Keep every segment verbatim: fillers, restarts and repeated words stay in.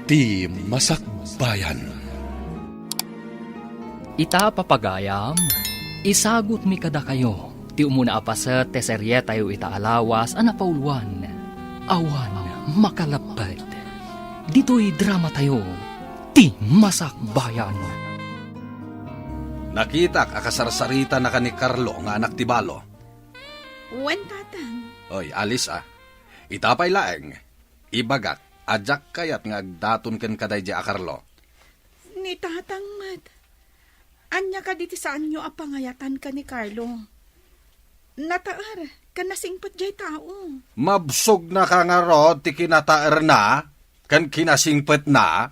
Ti Masakbayan. Ita, papagayam, isagutmi kadakayo ti umuna a paset ti serietayo ita a lawas a napauluan, Awan Makalapped. Ditoy dramatayo, Ti Masakbayan. Nakitak a kasarsaritana ken ni Carlo nga anak ti balo. Wen, Tatang. Oy, Alice, a. Ita pay laeng, ibagak a diak kayat nga agdaton kenka daydiay a Carlo. Ni Tatang met. Ania kadi ti saanyo a pangayatan ken ni Carlo? Nataer ken nasingpet diay tao. Mabsogna ka ngarud ti kinataerna ken kinasingpetna?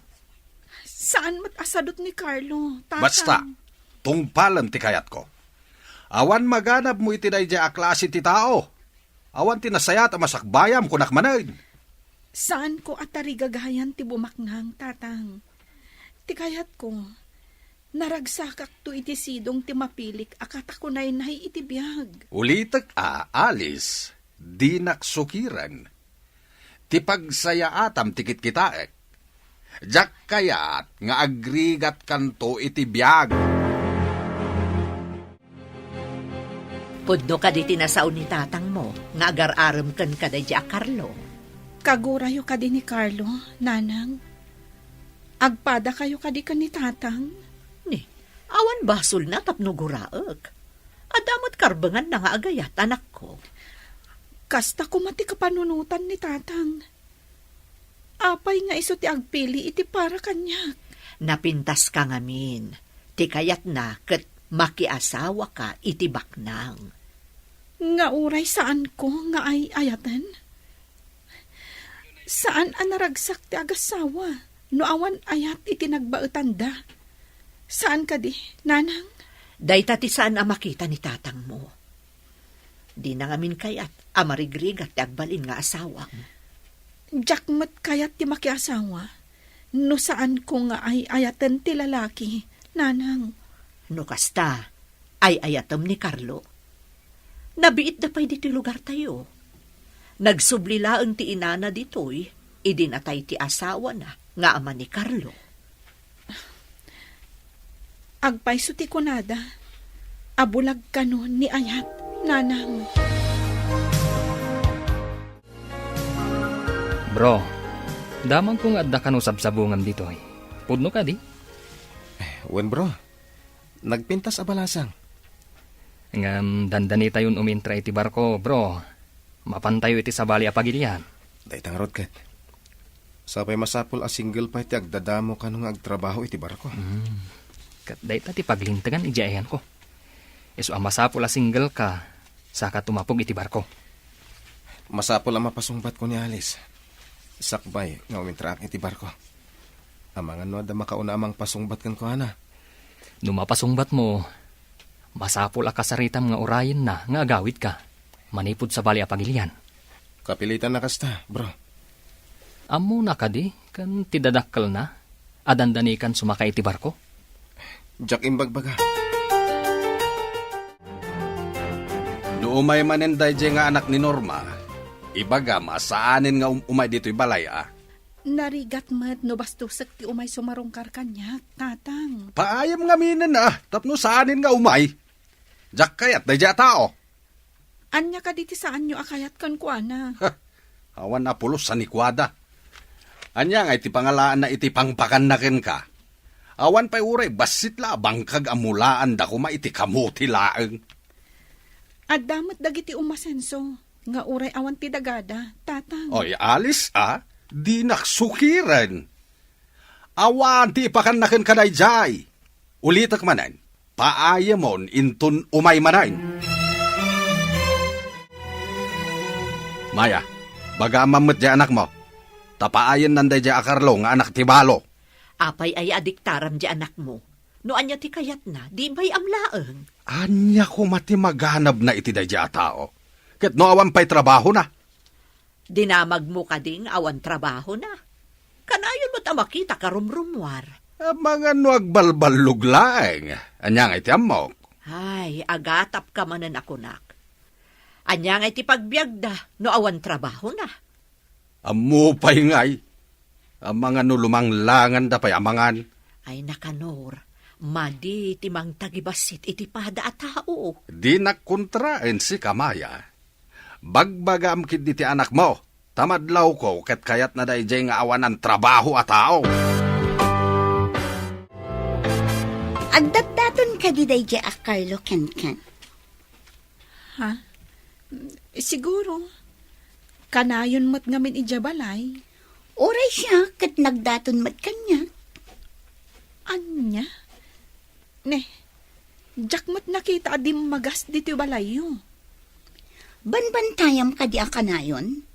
Saan met a sadut ni Carlo, Tatang. Basta, tungpalem ti kayatko. Awan maganabmo iti daydiay a klase ti tao. Awan ti nasayaat a masakbayam, kunak manen. Saanko a tarigagayan ti bumaknang, Tatang. Ti kayatko, naragsakakto iti sidong ti mapilik a katakunaynay iti biag. Ulitek a, Alice, dinak sukiren. Ti pagsayaatam ti kitkitaek. Diak kayat nga agrigatkanto iti biag. Pudno kadi ti nasao ni tatangmo nga agar-arem kenka daydiay a Carlo? Kagurayo kadi ni Carlo, Nanang? Agpadakayo kadi ken ni Tatang? Ni, awan basolna tapno guraek. Adda met karbenganna nga agayat, anakko. Kasta koma ti kapanunotan ni Tatang. Apay nga isu ti agpili iti para kaniak? Napintaska ngamin. Ti kayatna ket makiasawaka iti baknang. Nga uray saanko nga ay-ayaten? Saan a naragsak ti agassawa no awan ayat iti nagbaetanda. Saan kadi, Nanang? Dayta ti saan a makita ni tatangmo. Dina ngamin kayat a marigrigat ti agbalin nga asawam. Diak met kayat ti makiasawa no saanko nga ay-ayaten ti lalaki, Nanang. No kasta, ay-ayatem ni Carlo. Nabiitda pay ditoy lugartayo. Nagsubli laeng ti inana ditoy idi natay ti asawana nga ama ni Carlo. Agpayso ti kunada a bulag kano ni ayat, Nanang. Bro, damagko nga adda kano sabsabungam ditoy. Pudno kadi? Eh, wen, bro. Nagpintas a balasang. Ngem dandanitayon umintra iti barko, bro. Mapantayo iti sabali a pagilian. Dayta ngarud ket. Sapay masapul a single pay ti agdadamo kano nga agtrabaho iti barko. Hmm. Ket dayta ti paglintegan idiay ayanko. Isu a masapul a single ka, saka tumapog iti barko. Masapul a mapasungbatko ni Alice. Sakbay nga umintraak iti barko. Amangan no adda makauna a mangpasungbat kenkuana. No mapasungbatmo, masapul a kasaritam nga urayenna nga agawidka manipud sabali a pagilian. Kapilitan a kasta, bro. Ammona kadi ken ti dadakkelna a dandanikan sumaka iti barko? Diak imbagbaga. No umay manen daydiay nga anak ni Norma, ibagam a saanen nga um-, umay ditoy balay a. Narigat met no bastosek ti umay sumarungkar kaniak, Tatang. Paayam ngaminen a, tapno saanen nga umay. Diak kayat daydiay a tao. Ania kadi ti saanyo a kayat kenkuana? Ha, awan a pulos a ni kuada. Ania ngay ti pangalaanna iti pangpakanna kenka? Awan pay uray bassit la a bangkag a mulaanda koma iti kamote laeng. Adda met dagiti umasenso nga uray awan ti dagada, Tatang. Oy, Alice a, dinak sukiren. Awan ti ipakanna kenka daydiay. Ulitek manen, paayemon inton umay manen. Maya, bagamam met diay anakmo. Ta paayennan daydiay a Carlo nga anak ti balo. Apay aya a diktaram diay anakmo? No ania ti kayatna, di bay-am laeng. Ania koma ti maganabna iti daydiay a tao? Ket no awan pay trabahona? Dinamagmo kadi nga awan trabahona? Kanayon met a makita ka rumrumuar. Amangan no agbalballog laeng. Ania ngay ti ammok? Ay, agatapka manen a kunak. Ania ngay ti pagbiagda no awan trabahona? Ammo pay ngay. Amangan no lumanglanganda pay amangan. Ay, nakanor, madi ti mangtagibassit iti pada a tao. Dinak kontraen sika, Maya. Bagbagaam ketdi ti anakmo, ta madlawko ket kayatna daydiay nga awanan trabaho a tao. Agdatdaton kadi daydiay a Carlo kenken? Ha? Siguro. Kanayon met ngamin idiay balay. Uray siak ket nagdaton met kaniak. Ania? Ne, diak met nakita a dimmagas ditoy balayyo. Banbantayam kadi a kanayon?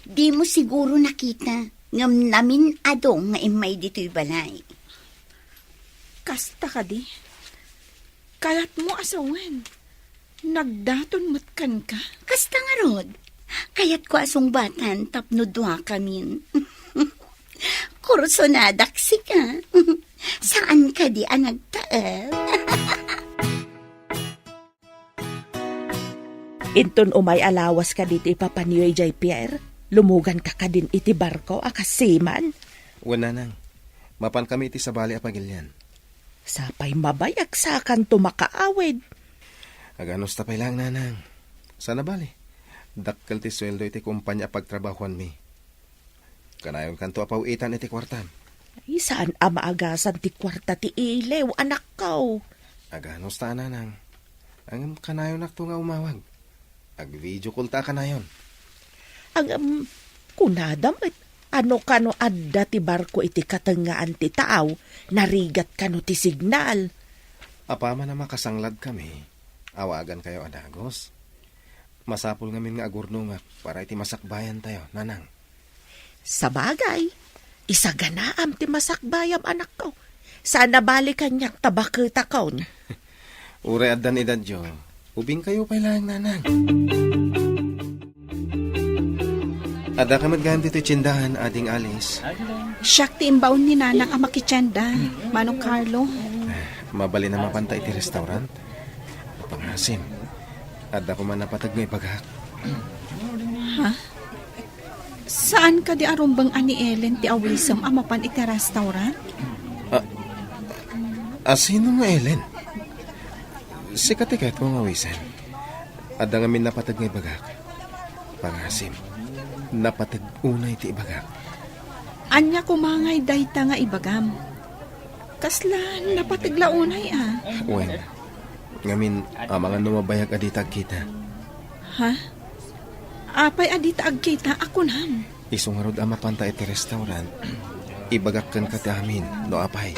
Dimo siguro nakita, ngem namin-ado nga immay ditoy balay. Kasta kadi? Kayatmo a sawen, nagdaton met kenka? Kasta ngarud, kayatko a sungbatan tapno duakamin. Kursonadak sika. Saan kadi a nagtaed? Inton umay a lawas kadi ti ipapanyo idiay pier, lumuganka kadin iti barko a kas seaman? Wen, nanang. Mapankami iti sabali a pagilian. Sapay mabayag sakanto makaawid. Aganusta pay laeng, nanang. Saan a bale, dakkel ti sueldo iti kompania a pagtrabahoanmi. Kanayonkanto a paw-itan iti kuartam. Ay, saan a maagasan ti kuarta ti iliw, anakko. Aganusta a, nanang. Ngem kanayonakto nga umawag. Ag-video call ta a kanayon. Ngem, kunada met, ano kano adda ti barko iti katengngaan ti taaw, narigat kano ti signal? Apaman a makasangladkami, awagankayo a dagus. Masapul ngamin nga agurnongak para iti masakbayantayo, nanang. Sabagay, isaganaam ti masakbayam, anakko. Saan a bale kaniak ta baketakon. Uray addan edadyo, ubingkayo pay laeng, nanang. Addaka met gayam ditoy tiendahan, Ading Alice. Siak ti imbaon ni nanang a makitienda, Manong Carlo. Mabalin a mapanta iti restaurant? Pangasim, adda koma napateg nga ibagak. Ha? Saan kadi a rumbeng a ni Ellen ti awisem a mapan iti restaurant? A, a sino nga Ellen? Sika ti kayatko nga awisen. Adda ngamin napateg nga ibagak. Pangasim, napateg unay ti ibagak. Ania koma ngay dayta nga ibagam? Kasla napateg la unay a? Wen, ngamin, amangan no mabayag a dita agkita. Ha? Apay a dita agkita a kunam? Isu ngarud a mapanta iti restaurant, ibagak kenka ti amin, no apay.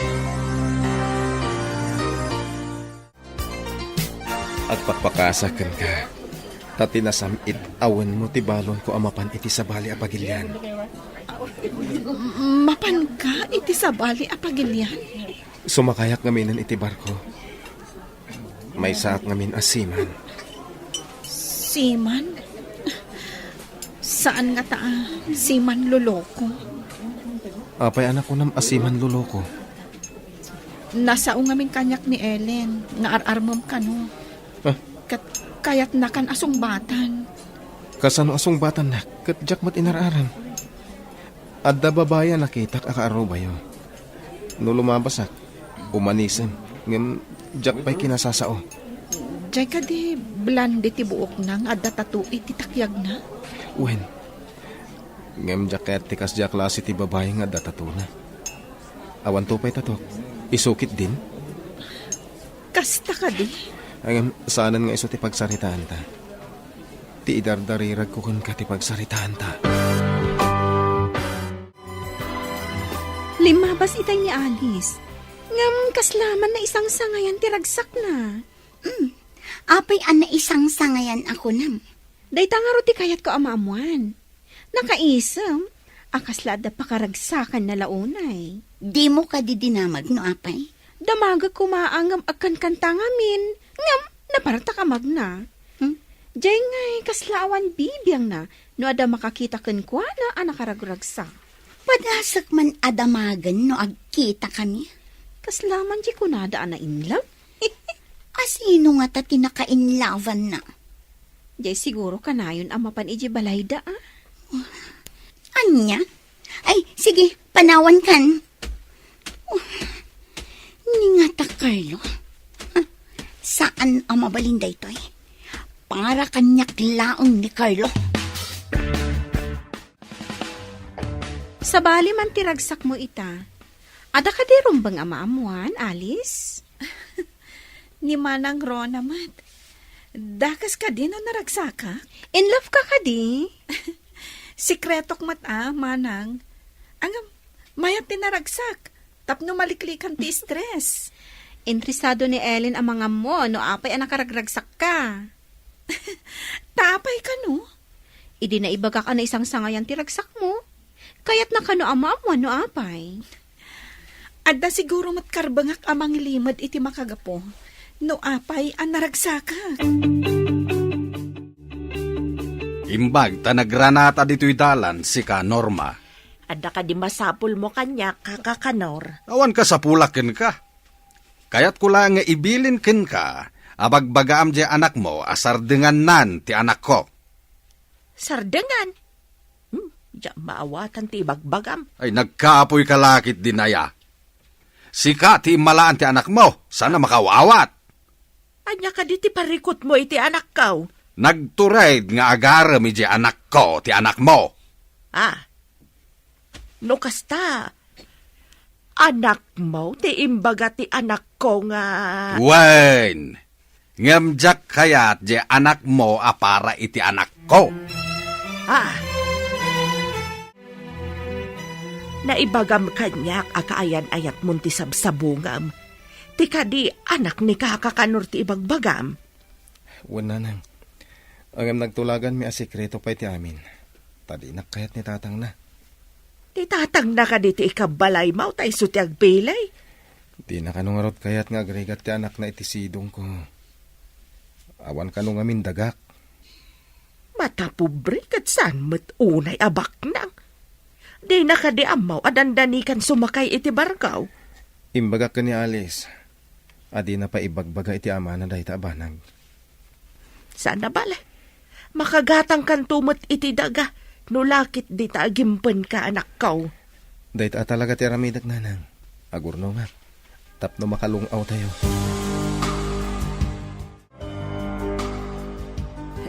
Agpakpakaasak kenka, ta ti nasam-it a wenmo ti balonko a mapan iti sabali a pagilian. Mapanka iti sabali a pagilian? Sumakayak ngaminen iti barko. Maysaak ngamin a seaman. Seaman? Saan ngata a seaman loloko? Apay a nakunam a seaman loloko? Nasao ngamin kaniak ni Ellen nga ar-armem kano. Ah? Ket kayatnakan a sungbatan. Kasano a sungbatannak ket diak met inar-aram? Adda babai a nakitak a kaarubayo. No lumabasak, umanisem, ngem diak pay kinasasao. Diay kadi blonde ti buokna nga adda tattoo iti takyagna? Wen, ngem diak kayat ti kasdiay a klase ti babai nga adda tattoo-na. Awanto pay tattoo, isu ketdin? Kasta kadi? Ngem saanen nga isu ti pagsaritaanta. Ti idardariragko kenka ti pagsaritaanta. Limmabas itay ni Alice. Ngem kasla man naisangsangayan ti ragsakna. Mm. Apay a naisangsangayan a kunam? Dayta ngarud ti kayatko a maammuan. Nakaisem a kasla adda pakaragsakanna la unay. Dimo kadi dinamag no apay? Damagek koma a ngem agkankanta ngamin, ngem napartak a magna. Hmm? Diay ngay kasla awan bibiangna no adda makakita kenkuana a nakaragragsak. Padasek man a damagen no agkitakami. Kasla man diay kunada a na-in love? A sino ngata ti naka-in love-anna? Diay siguro kanayon a mapan idiay balayda, a? Ania? Ay, sige, Panawan kan. Oh, ni ngata, Carlo. Saan a mabalin daytoy. Para kaniak laeng ni Carlo. Sabali man ti ragsakmo ita. Adda kadi rumbeng a maammoan, Alice? Ni Manang Rona met. Dakes kadi no naragsakak? In love ka kadi? Sekretok met a, Manang. Ngem, mayat ti naragsak. Tapno maliklikan ti stress. Interesado ni Ellen a mangammo no apay a nakaragragsakka. Ta apay kano? Idi naibagak a naisangsangayan ti ragsakmo, kayatna kano a maammoan no apay. Adda siguro met karbengak a mangilimed iti makagapu no apay a naragsakak. Imbag ta nagranata ditoy dalan sika, Norma. Adda kadi masapulmo kaniak, Kaka Kanor? Awan kasapulak kenka. Kayatko laeng nga ibilin kenka a bagbagaam diay anakmo a sardengannan ti anakko. Sardengan? Hmm, diak maawatan ti ibagbagam. Ay, nagkapoy ka lakit din aya. Sika ti immalaan ti anakmo, saan a makaawat. Ania kadi ti parikutmo iti anakko? Nagtured nga agarem idiay anakko ti anakmo. Ah, no kasta, anakmo ti imbaga ti anakko nga... Wen, ngem diak kayat diay anakmo a para iti anakko. Ah. Naibagam kaniak a kaayan-ayatmon ti sabsabungam. Ti kadi anak ni Kaka Kanor ti ibagbagam? Wen, Nanang. Ngem nagtulaganmi a sekreto pay ti amin. Ta dinak kayat ni tatangna. Ti tatangna kadi ti ikabbalaymo ta isu ti agbilin? Dina kano ngarud kayat nga agrigat ti anakna iti sidongko. Awan kano ngamin dagak. Matapobre ket saan met unay a baknang. Dina kadi ammo a dandanikan sumakay iti barko? Imbagak ken ni Alice a dina pay ibagbaga iti amana dayta a banag. Saan a bale. Makagatangkanto met iti daga no lakit dita agimpenka, anakko. Dayta a talaga ti aramidek, Nanang. Agurnongak tapno makalung-awtayo.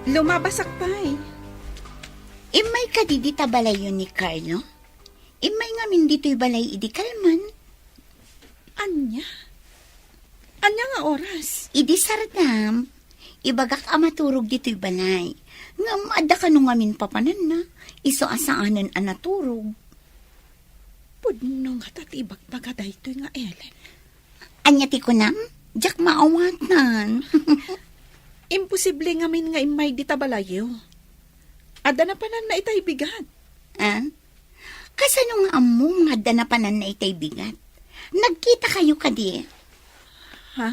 Lumabasak pay. Immay kadi dita balayyo ni Carlo? Immay ngamin ditoy balay idi kalman. Ania? Ania nga oras? Idi sardam, ibagak a maturog ditoy balay. Ngem adda kano ngamin papananna, isu a saanen a naturog. Pudno ngata ti ibagbaga daytoy nga Ellen. Ania ti kunam? Diak maawatan. Imposible ngamin nga immay dita balayyo. Adda napananna itay bigat. Ah? Kasano nga ammo nga adda napananna itay bigat? Nagkitakayo kadi? Ha?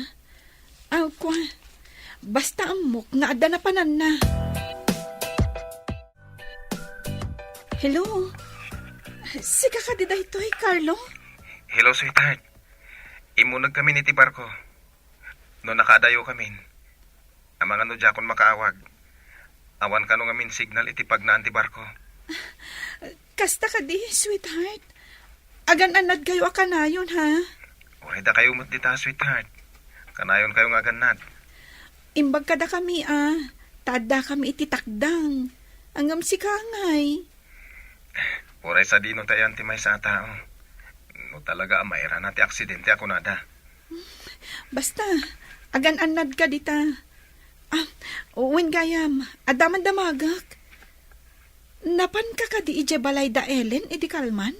Aw, kua. Basta ammok nga adda napananna. Hello? Sika kadi daytoy, Carlo? Hello, sweetheart. Immuneg kamin iti barko. No nakaadayo kamin, amangan no diakon makaawag. Awan kano ngamin signal iti pagnaan ti barko. Kasta kadi, sweetheart. Agan-annadkayo a kanayon, ha? Uray dakayo met dita, sweetheart. Kanayonkayo nga agannad. Imbag kadakami, a, ta addakami iti takdang. Ngem sika ngay. Uray sadino ta iyan ti maysa a tao. No talaga a mairana ti aksidente a kunada. Basta, agan-annadka dita. Ah, wen gayam, adda man damagek. Napanka kadi idiay balay da Ellen idi kalman?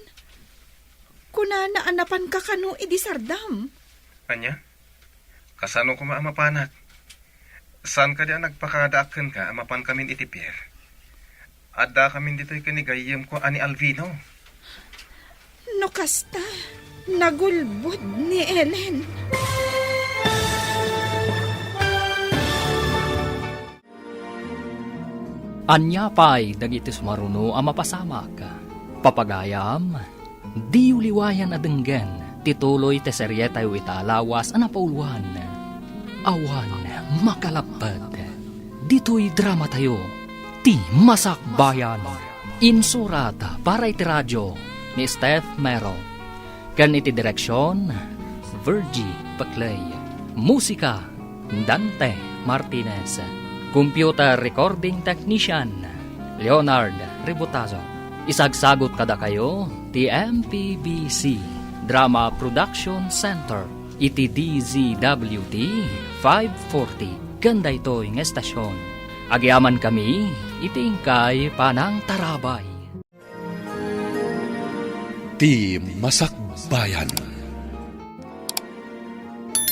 Kunana a napanka kano idi sardam. Ania? Kasano koma a mapanak? Saan kadi a nagpakadaak kenka a mapankamin iti pier? Addakamin ditoy ken ni gayyemko a ni Alvino. No kasta, nagulbod ni Ellen. Ania pay dagiti sumaruno a mapasamak? Papagayam, diyo liwayan a denggen ti tuloy ti serietayo ita a lawas a napauluan, Awan Makalappet. Ditoy dramatayo, Ti Masakbayan. Insurat para iti radio, ni Steph Mero. Ken iti direksion, Virgie Peclay. Musika, Dante Martinez. Computer recording technician, Leonard Ributazo. Isagsagut kadakayo ti M P B C Drama Production Center iti D Z W T five forty ken daytoy nga estasion. Agyamankami iti inkay panangtarabay. Ti Masakbayan.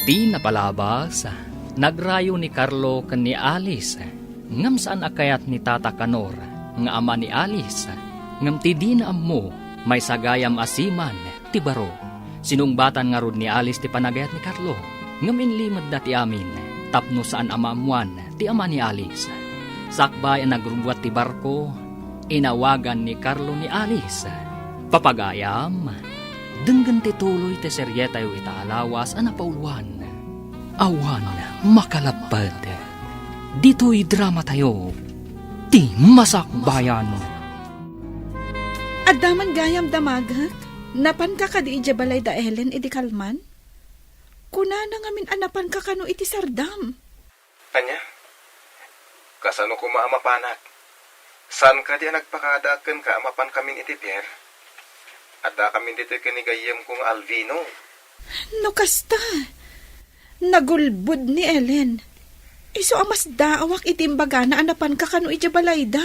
Ti napalabas, nagrayo ni Carlo ken ni Alice, ngem saan a kayat ni Tata Kanor nga ama ni Alice, ngem ti dina ammo, maysa gayam a siman ti baro. Sinungbatan ngarud ni Alice ti panagayat ni Carlo, ngem inlimedda ti amin tapno saan a maammoan ti ama ni Alice. Sakbay a nagrubbuat ti barko, inawagan ni Carlo ni Alice. Papagayam, denggen ti tuloy ti serietayo ita a lawas a napauloan. Awan makalapped. Ditoy dramatayo, ti Masakbayan. Adda man gayam damagek? Napanka kadi idiay balay da Ellen idi kalman? Kunana ngamin a napanka kano iti sardam. Ania? Kasano koma a mapanak? Saan kadi a nagpakadaak kenka a mapankamin iti pier? Addakamin ditoy ken ni gayyemko nga Alvino. No kasta, nagulbod ni Ellen. Isu a masdaawak iti imbagana a napanka kano idiay balayda.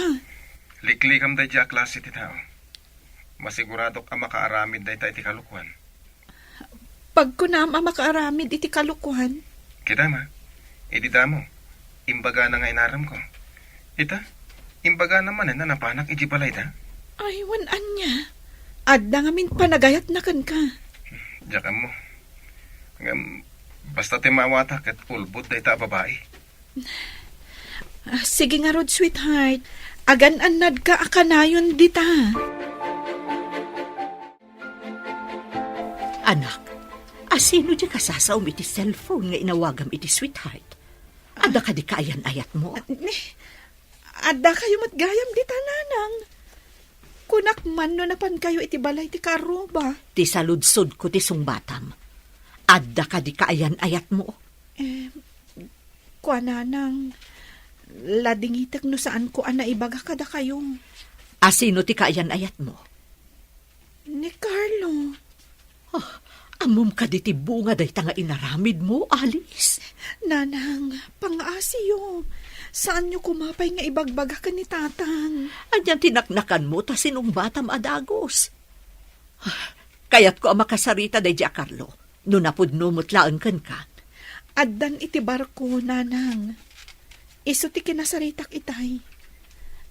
Liklikam daydiay a klase ti tao. Masiguradok a makaaramid dayta iti kalokuan. Pagkunam a makaaramid iti kalokuan? Kita ma, idi damo, imbagana nga inaremko. Ita, imbagana manen a napanak iti balayda? Ay, wen ania? Adda ngamin panagayatna kenka. Diak ammo. Ngem, basta ti maawata ket ulbod dayta a babai. Ah, sige ngarud, sweetheart. Agan-annadka a kanayon dita. Anak, asino diay kasasaom iti cellphone nga inawagam iti sweetheart? Adda kadi kaayan-ayatmo? Ni, adda kayo met gayam dita, nanang. Kunak man no napan kayo iti balay ti kaarruba. Ti saludsodko ti sungbatam. Adda kadi kaayan-ayatmo? Eh, kuananang, ladingitek no saanko a naibaga kadakayo. Asino ti kaayan-ayatmo? Ni Carlo. Ah, ammom kadi ti bunga dayta nga inaramidmo, Alice? Nanang, pangaasiyo. Saanyo koma pay nga ibagbaga ken ni Tatang. Anian ti naknakanmo ta sinungbatam a dagus? Ah, kayatko a makasarita daydiay a Carlo. No napudno met laeng kenka. Addan iti barko, nanang. Isu ti kinasaritak itay.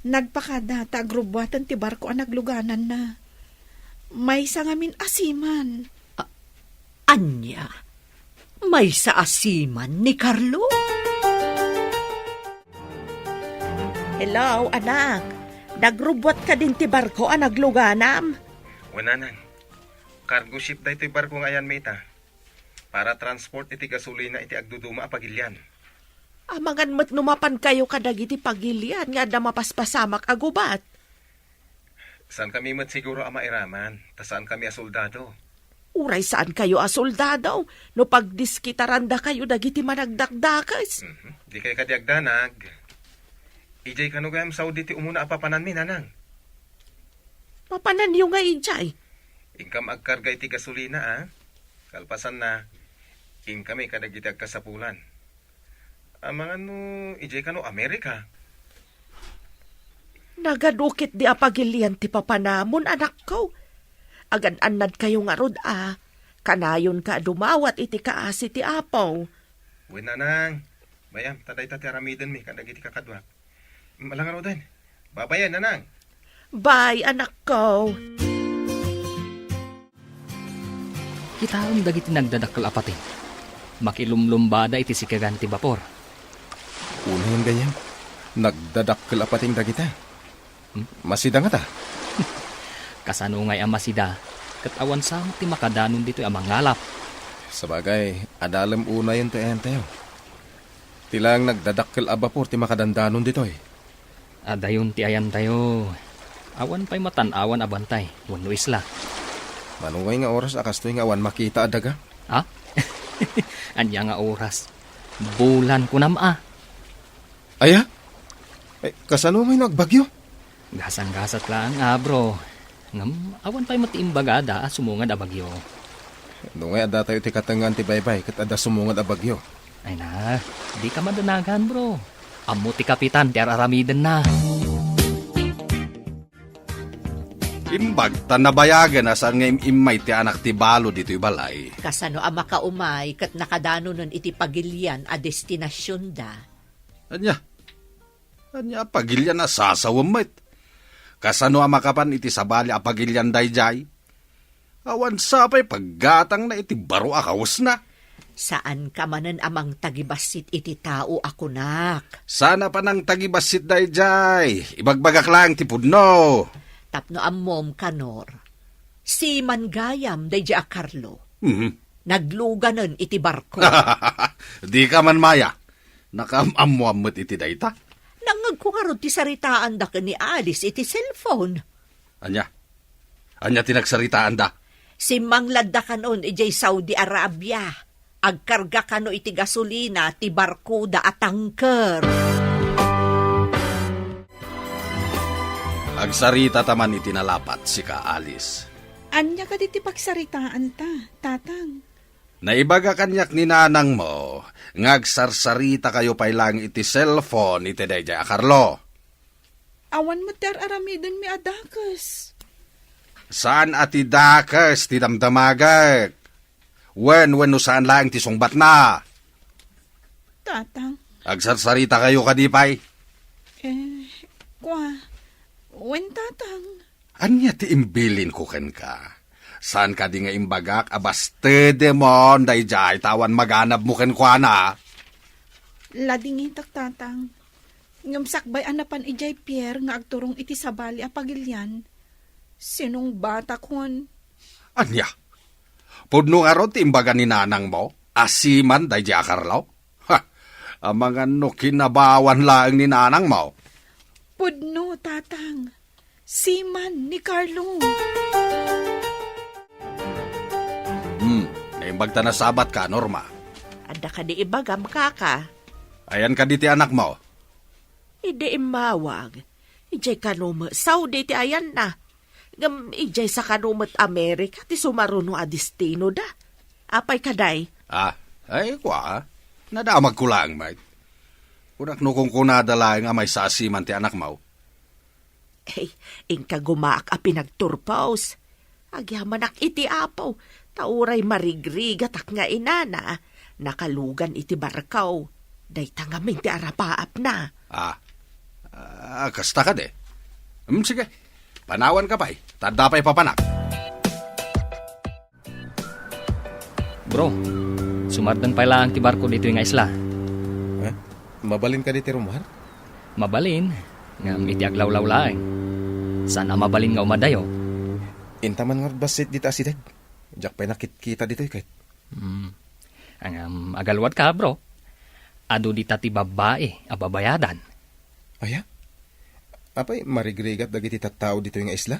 Nagpakada ta agrubbuaten ti barko a naglugananna. Maysa ngamin a siman. A-, ania? Maysa a siman ni Carlo? Hello, anak. Nagrubbuat kadin ti barko a nagluganam? Wen, nanang. Cargo ship daytoy barko nga ayanmi ita. Para transport iti gasolina iti agduduma a pagilian. Amangan met no mapan kayo kadagiti pagilian nga adda mapaspasamak a gubat. Saan kami met siguro a mairaman, ta saan kami a soldado. Uray saan kayo a soldado, no pagdiskitaranda kayo dagiti managdakdakes. Mhm. Di kay kadi agdanag. Ijay kano gayam Saudi ti umuna a papananmi, nanang? Papananyo nga ijay? Inkam agkarga iti gasolina, a? Kalpasanna, inkami kadagiti agkasapulan. Amangan no ijay kano Amerika? Nagadu ketdi a pagilian ti papanamon, anakko. Agan-annad kayo ngarud a, kanayonka a dumawat iti kaasi ti Apo. Wen, nanang. Bay-am, ta dayta ti aramidenmi kadagiti kakaduak. Ala ngaruden. Babayen, nanang. Bye, anakko. Kitaem dagiti nagdadakkel a pateng. Makilumlumbada iti sikegan ti bapor. Unayen gayam, nagdadakkel a pateng dagita. Hmm? Masida ngata? Kasano ngay a masida? Ket awan sa met ti makadanon ditoy a mangalap. Sabagay, adalem unayen ti ayantayo. Ti laeng nagdadakkel a bapor ti makadandanon ditoy. Adayon ti ayantayo. Awan pay matan-awan a bantay wenno isla. Mano ngay nga oras a kastoy nga awan makita a daga? Ha? Ania nga oras? Bulan kunam a. Aya? Eh, kasano may no agbagyo? Gasang-gasat laeng a, bro. Ngem awan pay met ti imbagada a sumungad a bagyo. No ngay adda tayo ti katengngaan ti baybay ket adda sumungad a bagyo. Ay na, dika madanagan, bro. Ammo ti kapitan ti ar-aramidenna. Imbag ta nabayagen a saan nga im-immay ti anak ti balo ditoy balay. Kasano a makaumay ket nakadanonen iti pagilian a destinasionda? Ania? Ania a pagilian a sasawem met? Kasano a makapan iti sabali a pagilian daydiay? Awan sa pay paggatangna iti baro a kawesna. Saanka manen a mangtagibassit iti tao a kunak. Saan a panangtagibassit daydiay. Ibagbagak laeng ti pudno. Tapno ammom, Kanor, siman gayam daydiay a Carlo. Mhm. Nagluganen iti barko. Dika man maya. Nakaam-ammoan met iti dayta. Nangngegko ngarud ti saritaanda ken ni Alice iti cellphone. Ania? Ania ti nagsaritaanda? Simmangladda kanon idiay Saudi Arabia. Agkarga kano iti gasolina ti barkoda a tanker. Agsarita ta man iti nalapat, sika, Alice. Ania kadi ti pagsaritaanta, Tatang? Naibaga kaniak ni nanangmo nga agsarsarita kayo pay laeng iti cellphone iti daydiay a Carlo. Awan met ti ar-aramidenmi a dakes. Saan a ti dakes ti damdamagek? Wen, wenno saan laeng ti sungbatna? Tatang. Agsarsarita kayo kadi pay? Eh, kwa. Wen, Tatang. Ania ti imbilinko kenka? Saan kadi nga imbagak a bastedemon daydiay ta awan maganabmo kenkuana? Ladingitak, Tatang. Ngem sakbay a napan idiay pier nga agturong iti sabali a pagilian, sinungbatakon. Ania? Pudno ngarud ti imbaga ni nanangmo a siman daydiay a Carlo? Ha! Amangan no kinabawan laeng ni nanangmo. Pudno, Tatang. Siman ni Carlo. Hmm, naimbag ta nasabatka, Norma. Adda kadi ibagam, kaka? Ayan kadi ti anakmo? Idi immawag, idiay kano met Saudi ti ayanna. Ngem idiay sa kano met Amerika ti sumaruno a destinoda. Apay kadi? Ah, ay, kua, nadamagko laeng met. Kunak no kunkunada laeng a maysa a siman ti anakmo. Ay, inka gumaak a pinagturpos. Agyamanak iti Apo, ta uray marigrigatak nga inana, nakalugan iti barko. Dayta ngamin ti arapaapna. Ah, ah, kasta kadi? Hmm, sige, panawanka pay, ta adda pay papanak. Bro, sumardeng pay laeng ti barko ditoy nga isla. Eh? Mabalin kadi ti rummuar? Mabalin, ngem iti aglawlaw laeng. Saan a mabalin nga umadayo. Inta man ngarud bassit dita asideg. Diak pay nakitkita ditoy ket. Hmm. Ngem agaluadka, bro. Adu dita ti babbai a babayadan. Aya? Apay, marigrigat dagiti tattao ditoy nga isla?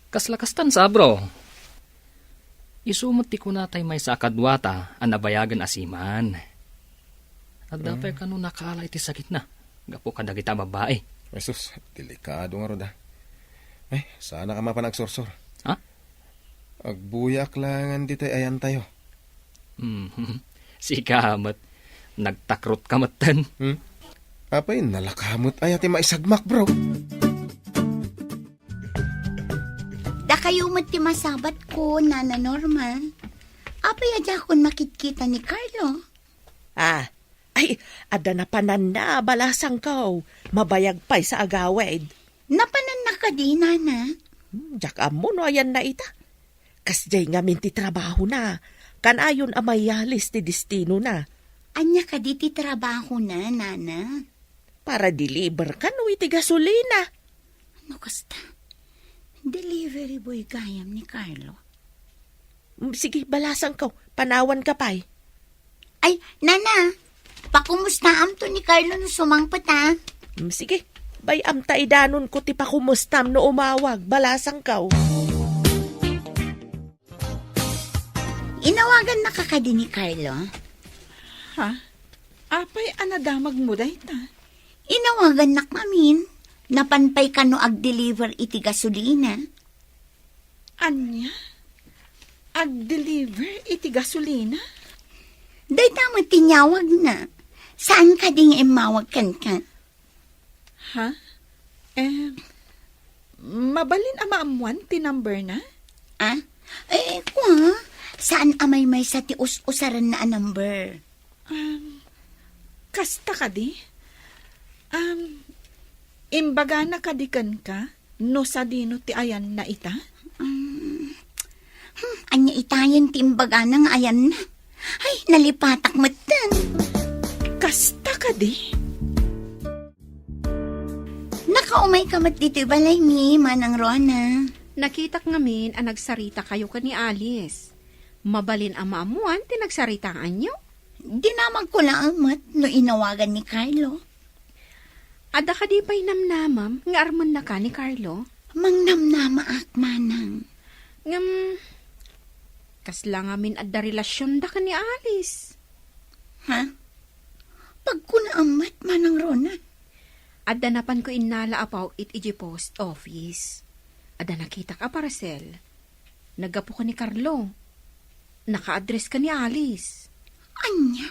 Kasla kastan sa, bro. Isu met ti kuna tay maysa a kaduata a nabayagen a siman. Adda pay kano nakaala iti sakitna gapu kadagita a babbai. Jesus, delikado ngarud a. Ay, saanak a mapan agsursor. Ha? Agbuyaak laengen ditoy ayantayo. Hmm, sika met. Nagtakrotka metten. Hmm? Apay, nalaka met aya ti maisagmak, bro? Dakayo met ti masabatko, Nana Norma. Apay a diakon makitkita ni Carlo? Ah, ay, adda napananna, balasangko. Mabayag pay sa agawid. Napananna kadi, Nana? Hmm, diak ammo no ayanna ita. Kasdiay ngamin ti trabahona. Kanayon a mayalis ti destinona. Ania kadi ti trabahona, Nana? Para deliver kano iti gasolina. No kasta, delivery boy gayam ni Carlo. Mm, sige, balasangko. Panawanka pay. Ay, Nana, pakumustaamto ni Carlo no sumangpet, a. Mm, sige, bay-am ta idanonko ti pakumustam no umawag, balasangko. Inawagannaka kadi ni Carlo? Ha? Apay a nadamagmo dayta? Inawagannak ngamin. Napan pay kano agdeliver iti gasolina. Ania? Agdeliver iti gasolina? Dayta met ti inyawagna. Saan kadi nga immawag kenka? Ha? Eh, mabalin a maammuan ti number na? Ah? Eh, kua, saan a maymaysa ti us-usaranna a number? Um, kasta kadi? Um, imbagana kadi kenka no sadino ti ayanna ita? Um, hmm, ania itayen ti imbagana nga ayanna? Ay, nalipatak metten. Kasta kadi? Nakaumayka met ditoy balaymi, Manang Rona. Nakitak ngamin a nagsarita kayo ken ni Alice. Mabalin a maammuan ti nagsaritaanyo? Dinamagko laeng met no inawagan ni Carlo. Adda kadi pay namnamam nga armennaka ni Carlo? Mangnamnamaak, Manang. Ngem, kasla ngamin adda relasionda ken ni Alice? Ha? Pagkunaam met, Manang Rona. Adda napanko innala a paw-it idiay post office. Adda nakitak a parcel. Naggapu ken ni Carlo. Naka-address ken ni Alice. Ania?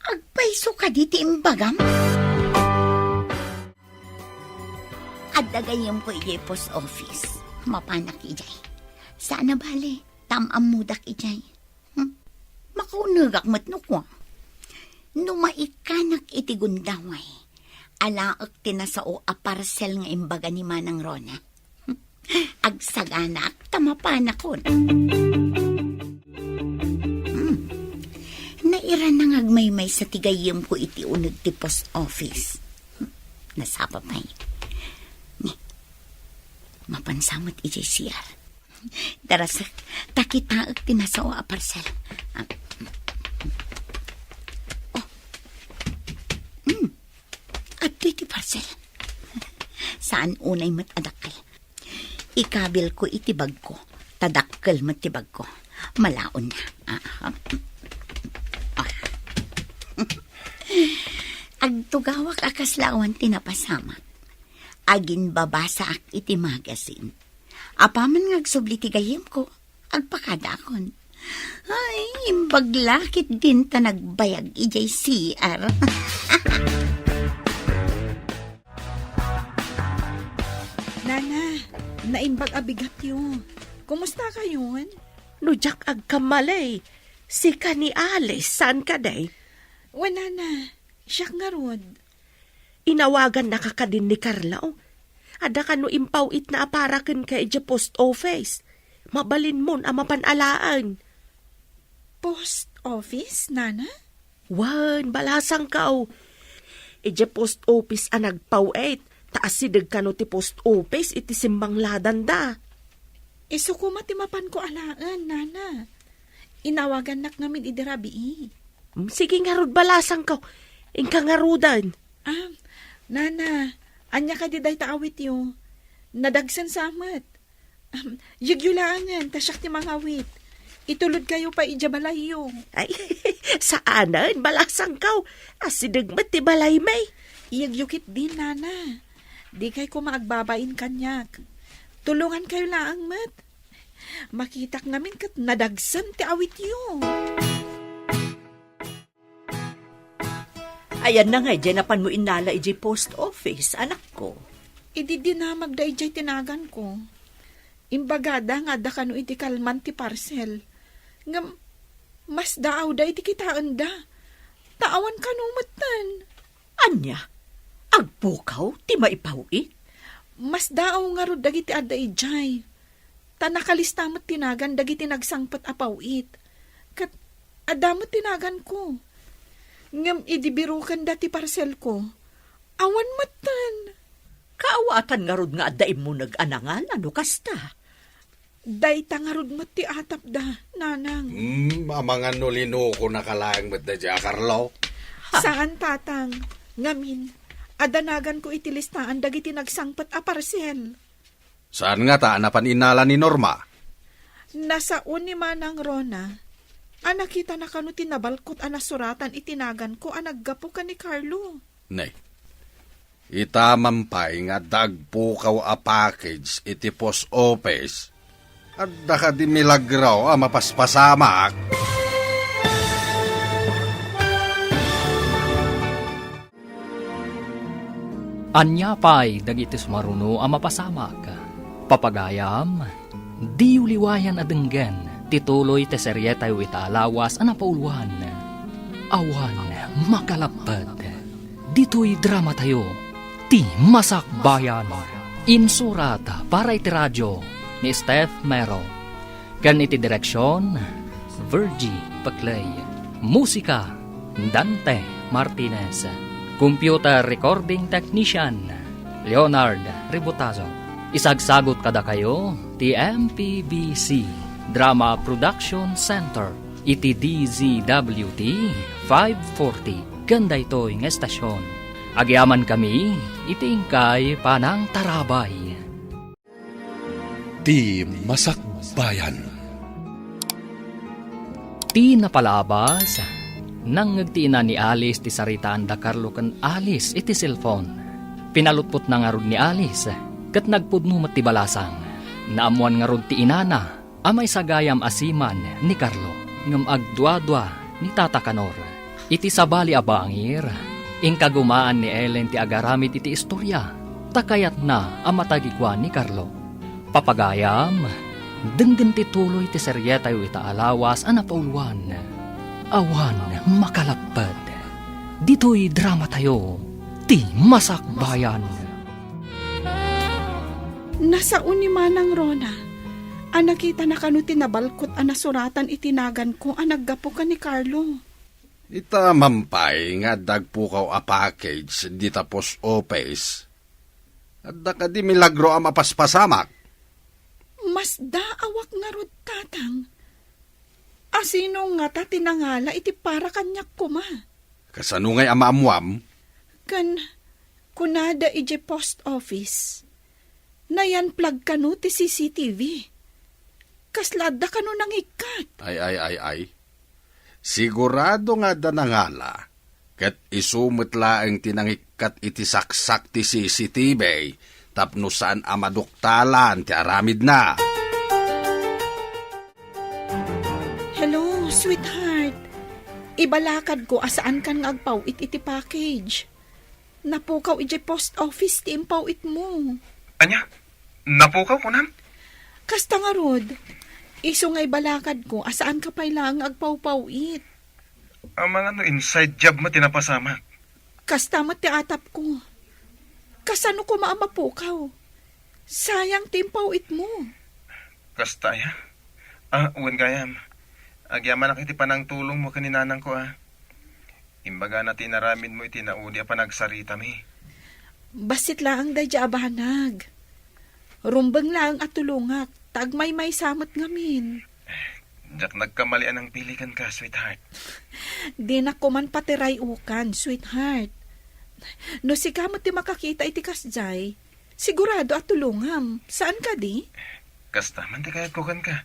Agpayso kadi ti imbagam? Adda gayyemko idiay post office. Mapanak idiay. Saan a bale, ta am-ammodak idiay. Hmm? Makaunegak met no kua. No maikkanak iti gundaway, alaek ti nasao a parcel nga imbaga ni Manang Rona. Agsaganaak ta mapanakon. Hmm. Nairana nga agmaymaysa ti gayyemko iti uneg ti post office. Hmm. Nasapa pay. Ni, mapansa met idiay C R. Darasek, ta kitaek ti nasao a parcel. Ah. Oh. Hmm. Adtoy ti parcel. Saan unay met a dakkel. Ikabilko iti bagko. Ta dakkel met ti bagko. Malaonna. Ah, ah. Ah. Agtugawak a kasla awan ti napasamak. Aginbabasaak iti magazine. Apaman nga agsubli ti gayyemko, agpakadaakon. Ay, imbag la ketdin ta nagbayag idiay C R. Nana, naimbag a bigatyo. Kumusta kayon? No diak agkamali, sika ni Alice, saan kadi? Wen, Nana, siak ngarud. Inawagannaka kadin ni Carlo? Adda kano impaw-itna a para kenka idiay post office. Mabalinmon a mapan alaen. Post office, Nana? Wen, balasangko. Idiay post office a nagpaw-it, ta asideg kano ti post office iti simbangladanda. Isu koma ti mapanko alaen, Nana. Inawagannak ngamin idi rabii. Mm, sige ngarud, balasangko. Inka ngaruden. Ah, Nana, ania kadi dayta awityo? Nadagsen sa met. Ahem, yegyo laengen, ta siak ti mangawit. Itulodkayo pay idiay balayyo. Ay, saanen, balasangko. Asideg met ti balaymi. Yegyo ketdin, Nana. Dikay koma agbabain kaniak. Tulongankayo laeng met. Makitak ngamin ket nadagsen ti awityo. Ayanna nga idiay napanmo innala idiay post office, anakko? Idi dinamagda idiay ti naganko, imbagada nga adda kano iti kalman ti parcel. Ngem, masdaawda iti kitaenda. Ta awan kano metten. Ania? Agpukaw ti maipaw-it? Masdaaw ngarud dagiti adda idiay. Ta nakalista met ti nagan dagiti nagsangpet a paw-it. Ket adda met ti naganko. Ngem idi birokenda ti parselko, awan metten. Kaawatan ngarud nga adda immuneg a nangan no kasta? Dayta ngarud met ti atapda, Nanang. Hmm, amangan no linokonaka laeng met daydiay a Carlo? Ha? Saan, Tatang. Ngamin, adda naganko iti listaan dagiti nagsangpet a parsel. Saan ngata a napan innala ni Norma? Nasao ni Manang Rona a nakitana kano ti nabalkot a nasuratan iti naganko a naggapu ken ni Carlo. Ne, ita man pay nga adda agpukaw a package iti post office. Adda kadi milagro a mapaspasamak? Ania pay dagiti sumaruno a mapasamak? Papagayam, diyo liwayan a denggen ti tuloy ti serietayo ita a lawas a napauluan, Awan Makalapped. Ditoy dramatayo, ti Masakbayan. Insurat para iti radio ni Steph Mero. Ken iti direksion, Virgie Paclay. Musika, Dante Martinez. Computer recording technician, Leonard Ributazo. Isagsagot kadakayo ti M P B C Drama Production Center iti D Z W T five forty ken daytoy nga estasion. Agyamankami iti inkay panangtarabay. Ti Masakbayan. Ti napalabas, nangngeg ti ina ni Alice ti saritaan da Carlo ken Alice iti cellphone. Pinalutpotna ngarud ni Alice, ket nagpudno met ti balasang. Naammoan ngarud ti inana a maisagayam a siman ni Carlo, ngem agduadua ni Tata Kanor. Iti sabali a bangir, inkagumaan ni Ellen ti agaramid iti istoria, ta kayatna a matagikuan ni Carlo. Papagayam, denggen ti tuloy ti serietayo ita a lawas a napauluan, Awan Makalapped. Ditoy dramatayo, ti Masakbayan. Nasao ni Manang Rona a nakitana kano ti nabalkot a nasuratan iti naganko a naggapu ken ni Carlo. Ita man pay nga adda agpukaw a package dita post office. Adda kadi milagro a mapaspasamak? Masdaawak ngarud, Tatang. Asino ngata ti nangala iti para kaniak koma? Kasano ngay a maammuam? Ken kunada idiay post office, nayan-flag kano ti C C T V. Kasla adda kano nangikkat? Ay, ay, ay, ay. Sigurado nga adda nangala, ket isu met laeng ti nangikkat iti saksak ti C C T V tapno saan a maduktalan ti aramidna. Hello, sweetheart. Ibalakadko a saankan nga agpaw-it iti package. Napukaw idiay post office ti impaw-itmo. Ania? Napukaw, kunam? Kasta ngarud, isu nga ibalakadko a saanka pay laeng nga agpawpaw-it. Amangan no inside job met ti napasamak. Kasta met ti atapko. Kasano koma a mapukaw? Sayang ti impaw-itmo. Kasta aya? Ah, wen gayam. Agyamanak iti panangtulongmo ken ni nanangko, ah. Imbagana ti inaramidmo iti naudi a panagsaritami. Bassit laeng daydiay a banag. Rumbeng laeng a tulongak, ta agmaymaysa met ngamin. Diak nagkamali a nangpili kenka, sweetheart. Dinak koman patiray-ukan, sweetheart. No sika met ti makakita iti kasdiay, sigurado a tulongam. Saan kadi? Kasta man ti kayatko kenka.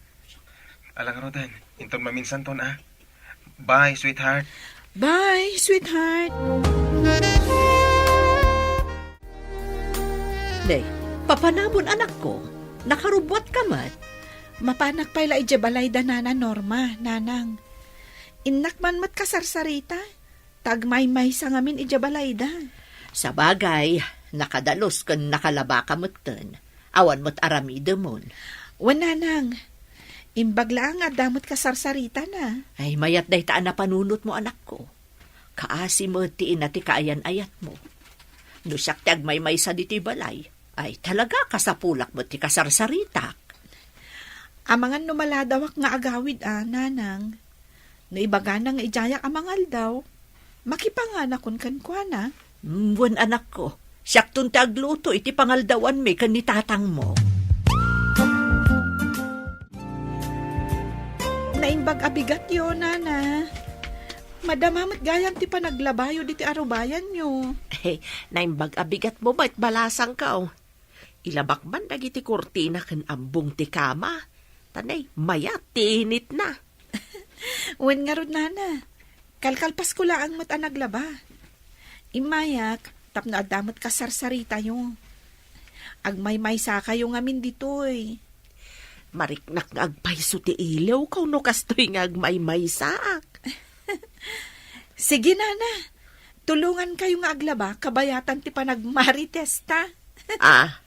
Ala ngaruden, inton maminsanton, ah. Bye, sweetheart. Bye, sweetheart. Day, papanamon, anakko. Nakarubbuatka met. Mapanak pay la idiay balayda, Nana Norma, Nanang. Innak man met kasarsarita, ta agmaymaysa ngamin idiay balayda. Sabagay, nakadalus ken nakalabaka metten. Awan met aramidemon. Wen, Nanang. Imbag laeng nga adda met kasarsaritana. Ay, mayat dayta a napanunotmo, anakko. Kaasi met ti ina ti kaayan-ayatmo. No siak ti agmaymaysa ditoy balay, ay, talaga, kasapulak met ti kasarsaritak. Amangan no maladawak nga agawid a, Nanang. No ibagana nga idiayak a mangaldaw, makipanganakon kenkuana. Mm, wen, anakko, siakton ti agluto iti pangaldawanmi ken ni tatangmo. Naimbag a bigatyo, Nana. Madama met gayam ti panaglabayo diti arubayanyo. Naimbag a bigatmo met, balasangko. Ilabak man dagiti kurtina ken abbong ti kama, Anay, mayat ti initna. Wen ngarud, nana. Kalkalpasko laeng met a naglaba. Immayak, tapno adda met kasarsaritatayo. Agmaymaysakayo ngamin ditoy. Mariknak nga agpayso ti iliwko no kastoy nga agmaymaysaak. Sige, nana. Tulongankayo nga aglaba, kabayatan ti panagmaritesta. Ah.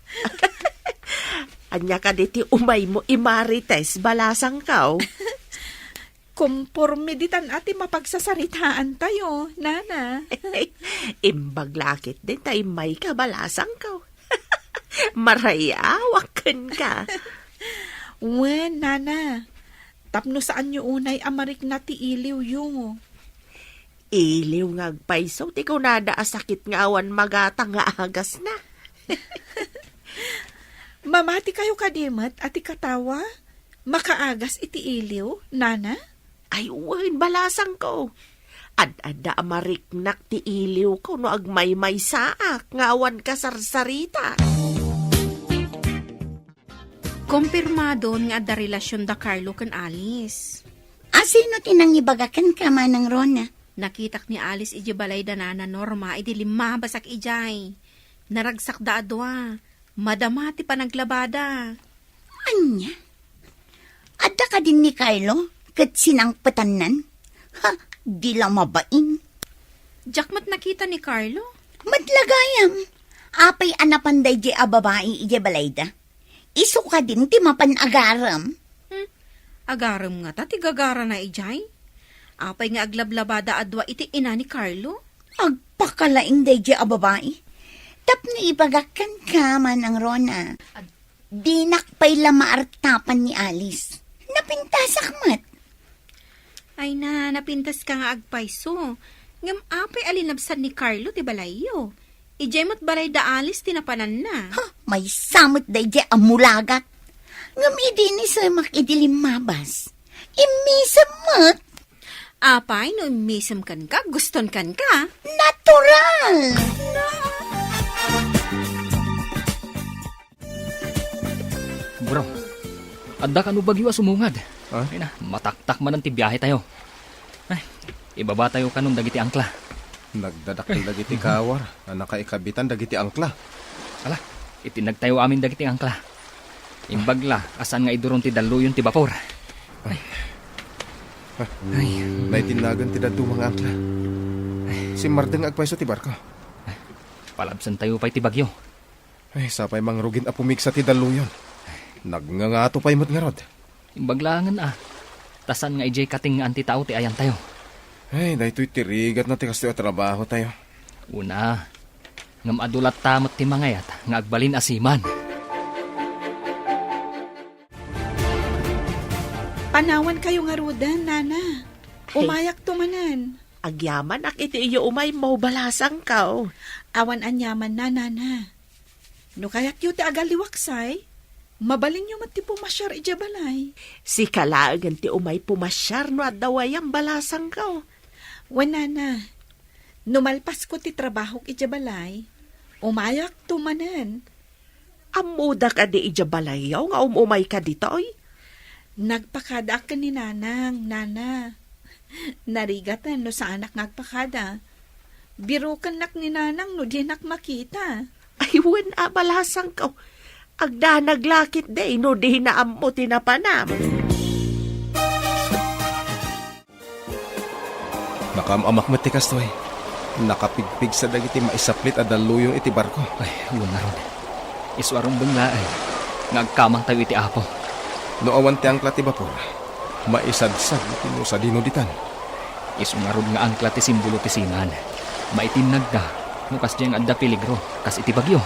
Ania kadi ti umaymo imarites, balasangko? Komporme ditan a ti mapagsasaritaantayo, nana. Imbag la ketdin ta immayka, balasangko. Marayawak kenka. Wen, nana. Tapno saanyo unay a marikna ti iliwyo. Iliw nga agpayso ti kunada a sakit nga awan magatang nga agasna. Mamatikayo kadi met a ti katawa? Makaagas iti iliw, nana? Ay, wen, balasangko. Ad-adda a mariknak ti iliwko no agmaymaysaak nga awan kasarsarita. Kompirmadon nga adda relasion da Carlo ken Alice. A, sino ti nangibaga kenka, Manang Rona? Nakitak ni Alice idiay balay da Nana Norma idi limmabasak idiay. Naragsakda a dua. Madama ti panaglabada. Ania? Adda kadin ni Carlo ket sinangpetannan? Ha, di la mabain. Diak met nakita ni Carlo. Met la gayam. Apay a napan daydiay a babai idiay balayda? Isu kadin ti mapan agarem? Hmm, agarem ngata ti gagarana idiay? Apay nga aglablabada a dua iti ina ni Carlo? Agpakalaing daydiay a babai. Tapno ibagak kenka, Manang Rona. Dinak pay la maartapan ni Alice. Napintasak met. Ay na, napintaska nga agpayso. Ngem apay a linabsan ni Carlo ti balayyo? Idiay met balay da Alice ti napananna. Ha, maysa met daydiay a mulagat. Ngem idi inisemak idi limmabas, immisem met. Apay no immisem kenka, guston kenka? Natural! Bro, adda kano bagyo a sumungad. Ha? Ay na, mataktak manen ti biahe tayo. Ay, ibaba tayo kanon dagiti angkla. Nagdadakkel dagiti kawar a nakaikabitan dagiti angkla. Ala, itinnag tayo amin dagiti angkla. Imbag la, a saan nga iduron ti dalluyon ti bapor. Ay. Ay. Naitinnagan ti dadduma nga angkla. Simmardeng nga agpayso ti barko. Palabsan tayo pay ti bagyo. Ay, sapay mangrugin a pumigsa ti dalluyon. Nagngangato pay met ngarud. Imbag laengen a. Ta saan nga idiay katengngaan ti tao ti ayantayo. Ay, daytoy ti rigatna ti kastoy a trabahotayo. Una, ngem adu latta met ti mangayat nga agbalin a seaman. Panawankayo ngaruden, nana. Hey. Umayakto manen. Agyamanak iti iyo umaymo, balasangko. Awan aniamanna, nana. No kayatyo ti agaliwaksay, mabalinyo met ti pumasiar idiay balay. Sika laengen ti umay pumasiar no adda wayam, balasangko. Wen, nana, no malpasko ti trabahok idiay balay, umayakto manen. Ammoda kadi idiay balayyo nga um-umayka ditoy? Nagpakadaak ken ni Nanang, nana. Narigaten no saanak nga agpakada. Birokennak ni Nanang no dinak makita. Ay, wen a, balasangko. Agdanag la ketdi no dina ammo ti napanam. Nakaam-amak met ti kastoy. Nakapigpigsa dagiti maisaplit a dalluyon iti barko. Ay, wen ngarud. Isu a rumbeng laeng nga agkamangtayo iti Apo. No awan ti angkla ti bapor, maisadsad iti no sadino ditan. Isu ngarud nga angkla ti simbolo ti seaman. Maitinnagda no kasdiay nga adda peligro, kas iti bagyo.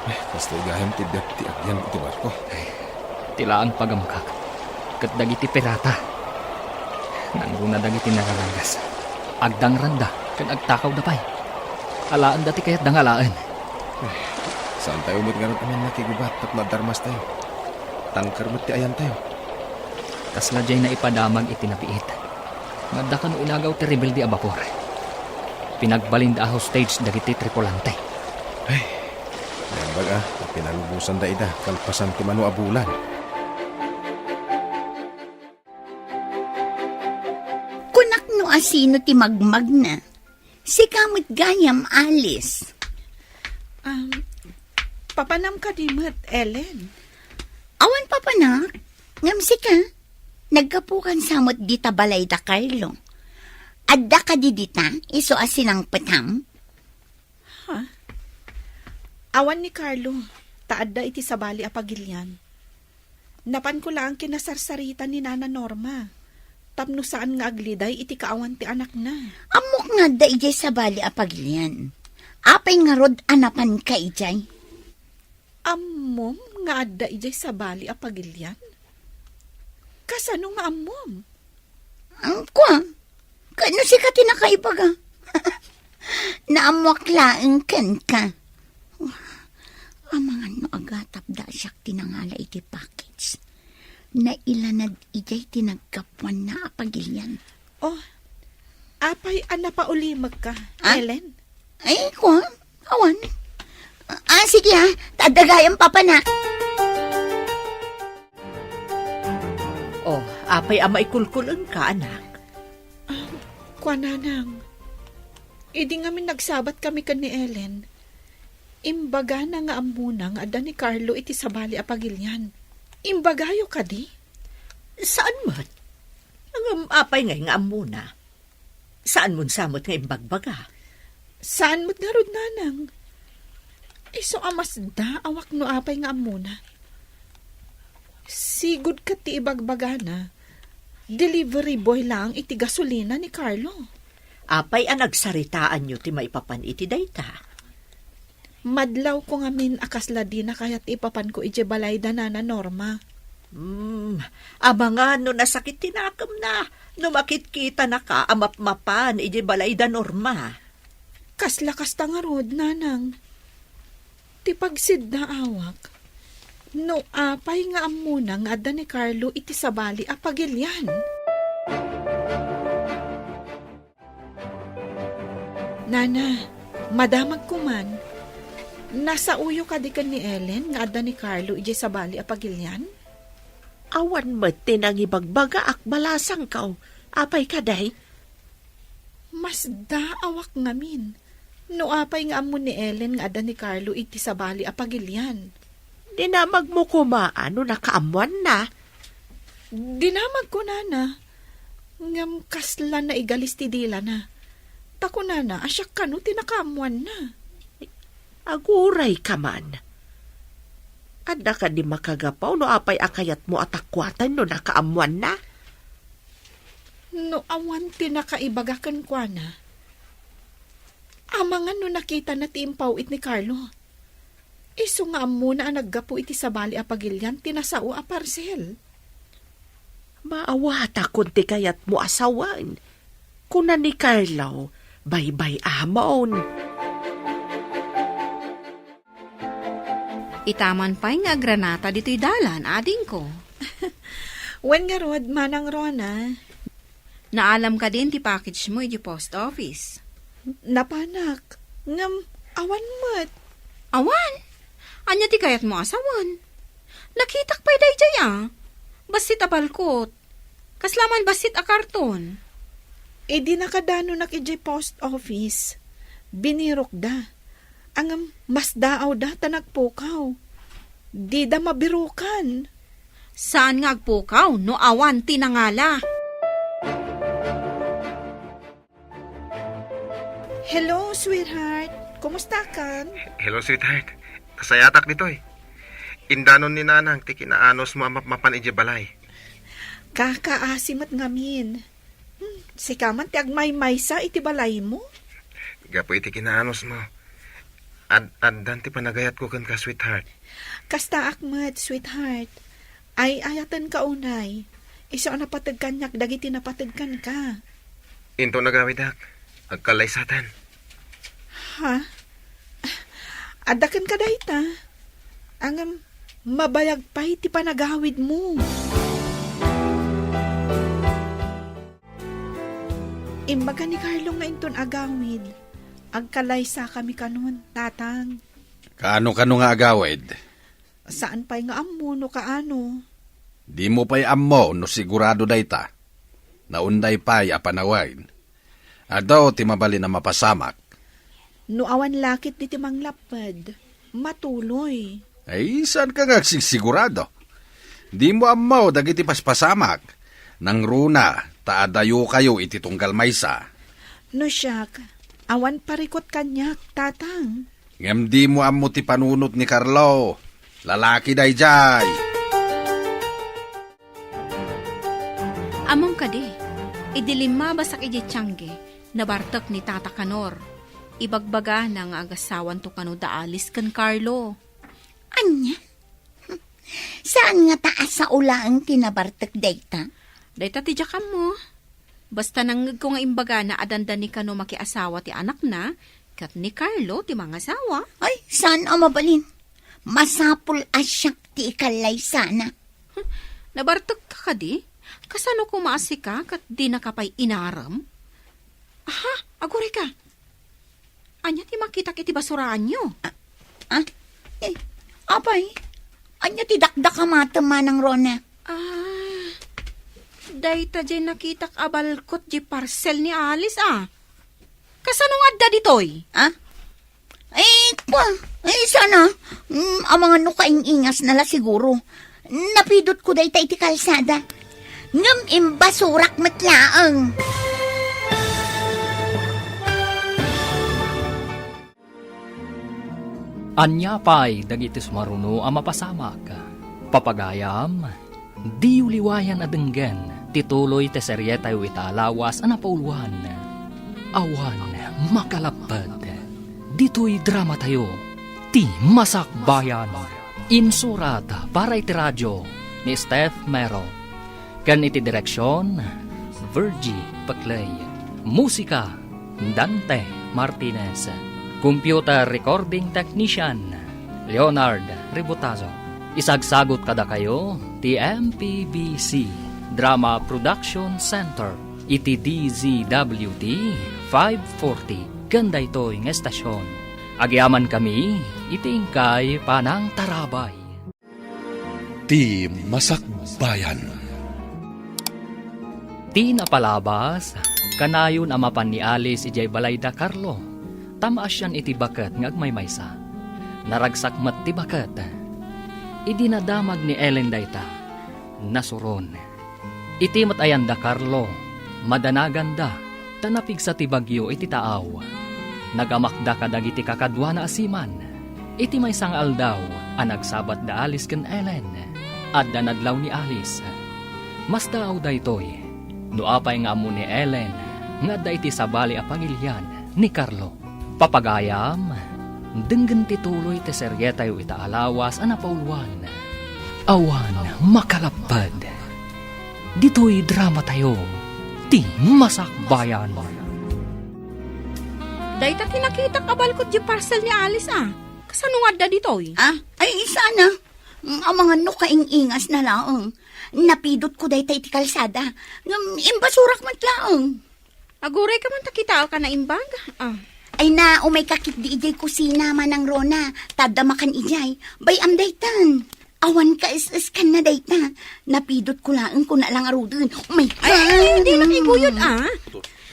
Ay, kastoy gayam ti biag ti agyan iti barko. Ay, ti laeng pagamkak ket dagiti pirata. Nangruna dagiti nararangas. Agdangranda ken agtakawda pay. Alaenda ti kayatda nga alaen. Ay, saantayo met ngarud a mannakigubat tapno adda armastayo. Tangker met ti ayantayo. Kasla diay naipadamag iti napiit. Nga adda kano inagaw ti rebelde a bapor. Pinagbalinda a hostage dagiti tripulante. Ay, naimbag a, ta pinalubosanda ida kalpasan ti mano a bulan. A sino ti magmagna? Sika met gayam, Alice. Um, papanam kadi met, Ellen? Awan papanak, ngem sika, naggapukan sa met dita balay da Carlo. Adda kadi dita, isu a sinangpetam? Ha? Awan ni Carlo, ta adda iti sabali a pagilian. Napanko laeng kinasarsarita ni Nana Norma, tapno saan nga agliday iti kaawan ti anakna. Ammok nga adda idiay sabali a pagilian. Apay ngarud a napanka idiay? Ammom nga adda idiay sabali a pagilian? Kasano nga ammom? Ang kwa, ket no sika ti nakaibaga. Naammoak laeng kenka. Amangan no agatapda siak ti nangala iti package. Nailanad idiay ti naggapuanna a pagilian. Oh, apay a napaulimekka, Ah? Ellen? Ay, kwa, awan. Ah, sige, ah, ta adda gayam papanak. Oh, apay a maikulkul-engka, anak? Ah, kua, nanang. Idi ngamin nagsabat kami ken ni Ellen, imbagana nga ammona nga adda ni Carlo iti sabali a pagilian. Imbagayo kadi? Saan met? Ngem apay ngay nga ammona? Saan mon sa met nga imbagbaga? Saan met ngarud, nanang? Isu a masdaawak no apay nga ammona. Sigud ket ti ibagbagana, delivery boy laeng iti gasolina ni Carlo. Apay a nagsaritaanyo ti maipapan iti dayta? Madlawko ngamin a kasla dina kayat ti ipapanko idiay balay da Nana Norma. Hmm, amangan no nasakit ti nakemna, no makitkitanaka a mapmapan idiay balay da Norma. Kasla kasta ngarud, nanang. Ti pagsiddaawak, no apay nga ammona nga adda ni Carlo iti sabali a pagilian. Nana, madamagko man. Nasaoyo kadi ken ni Ellen nga adda ni Carlo idiay sabali a pagilian? Awan met ti nangibagbagaak balasangko. Apay kadi? Masdaawak ngamin no apay nga ammo ni Ellen nga adda ni Carlo iti sabali a pagilian. Dinamagmo koma no nakaammoanna? Dinamagko, nana. Ngem kasla naigalis ti dilana. Ta kunana a siak kano ti nakaammoanna. Agurayka man. Adda kadi makagapu no apay a kayatmo a takuaten no nakaammoanna? No awan ti nakaibaga kenkuana, amangan no nakitana ti impaw-it ni Carlo. Isu nga ammona a naggapu iti sabali a pagilian ti nasao a parcel. Maawatakon ti kayatmo a sawen, kuna ni Carlo, baybay-amon. Itaman pay nga agranata ditoy dalan, adingko. Wen ngarud, Manang Rona. Naalam kadin ti package mo iti post office? Napanak, ngem awan met. Awan? Ania ti kayatmo a sawen? Nakitak pay daydiay a. Bassit a balkot. Kasla man bassit a karton. Idi nakadanonak idiay post office, binirokda. Ngem masdaawda ta nagpukaw. Dida mabirokan. Saan nga agpukaw no awan ti nangala? Hello, sweetheart. Kumustakan? Hello, sweetheart. Nasayatak ditoy. Indanon ni Nanang ti kinaanosmo a mapmapan idiay balay. Kakaasi met ngamin. Hmm, sika man ti agmaymaysa iti balaymo? Gapu iti kinaanosmo. Ad-, addan ti panagayatko kenka, sweetheart. Kastaak met, sweetheart. Ay-ayatenka unay. Isu a napateg kaniak dagiti napateg kenka. Inton agawidak, agkallaysaten. Ha? Adda kenka dayta? Ngem, mabayag pay ti panagawidmo. Imbaga ni Carlo nga inton agawid, agkalaysakami kanon, Tatang. Kaano-kano nga agawid? Saan pay nga ammo no kaano. Dimo pay ammo no sigurado dayta. Naunday pay a panawen. Adu ti mabalin a mapasamak. No awan lakit diti manglapped, matuloy. Ay, saan ka nga agsigsigurado? Di mo ammo dagiti paspasamak. Nangruna, ta adayo kayo iti tunggal maysa. No siak, awan parikot kaniak, tatang. Ngem di mo ammo ti panunot ni Carlo. Lalaki dayjay. Ammom kadi, idi limmabasak idiay tiangge, nabartek ni Tata Kanor. Ibagbagana nga agasawanto kano da Alice ken Carlo. Ania? Saan ngata a sao laeng ti nabartek dayta? Dayta ti diak ammo. Basta nangngegko nga imbagana a dandani kano makiasawa ti anakna, ket ni Carlo ti mangasawa. Ay, saan a mabalin. Masapul a siak ti ikallaysana. Hmm, nabartek ka kadi? Kasano koma a sika ket dinaka pay inarem? Aha, aguray ka. Ania ti makitak iti basuraanyo? Ah, ah? Eh, apay, ania ti dakdakamatem, Manang Rona? Ah, dayta jay nakitak a balkot jay parcel ni Alice, ah. Kasano nga adda ditoy? Ah? Eh, kwa, eh, sana, mm, amangan no kaing-ingasna la siguro. Napidotko dayta iti kalsada. Ngem imbasurak met laeng. Ania pay dagiti sumaruno a mapasamak? Papagayam, diyo liwayan a denggen ti tuloy ti serietayo ita a lawas a napauluan, Awan Makalapped. Ditoy dramatayo, ti Masakbayan. Insurat para iti radio ni Steph Mero. Ken iti direksion, Virgie Paclay. Musika, Dante Martinez. Computer recording technician, Leonard Ributazo. Isagsagot kadakayo ti M P B C Drama Production Center iti D Z W T five forty ken daytoy nga estasion. Agyamankami iti inkay panangtarabay. Ti Masakbayan. Ti napalabas, kanayon a mapan ni Alice idiay balayda Carlo, ta maasian iti baket nga agmaymaysa. Naragsak met ti baket. Idi nadamag ni Ellen dayta, nasuron. Iti met ayanda Carlo, madanaganda, ta napigsa ti bagyo iti taaw. Nagamakda kadagiti kakaduana a seaman. Iti maysa nga aldaw a nagsabat da Alice ken Ellen, adda nadlaw ni Alice. Masdaaw daytoy, no apay nga ammo ni Ellen nga adda iti sabali a pagilian ni Carlo. Papagayam, denggen ti tuloy ti serietayo ita a lawas a napauluan, Awan Makalapped. Ditoy dramatayo, ti Masakbayan. Dayta ti nakitak a balkot di parcel ni Alice, a. Kasano nga adda ditoy? Ah, ay, sana. Amangan no kaing-ingasna laeng. Napidotko dayta iti kalsada. Ngem imbasurak met laeng. Aguray ka man ta kitaak a naimbag? Ah. Ay na, umay ka ketdi idiay kusina, Manang Rona. Ta adda makan idiay. Bay-am daytan. Awan ka es-eskanna dayta. Napidotko laeng kuna la ngaruden. Umay ka. Ay, ay, ay, di na kay guyod, ah.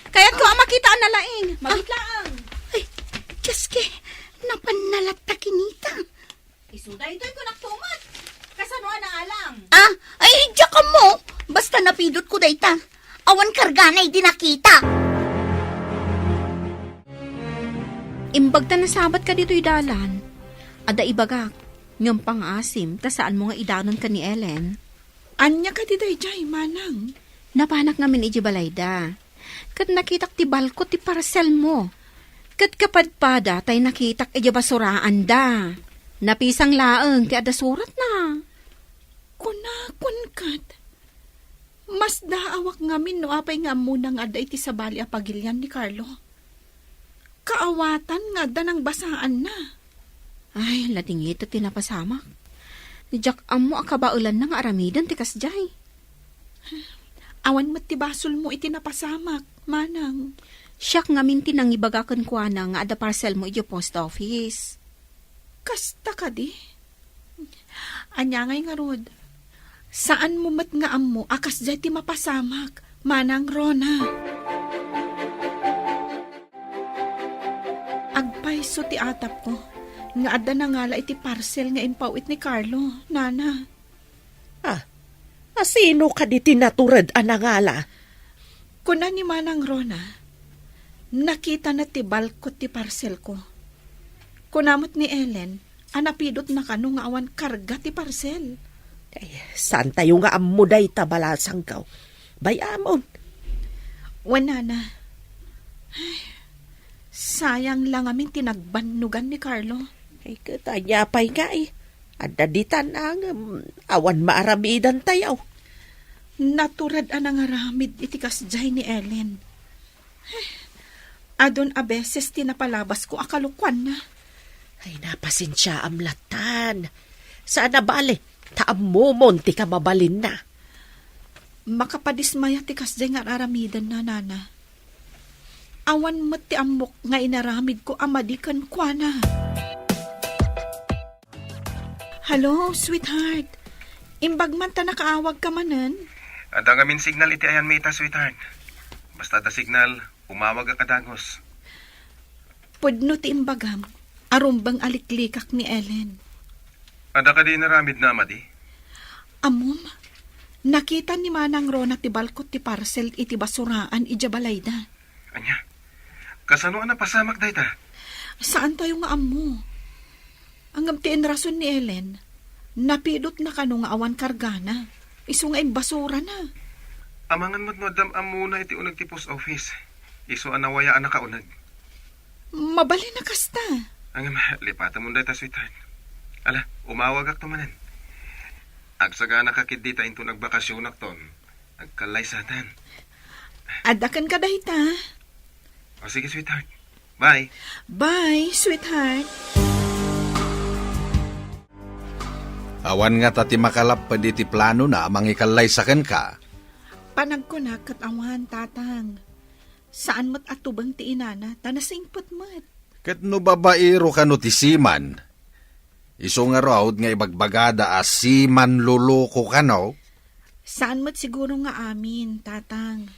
Kayatko a makita a nalaing. Magit laeng. Ay, Diyos ke, napan na latta kinita. Isu daytoy kunak tumet. Kasano a naalang? Ah, ay, diak ammo. Basta napidotko dayta. Awan kargana idi nakita. Imbag ta nasabat ka ditoy dalan. Adda ibagak, ngem pangaasim ta saanmo nga idanon ken ni Ellen. Ania kadi daydiay, Manang? Napanak ngamin idiay balayda. Ket nakitak ti balkot ti parselmo. Ket kapadpada tay nakitak idiay basuraanda. Napisang laeng ti adda suratna. Kunakon ket, masdaawak ngamin no apay nga ammona nga adda iti sabali a pagilian ni Carlo. Kaawatan nga adda nangbasaanna. Ay, ladingit ti napasamak. Diak ammo a kabaelanna nga aramiden ti kasdiay. Awan met ti basolmo iti napasamak, Manang. Siak ngamin ti nangibaga kenkuana nga adda parselmo idiay post office. Kasta kadi? Ania ngay ngarud? Saanmo met nga ammo a kasdiay ti mapasamak, Manang Rona. So ti atapko nga adda nangala iti parcel nga impaw-it ni Carlo, nana. Ah, asino kadi ti natured a nangala? Kuna ni Manang Rona, nakitana ti balkot ti parcelko. Kuna met ni Ellen a napidotna kano nga awan karga ti parcel. Ay, saantayo nga ammo dayta, balasangko. Bay-amon. Wen, nana. Ay, sayang la ngamin ti nagbannogan ni Carlo. Ay, ket ania pay ngay? Adda ditan a ngem awan maaramidantayo. Natured a nangaramid iti kasdiay ni Ellen. Adun a beses ti napalabasko a kalokuanna. Ay, napasensiaam lattan. Saan a bale, ta ammomon ti kamabalinna. Makapadismaya ti kasdiay nga ar-aramidenna, nana. Awan met ti ammok nga inaramidko a madi kenkuana. Hello, sweetheart. Imbag man ta nakaawagka manen? Adda ngamin signal iti ayanmi ita, sweetheart. Basta adda signal, umawagak a dagus. Pudno ti imbagam, a rumbeng a liklikak ni Ellen. Adda kadi inaramidna a madi? Ammom, nakita ni Manang Rona ti balkot ti parcel iti basuraan idiay balayda. Ania? Kasano a napasamak dayta? Saantayo nga ammo. Ngem ti inrason ni Ellen, napidotna kano nga awan kargana, isu nga imbasurana. Amangan met no addam ammona iti uneg ti post office. Isu a nawaya a nakauneg. Mabalin a kasta. Ngem, lipatemon dayta, sweetheart. Ala, umawagakto manen. Agsaganaka ketdi ta inton agbakasionakton, agkallaysaten. Adda kenka dayta. O, sige, sweetheart. Bye. Bye, sweetheart. Awan ngata ti makalapped iti planona a mangikallaysa kenka. Panagkunak ket awan, tatang. Saan met a tubeng ti inana, ta nasingpet met. Ket no babaero kano ti seaman, isu ngarud nga ibagbagada a seaman loloko kano? Saan met siguro nga amin, tatang.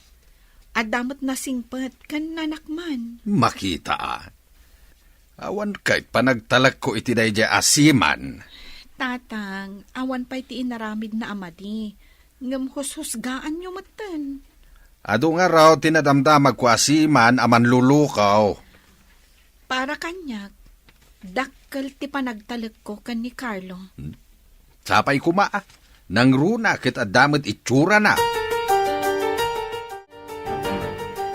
Adda met nasingpet ken nanakman. Makita a. Awan ket panagtalekko iti daydiay a seaman. Tatang, awan pay ti inaramidna a madi, ngem hushusgaanyo metten. Adu ngarud ti nadamdamagko a seaman a manlulukaw. Para kaniak, dakkel ti panagtalekko ken ni Carlo. Hmm? Sapay koma, a. Nangruna ket adda met itsurana.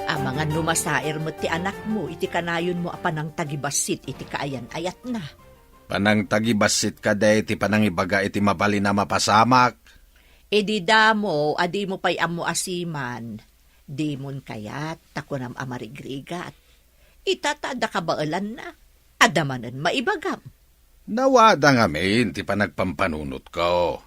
Amangan no masair met ti anakmo iti kanayonmo a panangtagibassit iti kaayan-ayatna. Panangtagibassit kadi ti panangibaga iti mabalin a mapasamak? Idi damo a dimo pay ammo a seaman, dimon kayat ta kunam a marigrigat. Ita ta adda kabaelanna, adda manen maibagam. Nawada ngamin ti panagpampanunotko.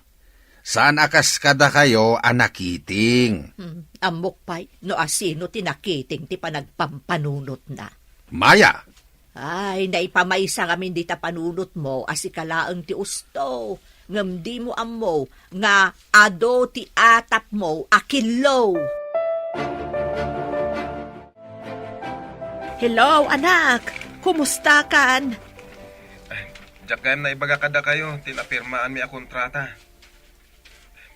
Saan a kas kadakayo a nakiting. Hmm, ammok pay no asino ti nakiting ti panagpampanunotna. Maya! Ay, naipamaysa ngamin dita panunotmo a sika laeng ti usto, ngem dimo ammo nga adu ti atapmo a killo. Hello, anak! Kumustakan? Diak gayam naibaga kadakayo ti napirmaanmi a kontrata.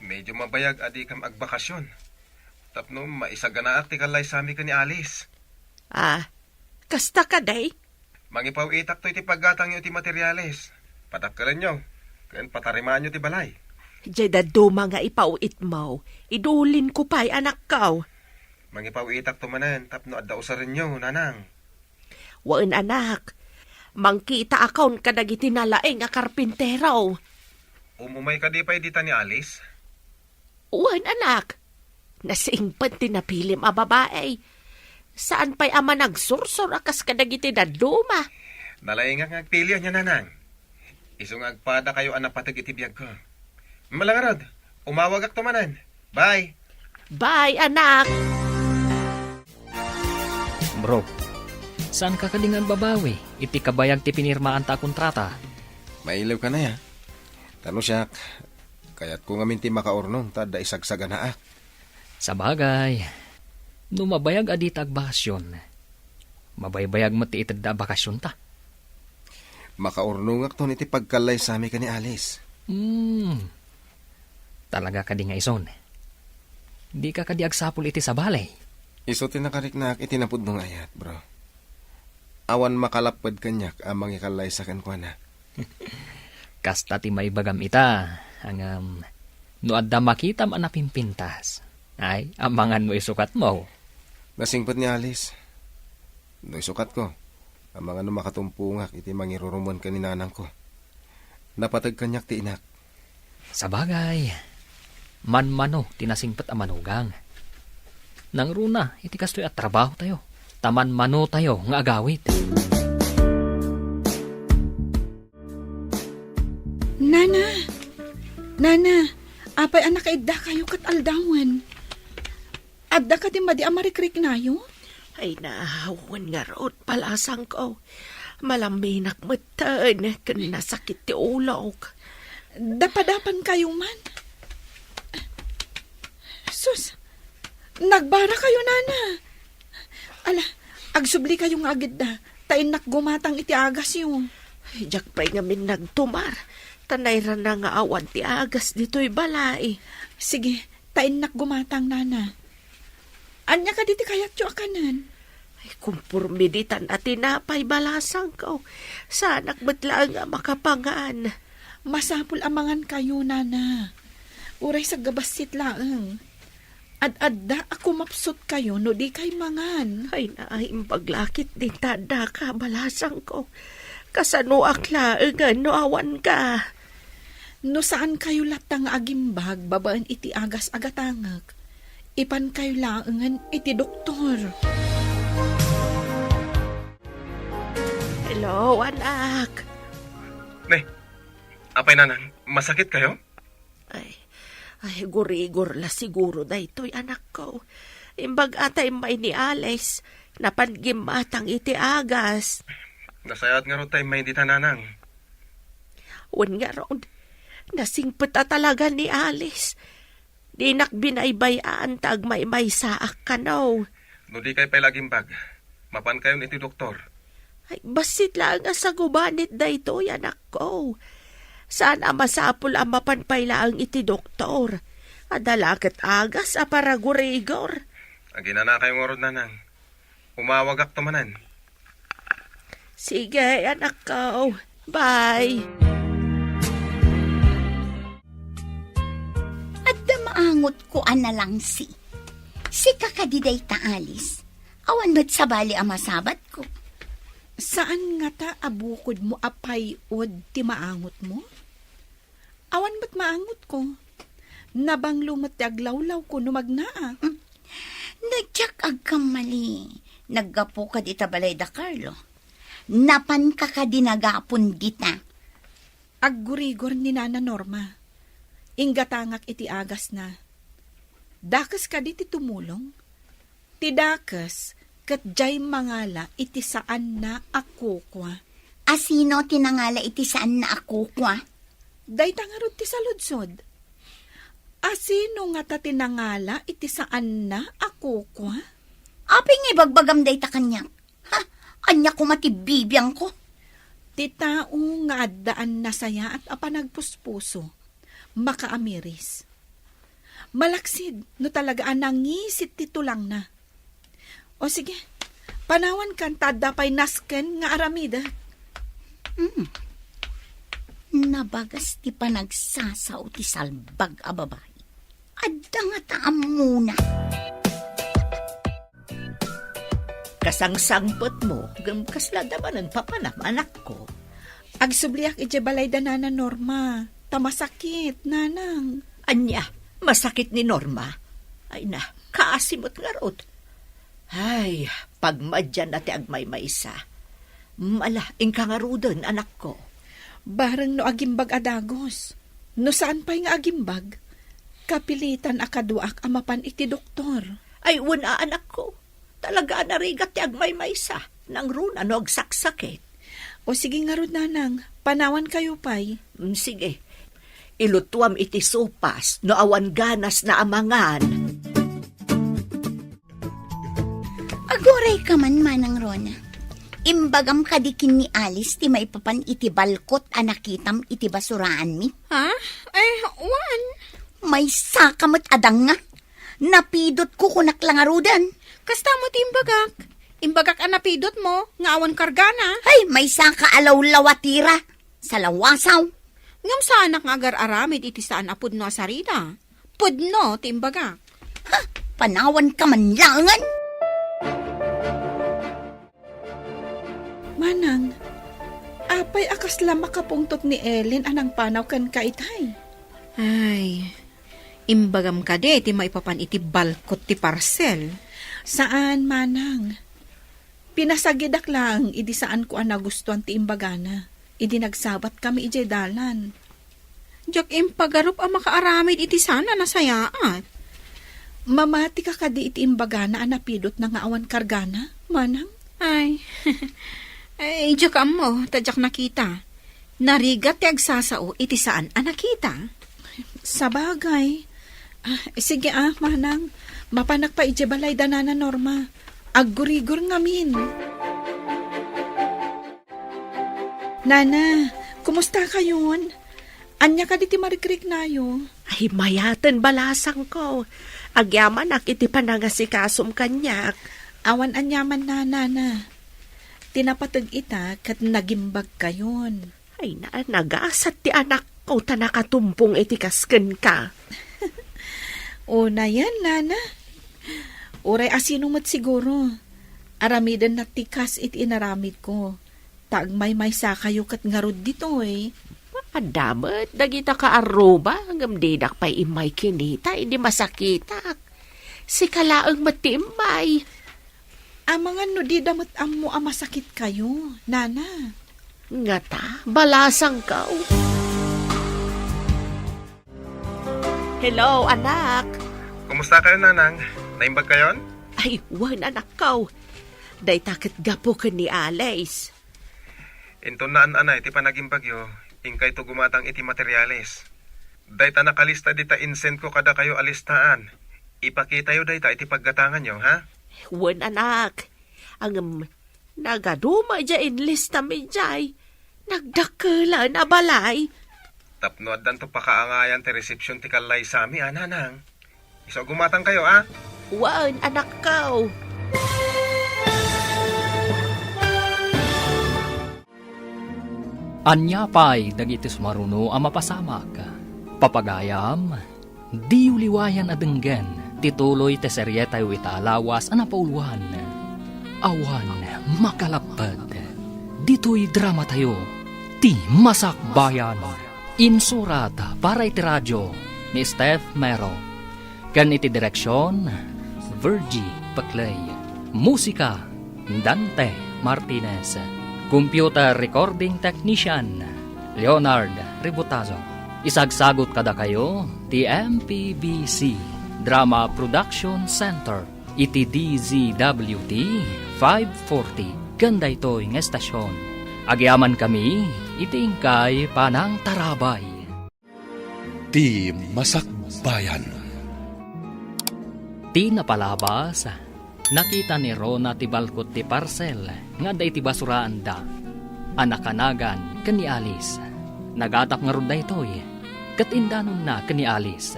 Medyo mabayag a dikam agbakasyon. Tapno maisaganaak ti kallaysami ken ni Alice. Ah, kasta kadi? Mangipaw-itakto iti paggatangyo iti materiales. Padakkelenyo, ken patarimaanyo ti balay. Diay dadduma nga ipaw-itmo, idulinko pay, anakko. Mangipaw-itakto manen tapno adda usarenyo, nanang. Wen, anak. Mangkitaakon kadagiti nalaing a karpintero. Umumay kadi pay dita ni Alice? Wen, anak. Nasingpet ti napilim a babai. Saan pay a managsursor a kas kadagiti dadduma. Nalaingak nga agpili ania, nanang. Isu nga agpadakayo a napateg iti biagko. Mala ngarud, umawagakto manen. Bye. Bye, anak. Bro, saanka kadi nga agbabawi iti kabayag ti pinirmaanta a kontrata? Mailiwka, nay, a. Ta no siak, kayatko ngamin ti makaurnong ta adda isagsaganaak. Sabagay, no mabayag a dita agbakasyon, mabaybayag met ti itedda a bakasyonta. Makaurnongakton iti pagkallaysami ken ni Alice. Hmm. Talaga kadi nga ison? Dika kadi agsapul iti sabali? Isu ti nakariknaak iti napudno nga ayat, bro. Awan makalapped kaniak a mangikallaysa kenkuana. Kasta ti maibagam ita, ngem no adda makitam a napimpintas, ay, amangan no isukatmo. Nasingpet ni Alice. No isukatko, amangan no makatumpongak iti mangirurumon ken ni nanangko. Napateg kaniak ti inak. Sabagay, manmano ti nasingpet a manugang. Nangruna iti kastoy a trabahotayo, ta manmanotayo nga agawid. Nana! Nana! Apay a nakaiddakayo ket aldawen? Adda kadi madi a marikriknayo? Ay, na, wen ngarud, balasangko. Malaminak metten ken nasakit ti ulok. Dapadapan kayo man. Sus, nagbara kayo, nana. Ala, agsubli kayo nga agidda, ta innak gumatang iti agasyo. Diak pay ngamin nagtumar, ta nairana nga awan ti agas ditoy balay. Sige, ta innak gumatang, nana. Ania kadi ti kayatyo a kanen? Ay, kumporme ditan a tinapay, balasangko. Saanak met laeng a makapangan. Masapul a mangan kayo, nana. Uray saggabassit laeng. Ad-adda a kumapsut kayo no di kay mangan. Ay, naimbag lakit din ta adda ka, balasangko. Kasanoak laengen no awan ka? No saan kayo latta nga agimbag babaen iti agas a gatangek, ipan kayo laengen iti doktor. Hello, anak. Ne, apay nanang, masakit kayo? Ay, ay, gurigor la siguro daytoy, anakko. Imbag a ta immay ni Alice, napan gimmatang iti agas. Nasayaat ngarud ta immay dita, nanang. Wen ngarud, nasingpet a talaga ni Alice. Dinak binaybay-an ta agmaymaysaak kano. No di kay pay lagimbag, mapan kayon iti doktor. Ay, bassit laeng a sagubanit daytoy, anakko. Saan a masapul a mapan pay laeng iti doktor. Adda la ket agas a paragurigor. Aginana kayo ngarud, nanang. Umawagak to manen. Sige, anakko. Bye. Adda maangotko a nalangsi. Sika kadi dayta, Alice. Awan met sabali a masabatko. Saan ngata a bukodmo a pay-od ti maangotmo? Awan met maangotko. Nabanglo met ti aglawlawko no magnaak. Hmm. No diak agkammali, naggapuka dita balay da Carlo. Napanka kadi nagapon dita? Aggurigor ni Nana Norma. Inggatangak iti agasna. Dakes kadi ti tumulong? Ti dakes ket diay mangala iti saanna a kukua. A sino ti nangala iti saanna a kukua? Dayta ngarud ti saludsod. A sino ngata ti nangala iti saanna a kukua? Apay nga ibagbagam dayta kaniak? Ha? Ania koma ti bibiangko? Ti tao nga addaan nasayaat a panagpuspuso, makaamiris. Malaksid no talaga a nangisit ti tulangna. O sige, panawankan ta adda pay nasken nga aramidek. Hmm. Nabagas ti panagsasao ti salbag a babai. Adda ngata ammona. Kasangsangpetmo, ngem kasla adda manen papanam, anakko. Agsubliak idiay balay da Nana Norma, ta masakit, nanang. Ania, masakit ni Norma? Ay na, kaasi met ngarud. Ay, pagmadianna ti agmaymaysa. Mala, inka ngaruden, anakko. Bareng no agimbag a dagus. No saan pay nga agimbag, kapilitan a kaduaak a mapan iti doktor. Ay, wen a, anakko. Talaga a narigat ti agmaymaysa. Nangruna no agsaksakit. O sige ngarud, nanang, panawan kayo pay. Mm, sige. Ilutuam iti sopas no awan ganas na amangan. Aguray ka man, Manang Rona. Imbagam kadi ken ni Alice ti maipapan iti balkot a nakitam iti basuraanmi? Ha? Ay, wen. Maysaka met a danga. Napidotko, kunak la ngaruden. Kasta met ti imbagak. Imbagak a napidotmo nga awan kargana. Ay, maysaka a lawlawatira. Salawasaw. Ngem saanak nga agar-aramid iti saan a pudno a sarita. Pudno ti imbagak. Ha? Panawanka man laengen? Manang, apay a kasla makapungtot ni Ellen a nangpanaw kenka itay? Ay, imbagam kadi ti maipapan iti balkot ti parcel? Saan, Manang. Pinasagidak laeng idi saanko a nagustuan ti imbagana idi nagsabatkami idiay dalan. Diak impagarup a makaaramid iti saan a nasayaat. Mamatika kadi iti imbagana a napidotna nga awan kargana, Manang? Ay, ay, diak ammo, ta diak nakita. Narigat ti agsasao iti saan a nakita. Sabagay. Ah, sige ah, Manang. Mapanak pay idiay balay da Nana Norma. Aggurigor ngamin. Nana, kumusta kayon? Ania kadi ti marikriknayo? Ay, mayaten balasangko. Agyamanak iti panangasikasom kaniak. Awan aniaman, Nana. Ti napateg ita ket nagimbagkayon. Ay, na, nagasat ti anakko ta nakatumpong iti kas kenka. Unayen, Nana. Uray asino met siguro. Aramidenna ti kas iti inaramidko. Ta agmaymaysakayo ket ngarud ditoy. Adda met dagita kaarruba, ngem didak pay immay kinita idi masakitak. Sika laeng met ti immay. Amangan no dida met ammo a masakitkayo, Nana. Ngata, balasangko. Hello, anak. Kumusta kayo, Nanang? Naimbag kayon? Ay, wen, anakko. Dayta ket gapu ken ni Alice. Inton naan-anay ti panagimbagyo, inkayto gumatang iti materiales. Dayta nakalista dita insend ko kadakayo a listaan. Ipakitayo dayta iti paggatanganyo, ha? Wen, anak. Ngem, nagaduma idiay inlistam idiay. Nagdakkelen a balay. Tapno addanto pakaangayan ti resepsiyon ti kallaysami, a, Nanang. Isu a gumatangkayo, a? Wen, anakko. Ania pay dagiti sumaruno a mapasamak? Papagayam, diyo liwayan a denggen ti tuloy ti serietayo ita a lawas a napauluan. Awan makalapped. Ditoy dramatayo, Ti Masakbayan. Insurat para iti radio ni Steph Mero. Ken iti direksion, Virgie Peclay. Musika, Dante Martinez. Computer recording technician, Leonard Ributazo. Isagsagut kadakayo ti M P B C Drama Production Center iti D Z W T five forty ken daytoy nga estasion. Agyamankami iti inkay panangtarabay. Ti Masakbayan. Ti napalabas, nakita ni Rona ti balkot ti parsel nga adda iti basuraanda a nakanagan ken ni Alice. Nagatap ngarud daytoy, ket indanonna ken ni Alice.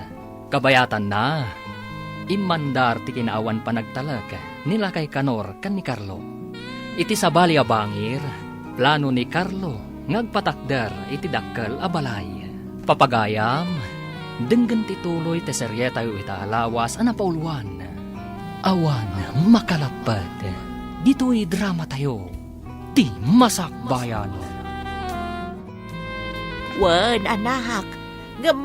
Kabayatanna, immandar ti kinaawan panagtalek ni Lakay Kanor ken ni Carlo. Iti sabali a bangir, plano ni Carlo nga agpatakder iti dakkel a balay. Papagayam, denggen ti tuloy ti serietayo ita a lawas a napauluan. Awan makalapped ditoy dramatayo, Ti Masakbayan. Wen, anak, ngem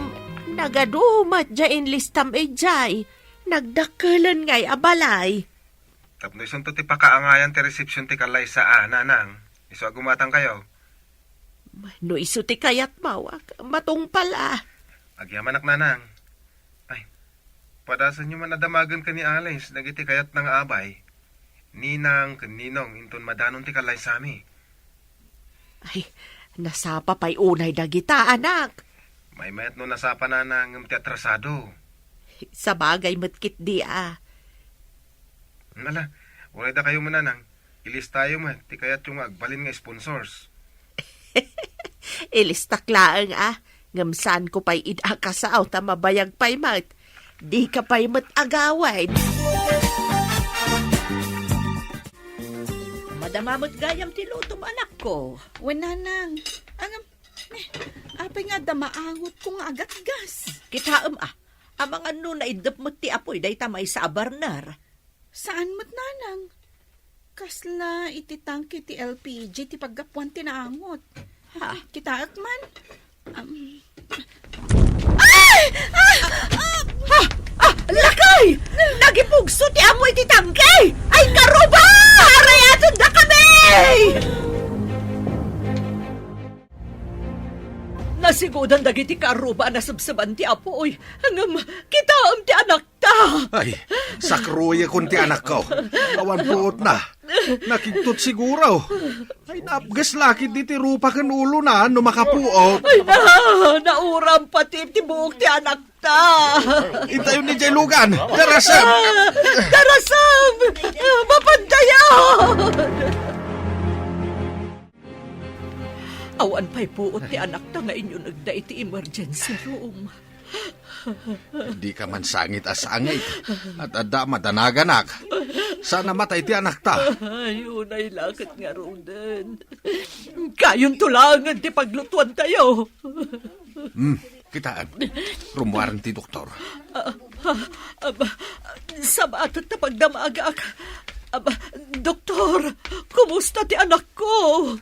nagadu met diay inlistam idiay. Nagdakkelen ngay a balay. Tapno isunto ti pakaangayan ti resepsiyon ti kallaysa a, Nanang. Isu a gumatangkayo. No isu ti kayatmo, ak-, matungpal a. Agyamanak, Nanang. Ay, padasenyo man a damagen ken ni Alice dagiti kayatna nga abay, ninang ken ninong inton madanon ti kallaysami. Ay, nasapa pay unay dagita, anak. Maymayat no nasapa, Nanang, ngem ti atrasado. Sabagay met ketdi a. Ala, uray dakayo met, Nanang. Ilistayo met ti kayatyo nga agbalin nga sponsors. Ilistak laeng a, ngem saanko pay ida a kasao ta mabayag pay met. Dika pay met agawid. Madama met gayam ti lutom, anakko. Wen, nanang. Ngem, eh, apay nga adda maangotko nga agatgas? Kitaem a, amangan no naiddep met ti apuy dayta maysa a burner. Saan met, nanang? Kasla iti tangke ti L P G ti paggapuan ti naangot. Ha? Kitaek man. Um, ay! Ah! Ah! Ah! Ah! Lakay! Nagipugso ti amoy ti tangke! Ay, karuba! Arayaten da kami! Nasigudan dagiti karuba a nasebseban ti apuy. Ngem, kitaem ti anakta. Ay, sakruyekon ti anakko. Awan puotna. Nakigtot siguro. Ay, napges lakit diti rupa ken ulona no makapuot. Ay na, nauram pati ti buok ti anakta. Intayon ni jay lugan. Darasem! Ah, darasem! Ah, mapantayan! Awan pay puot ti anakta nga inyunegda iti emergency room. Dika man sangit a sangit. At adda madanaganak. Saan a matay ti anakta. Ay, unay lakit ngaruden. Kayonto laengen ti paglutuantayo. Hmm, kitaem. Rummuaren ti doktor. Ah, ah, aba, sabaat ta pagdamagak. Aba, doktor, kumusta ti anakko?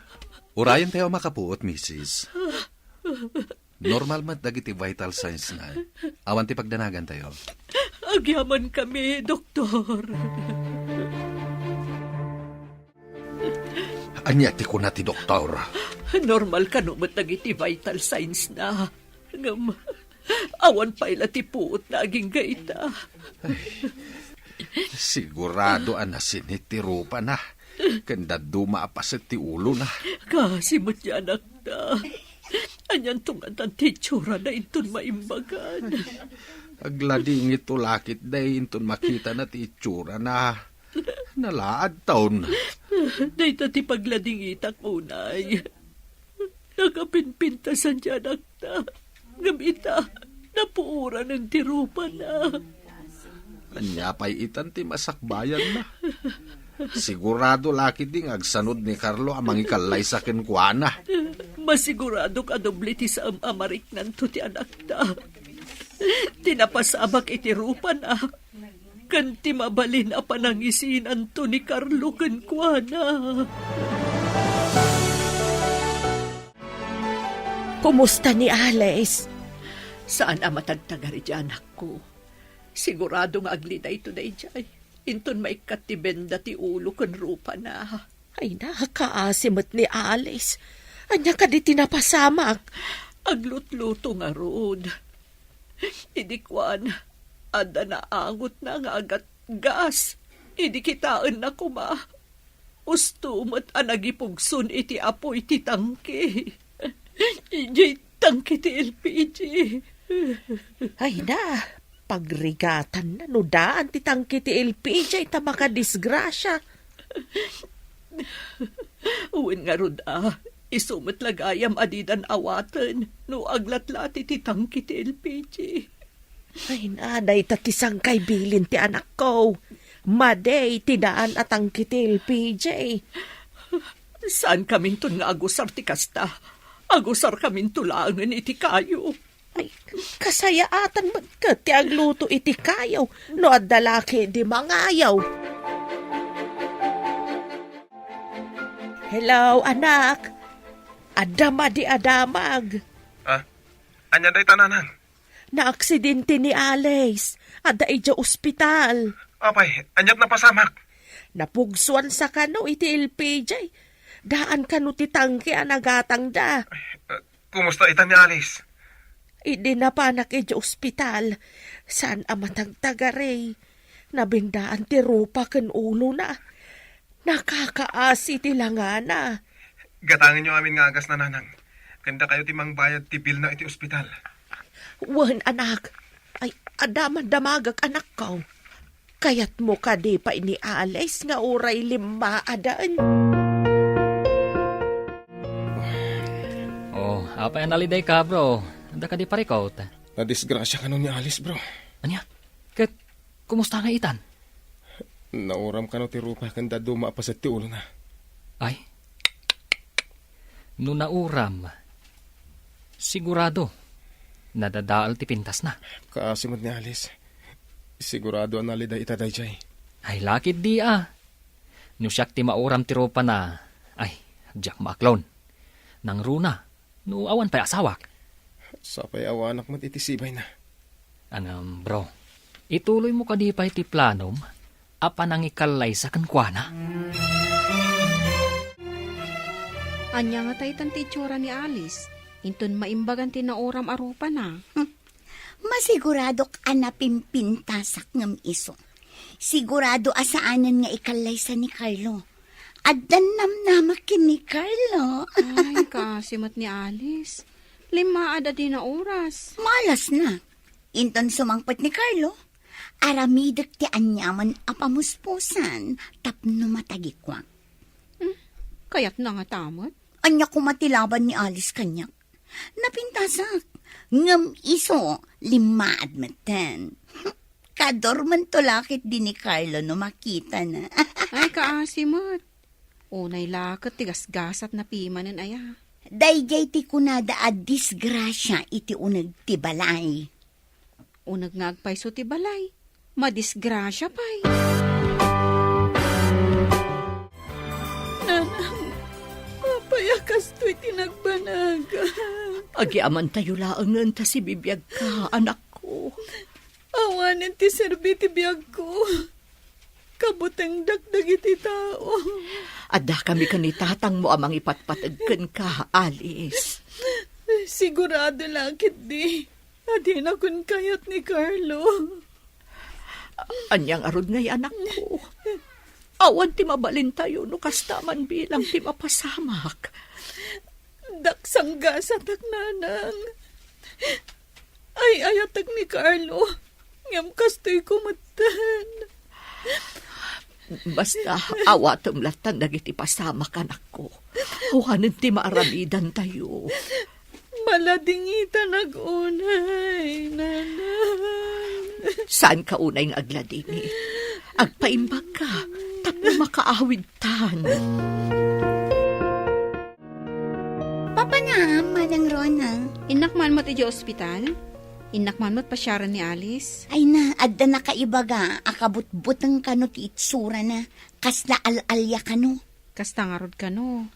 Urayentayo a makapuot, misis. Normal met dagiti vital signs na. Awan ti pagdanagantayo. Agyamankami, doktor. Ania ti kuna ti doktor? Normal kano met dagiti vital signs na. Ngem, awan pay la ti puot na agingga ita. Ay, sigurado a nasinit ti rupana, ken dadduma a paset ti ulona. Kaasi met ti anakta. Anianto ngatan ti itsurana inton maimbagan? Agladingitto lakit day inton makitana ti itsurana. Nalaadton. Dayta ti pagladingitak unay. Nakapimpintasan ti anakta. Ngem ita, napuoranen ti rupana. Ania pay itan ti masakbayanna? Sigurado lakit di nga agsanod ni Carlo a mangikallaysa kenkuana. Masiguradok a doble ti saan a mariknanto ti anakta. Ti napasamak iti rupana, ken ti mabalin a panangisinanto ni Carlo kenkuana. Kumusta ni Alice? Saan a matagtagari ti anakko. Sigurado nga agli daytoy daydiay. Inton maikkat ti benda ti ulo ken rupana. Ay, nakaasi met ni Alice. Ania kadi ti napasamak? Aglutluto ngarud. Idi kuan, adda naangotna nga agatgas. Idi kitaenna koma, usto met a nagipugson iti apuy ti tangke. Idiay tangke ti L P G. Ay na, pagrigatanna no daan ti tangke ti L P G ta makadisgrasia. Wen ngarud a, isu met la gayam a didan awaten no aglatlati ti tangke ti L P G. Ay na, dayta ti sangkay bilin ti anakko. Madi ti daan a tangke ti L P G. Saankaminton nga agusar ti kasta. Agusarkaminto laengen iti kayo. Ay, kasayaatan met ket ti agluto iti kayo no adda laki di mangayo. Hello, anak. Adda madi a damag. Ah, ania dayta, nanang? Naaksidente ni Alice. Adda idiay ospital. Apay, aniat napasamak? Napugsuan sa kano iti L P G. Daan kano ti tangke a nagatangda. Eh, kumusta ita ni Alice? Idi napanak idiay ospital, saan a matagtagari. Nabendaan ti rupa ken ulona. Nakakaasi ti langana. Gatangenyo amin nga agasna, nanang. Ken dakayo ti mangbayad ti bilna iti ospital. Wen, anak. Ay, adda man damagak, anakko. Kayatmo kadi pay ni Alice nga uray limmaaden? Oh, apay a nalidayka, bro? Adda kadi parikut? Nadisgrasya kano ni Alice, bro. Ania? Ket kumusta nga itan? Nauram kano ti rupa ken dadduma a paset ti ulona. Ay? No nauram, sigurado, nadadael ti pintasna. Kaasi met ni Alice. Sigurado a naliday ita daydiay. Ay, lakit di a. No siak ti mauram ti rupana, ay, diak maaklon. Nangruna, no awan pay asawak. Sapay awanak met iti sibayna. Ngem, bro, ituloymo kadi pay ti planom a panangikallaysa kenkuana? Ania ngata itan ti itsura ni Alice, inton maimbagan ti nauram a rupana? Hmm. Masiguradok a napimpintasak ngem isu. Sigurado a saanen nga ikallaysa ni Carlo. Addan namnamak ken ni Carlo. Ay, kaasi met ni Alice. Limmaad a dina oras. Malasna. Inton sumangpet ni Carlo, aramidek ti aniaman a pamuspusan tapno matagikuak. Hmm, kayatna ngata met? Ania koma ti laban ni Alice kaniak? Napintasak. Ngem isu, limmaad metten. Kadormento la ketdi ni Carlo no makitana. Ay, kaasi met. Unay la ket ti gasgasatna pimanen aya. Daydiay ti kunada a disgrasia iti uneg ti balay. Uneg nga agpayso ti balay, madisgrasia pay. Nanang, apay a kastoy ti nagbanag? Agyamaentayo laengen ta sibibiagka, anakko. Awanen ti serbi ti biagko. Kabutengdak dagiti tao. Addakami ken ni tatangmo a mangipatpateg kenka, Alice. Sigurado la ketdi a dinakon kayat ni Carlo. Ania ngarud ngay, anakko? Awan ti mabalintayo no kasta man bilang ti mapasamak. Daksanggasatak, nanang. Ay-ayatek ni Carlo, ngem kastoyko metten. Basta, awatem lattan dagiti pasamak, anakko. Awanen ti maaramidantayo. Maladingitan unay, nanang. Saanka unay nga agladingit. Agpaimbagka, tapno makaawidtan. Papanam, Manang Rona. Innak man met idiay ospital? Innak man met pasiaren ni Alice? Ay na, adda nakaibaga a kabutbuteng kano ti itsurana, kasla al-alia kano. Kasta ngarud kano.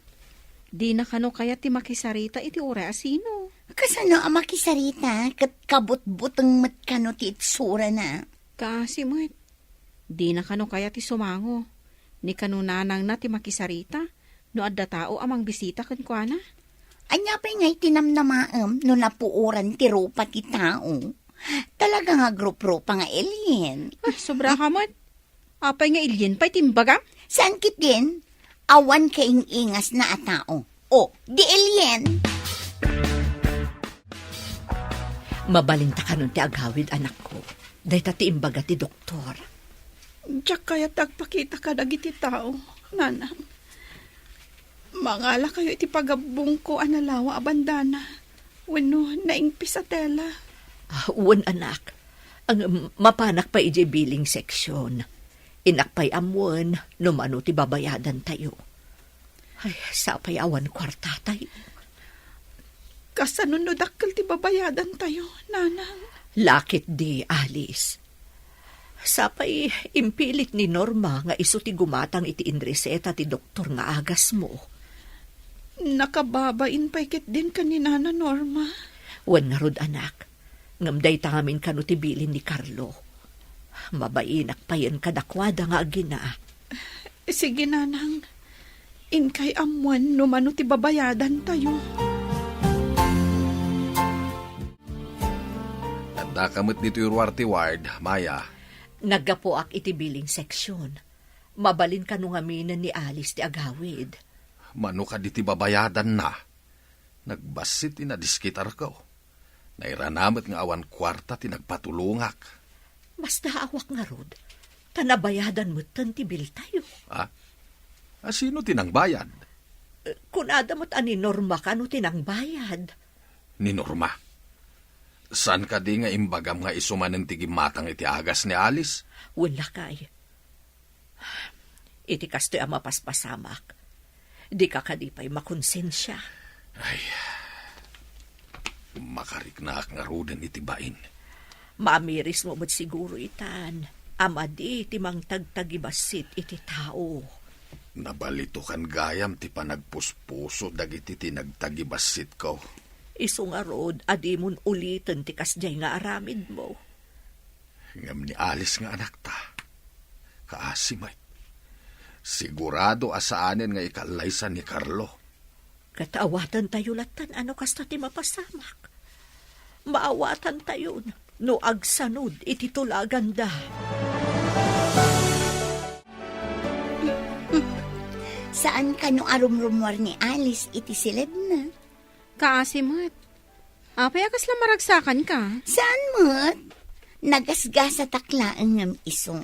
Dina kano kayat ti makisarita iti uray a sino. Kasano a makisarita ket kabutbuteng met kano ti itsurana? Kaasi met. Dina kano kayat ti sumango. Ni kano nanangna ti makisarita no adda tao a mangbisita kenkuana. Ania pay ngay ti namnamaem no napuoran ti rupa ti tao? Talaga nga agruprupa nga alien. Ah, sobraka met. Apay nga alien pay ti imbagam? Saan ketdin? Awan kaing-ingasna a tao. O, di alien. Mabalinta kanon ti agawid, anakko. Dayta ti imbaga ti doktor. Diak kayat agpakita kadagiti tao, nanang. Mangalakayo iti pagabbongko a nalawa a bandana wenno naingpis a tela. Ah, wen, anak. Ang mapanak pay idiay billing section. Innak pay ammoen no mano ti babayadantayo. Ay, sapay awan kuartatayo. Kasano no dakkel ti babayadantayo, nanang? Lakit di, Alice. Sapay impilit ni Norma nga isu ti gumatang iti inreseta ti doktor nga agasmo. Nakababain pay ketdin ken ni Nana Norma. Wen ngarud, anak, ngem dayta ngamin kano ti bilin ni Carlo. Mabainak payen kadakuada nga agina. Sige, nanang. Inkay ammoen no mano ti babayadantayo. Addaka met ditoy ruar ti ward, Maya. Naggapuak iti billing section. Mabalin kano ngaminen ni Alice ti agawid. Mano kadi ti babayadanna? Nagbassit ti nadiskitarko. Nairana met nga awan kuarta ti nagpatulongak. Basta awak ngarud, Ta nabayadan metten ti biltayo. Ah? A, sino ti nangbayad? Eh, kunada met a ni Norma kano ti nangbayad. Ni Norma? Saan kadi nga imbagam nga isu manen ti gimmatang iti agas ni Alice? Wen, lakay. Iti kastoy a mapaspasamak, dika kadi pay makonsensia. Ay, makariknaak ngaruden iti bain. Maamirismo met siguro itan a madi ti mangtagtagibassit iti tao. Nabalitokan gayam ti panagpuspuso dagiti tinagtagibassitko. Isu ngarud a dimon uliten ti kasdiay nga aramidmo. Ngem ni Alice nga anakta, kaasi met. Sigurado a saanen nga ikallaysa ni Carlo. Ket awatentayo lattan a no kasta ti mapasamak. Maawatantayon no agsanod iti tulaganda. Saan kano a rumrumuar ni Alice iti siledna? Kaasi met. Apay a kasla maragsakanka? Saan met? Nagasgasatak laeng ngem isu.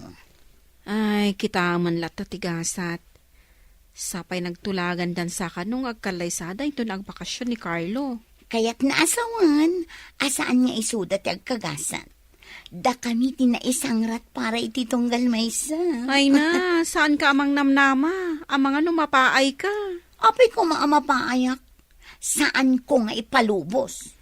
Ay, kitaem latta ti gasat. Sapay nagtulagandan sa kano nga agkallaysada inton agbakasyon ni Carlo. Kayatna a sawen a saan nga isuda ti agkagasat. Dakami ti naisangrat para iti tunggal maysa. Ay na, saanka a mangnamnama? Amangan no mapaayka. Apay koma a mapaayak? Saanko nga ipalubos.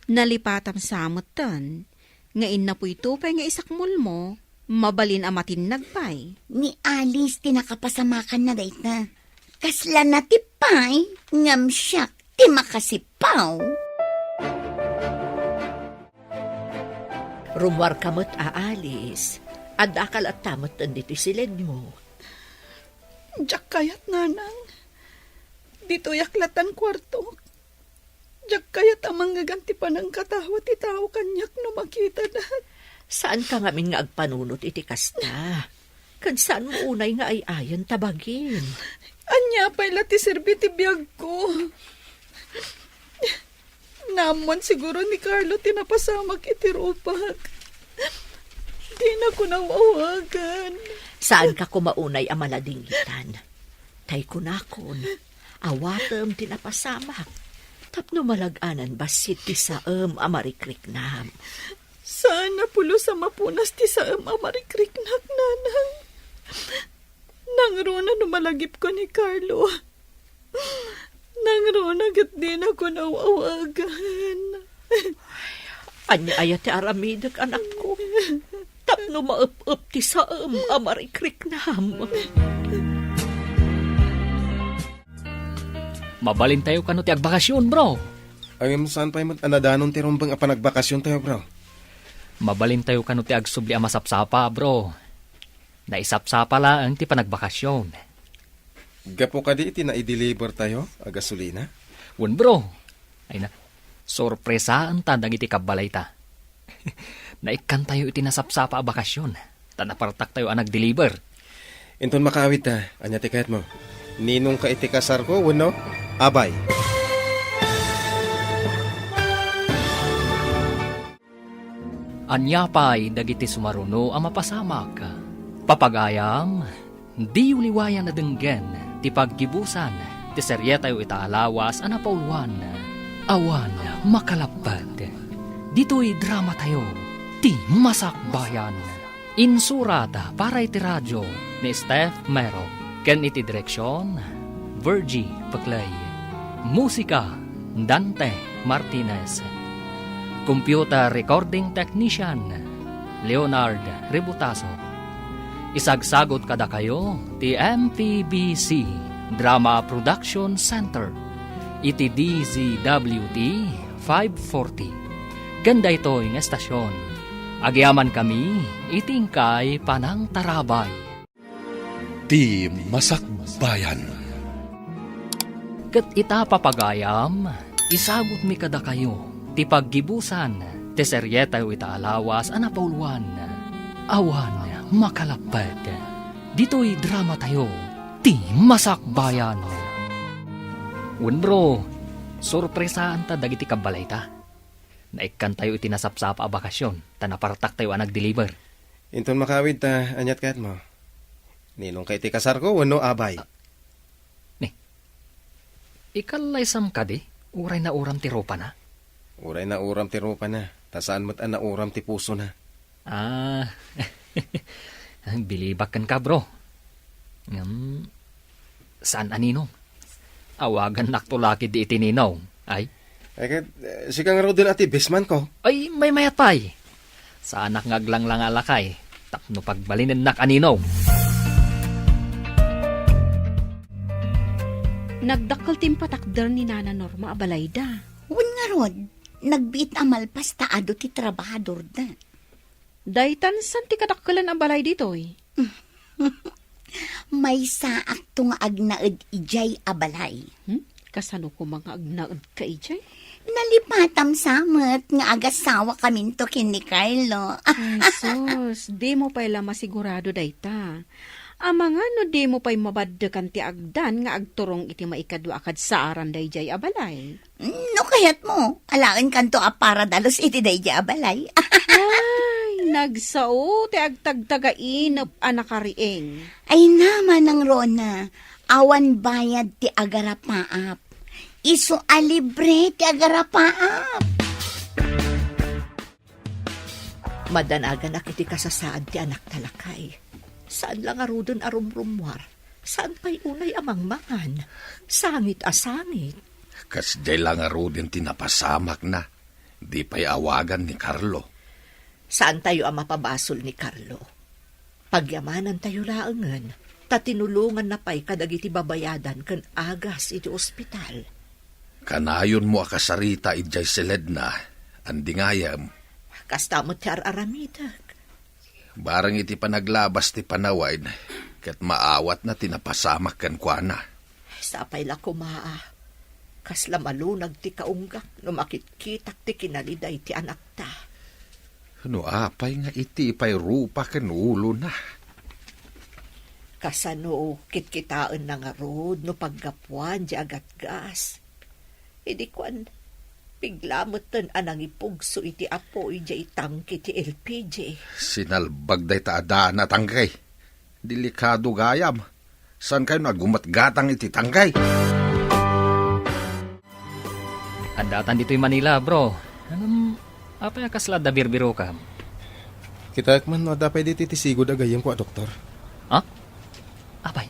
Nalipatam sa metten nga innapoyto pay nga isakmolmo, mabalin a matinnag pay. Ni Alice ti nakapasamakanna dayta. Kasla natip pay, ngem siak ti makasipaw. Rummuarka met a Alice, addaka latta metten ditoy siledmo. Diak kayat, nanang. Ditoyak lattan kuartok. Diak kayat a mangngegam ti panangkatawa ti tao kaniak no makitanak. Saanka ngamin nga agpanunot iti kasta. Ket saanmo unay nga ay-ayen ta bagim. Ania pay la ti serbi ti biagko? Naammoan siguro ni Carlo ti napasamak iti rupak. Dinako nawawagan. Saanka koma unay a maladingitan. Tay kunakon, awatem ti napasamak. Tapno malag-anan bassit ti saem a marikriknam. Saan a pulos a mapunas ti saem a marikriknak, nanang. Nangruna no malagipko ni Carlo. Nangruna ket dinako nawawagan. Ania aya ti aramidek, anakko? Tapno maep-ep ti saem a marikriknam. Mabalintayo kano ti agbakasyon, bro? Ngem saan pay met a nadanon ti rumbeng a panagbakasyontayo, bro? Mabalintayo kano ti agsubli a masapsapa, bro. Naisapsapa laeng ti panagbakasyon. Gapu kadi iti naidelivertayo a gasolina? Wen, bro. Ay na, sorpresaenta dagiti kabbalayta. Naikkantayo iti nasapsapa a bakasyon, ta napartaktayo a nagdeliver. Inton makaawidta, ania ti kayatmo? Ninongka iti kasarko wenno abay? Ania pay dagiti sumaruno a mapasamak? Papagayam, diyo liwayan a denggen ti paggibusan ti serietayo ita a lawas a napauluan, Awan Makalapped. Ditoy dramatayo, Ti Masakbayan. Insurat para iti radio ni Steph Mero, ken iti direksion, Virgie Peclay. Musika, Dante Martinez. Computer recording technician, Leonard Rebutaso. Isagsagut kadakayo ti M P B C Drama Production Center iti D Z W T five forty. Ken daytoy nga estasion, agyamankami iti inkay panangtarabay. Ti Masakbayan. Ket ita, papagayam, isagutmi kadakayo ti paggibusan ti serietayo ita a lawas a napauluan, Awan Makalapped. Ditoy dramatayo, Ti Masakbayan. Wen, bro, sorpresaanta dagiti kabbalayta. Naikkantayo iti nasapsapa a bakasyon, ta napartaktayo a nagdeliver. Inton makawid ta, aniat kayatmo? Ninongka iti kasarko wenno abay? Ah, ni, ikallaysam kadi, uray nauram ti rupana? Uray nauram ti rupana, ta saan met a nauram ti pusona. Ah, bilibak kenka, bro. Ngem, saan a ninong? Awagannakto la ketdi iti ninong. Ay? Ay, ket, eh, sika ngaruden a ti bestman ko. Ay, maymayat pay. Saanak nga aglanglang a lakay tapno pagbalinennak a ninong. Nagdakkel ti impatakder ni Nana Norma a balayda. Wen ngarud, nagbiit a malpas ta adu ti trabahadorda. Daytan saan ti kadakkelan a balay ditoy? Maysaakto nga agnaed idiay a balay. Hmm? Kasano koma nga agnaedka idiay? Nalipatam sa met nga agasawakaminto ken ni Carlo. Ay, sus, dimo pay la masigurado dayta. Amangan no dimo pay mabaddekan ti agdan nga agturong iti maikadua a kadsaaran daydiay a balay. No kayatmo, alaenkanto a para dalus iti daydiay a balay. Ay, nagsao ti agtagtagainep a nakariing. Ay na, Manang Rona, awan bayad ti agarapaap. Isu a libre ti agarapaap. Madanaganak iti kasasaad ti anakta, lakay. Saan la ngaruden a rumrummuar. Saan pay unay a mangmangan. Sangit a sangit. Kasdiay la ngaruden ti napasamakna. Di pay awagan ni Carlo. Saantayo a mapabasol ni Carlo. Pagyamanantayo laengen, ta tinulonganna pay kadagiti babayadan ken agas iti ospital. Kanayonmo a kasarita idiay siledna, andi ngayem. Kasta met ti ar-aramidek. Bareng iti panaglabas ti panawen, ket maawatna ti napasamak kenkuana. Sapay la koma a kasla malunag ti kaunggak no makitkitak ti kinaliday ti anakta. No apay nga iti pay rupa ken ulona? Kasano kitkitaenna ngarud no paggapuan di agatgas? Idi kuan, bigla metten a nangipugso iti apoy di tangke ti L P G. Sinalbag dayta a daan a tangke. Delikado gayam. Saankayo nga aggumatgatang iti tangke? Addatan ditoy Manila, bro. Ngem, apay a kasla adda birbirokam? Kitaek man no adda pay ditoy ti sigud a gayyemko a doktor. Ha? Apay,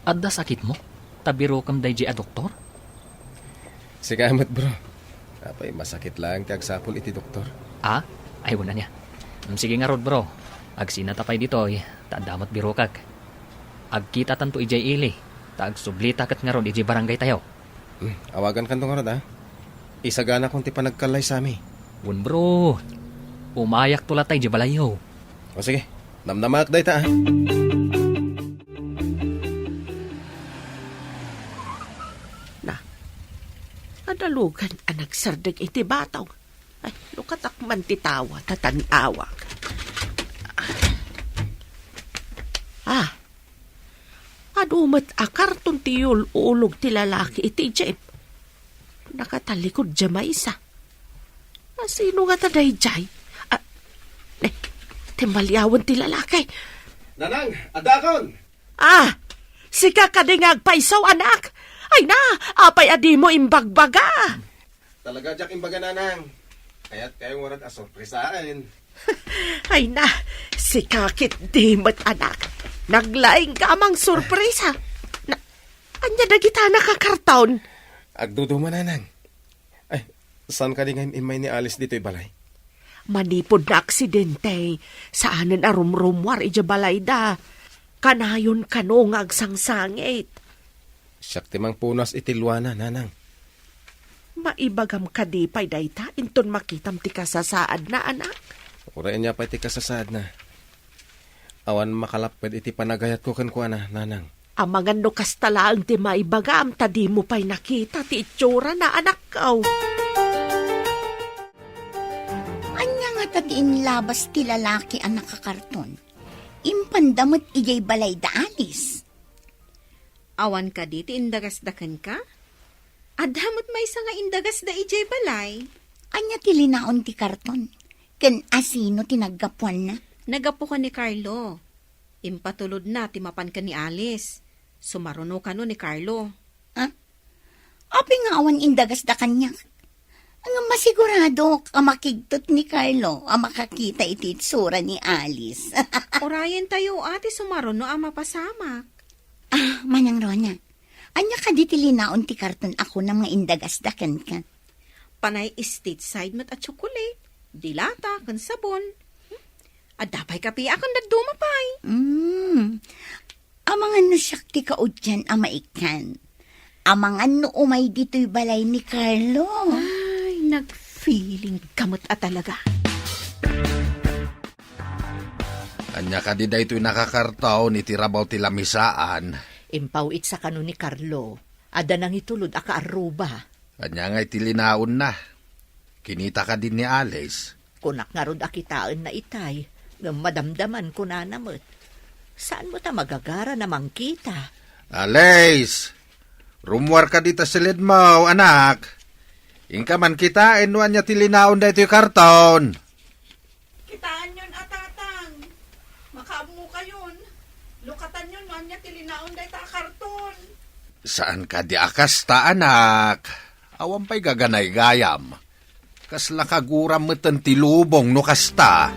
adda sakitmo? Ta birokam daydiay a doktor? Sika met, bro. Apay, masakit laeng ti agsapul iti doktor. Ah? Ay, wen ania. Mm, sige ngarud, bro. Agsinata pay ditoy, ta adda met birokak. Agkitatanto idiay ili, ta agsublita ket ngarud idiay barangaytayo. Mm, awagankanto ngarud, ah. Isaganakon ti panagkallaysami. Wen, bro. Umayakto latta idiay balayyo. O sige, namnamaak dayta, ah. Na, adalugan a nagsardeng iti batong. Ay, lukatak man ti tawa, ta tan-awak. Ah, adu met a karton ti yul-ulog ti lalaki iti jeep. Nakatalikod dia maysa. Asino ngata daydiay? Ah, eh, timmaliawen ti lalaki. Nanang, addaakon! Ah, sika kadi nga agpayso, anak? Ay na, apay a dimo imbagbaga? Talaga diak imbaga, Nanang. Kayatkayo ngarud a sorpresaen. Ay na, sika ketdi met, anak. Naglaingka a mangsorpresa. Na, ania dagita a nakakarton? Agduduma, Nanang. Ay, saan kadi nga im-immay ni Alice ditoy balay? Manipud naaksidente, saanen a rumrummuar idiay balayda. Kanayon kano nga agsangsangit. Siak ti mangpunas iti luana, Nanang. Maibagam kadi pay dayta inton makitam ti kasasaadna, anak? Uray ania pay ti kasasaadna. Awan makalapped iti panagayatko kenkuana, Nanang. Amangan no kasta laeng ti maibagam ta dimo pay nakita ti itsurana, anakko. Ania ngata ti inlabas ti lalaki a nakakarton? Impanda met idiay balayda Alice. Awan kadi ti indagasda kenka? Adda met maysa nga indagasda idiay balay. Ania ti linaon ti karton? Ken asino ti naggapuanna? Naggapu ken ni Carlo. Impatulodna ti mapan ken ni Alice. Sumaruno kano ni Carlo. Ah? Apay nga awan indagasda kaniak? Ngem masiguradok a makigtot ni Carlo a makakita iti itsura ni Alice. Urayentayo a ti sumaruno a mapasamak. Ah, Manang Rona, ania kadi ti linaon ti karton a kunam nga indagasda kenka? Panay stateside met a tsokolate, dilata, ken sabon. Adda pay kape a ken dadduma pay. Mm. Amangan no siak ti kauddian a maikkan. Amangan no umay ditoy balay ni Carlo. Ay, nag-feeling ka met a talaga. Ania kadi daytoy nakakarton iti rabaw ti lamisaan? Impaw-itsa kano ni Carlo. Adda nangitulod a kaarruba. Ania ngay ti linaonna? Kinita kadi ni Alice? Kunak ngarud a kitaenna itay, ngem madamdaman kunana met. Saan met a magagara na mangkita? Alice! Rummuar kadi ta siledmo, anak. Inka man kitaen no ania ti linaon daytoy karton. Kitaenyon a, Tatang. Makaammokayon. Lukatanyon no ania ti linaon dayta a karton. Saan kadi a kasta, anak. Awan pay gaganaygayam. Kasla kaguram meten ti lubong no kasta.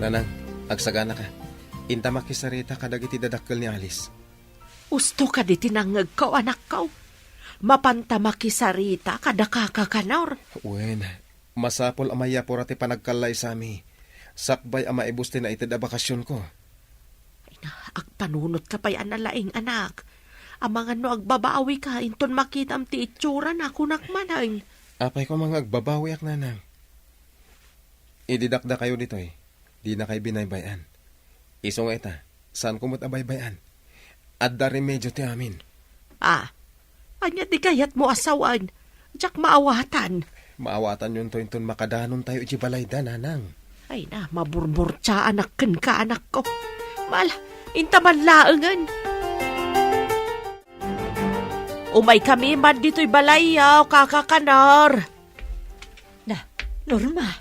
Nanang, agsaganaka. Inta makisarita kadagiti dadakkel ni Alice. Usto kadi ti nangngegko, anakko. Mapanta makisarita kada kaka Kanor. Wen, masapul a mayapura ti panagkallaysami. Sakbay a maibusten a ited a bakasionko. Ay na, agpanunotka pay a nalaing, anak. Amangan no agbabawika, inton makitam ti itsurana, kunak manen. Apay koma nga agbabawiak, Nanang. Idi dakdakayo ditoy, dinakay binaybay-an. Isu nga ita, saanko met a baybay-an. Adda remedio ti amin. Ah, ania ti kayatmo a sawen? Diak maawatan. Maawatanyonto inton makadanontayo iti balayda, Nanang. Ay na, maburburtiaanak kenka, anakko. Mal, inta man laengen. Umaykami man ditoy balayyo, kaka Kanor. Na, Norma,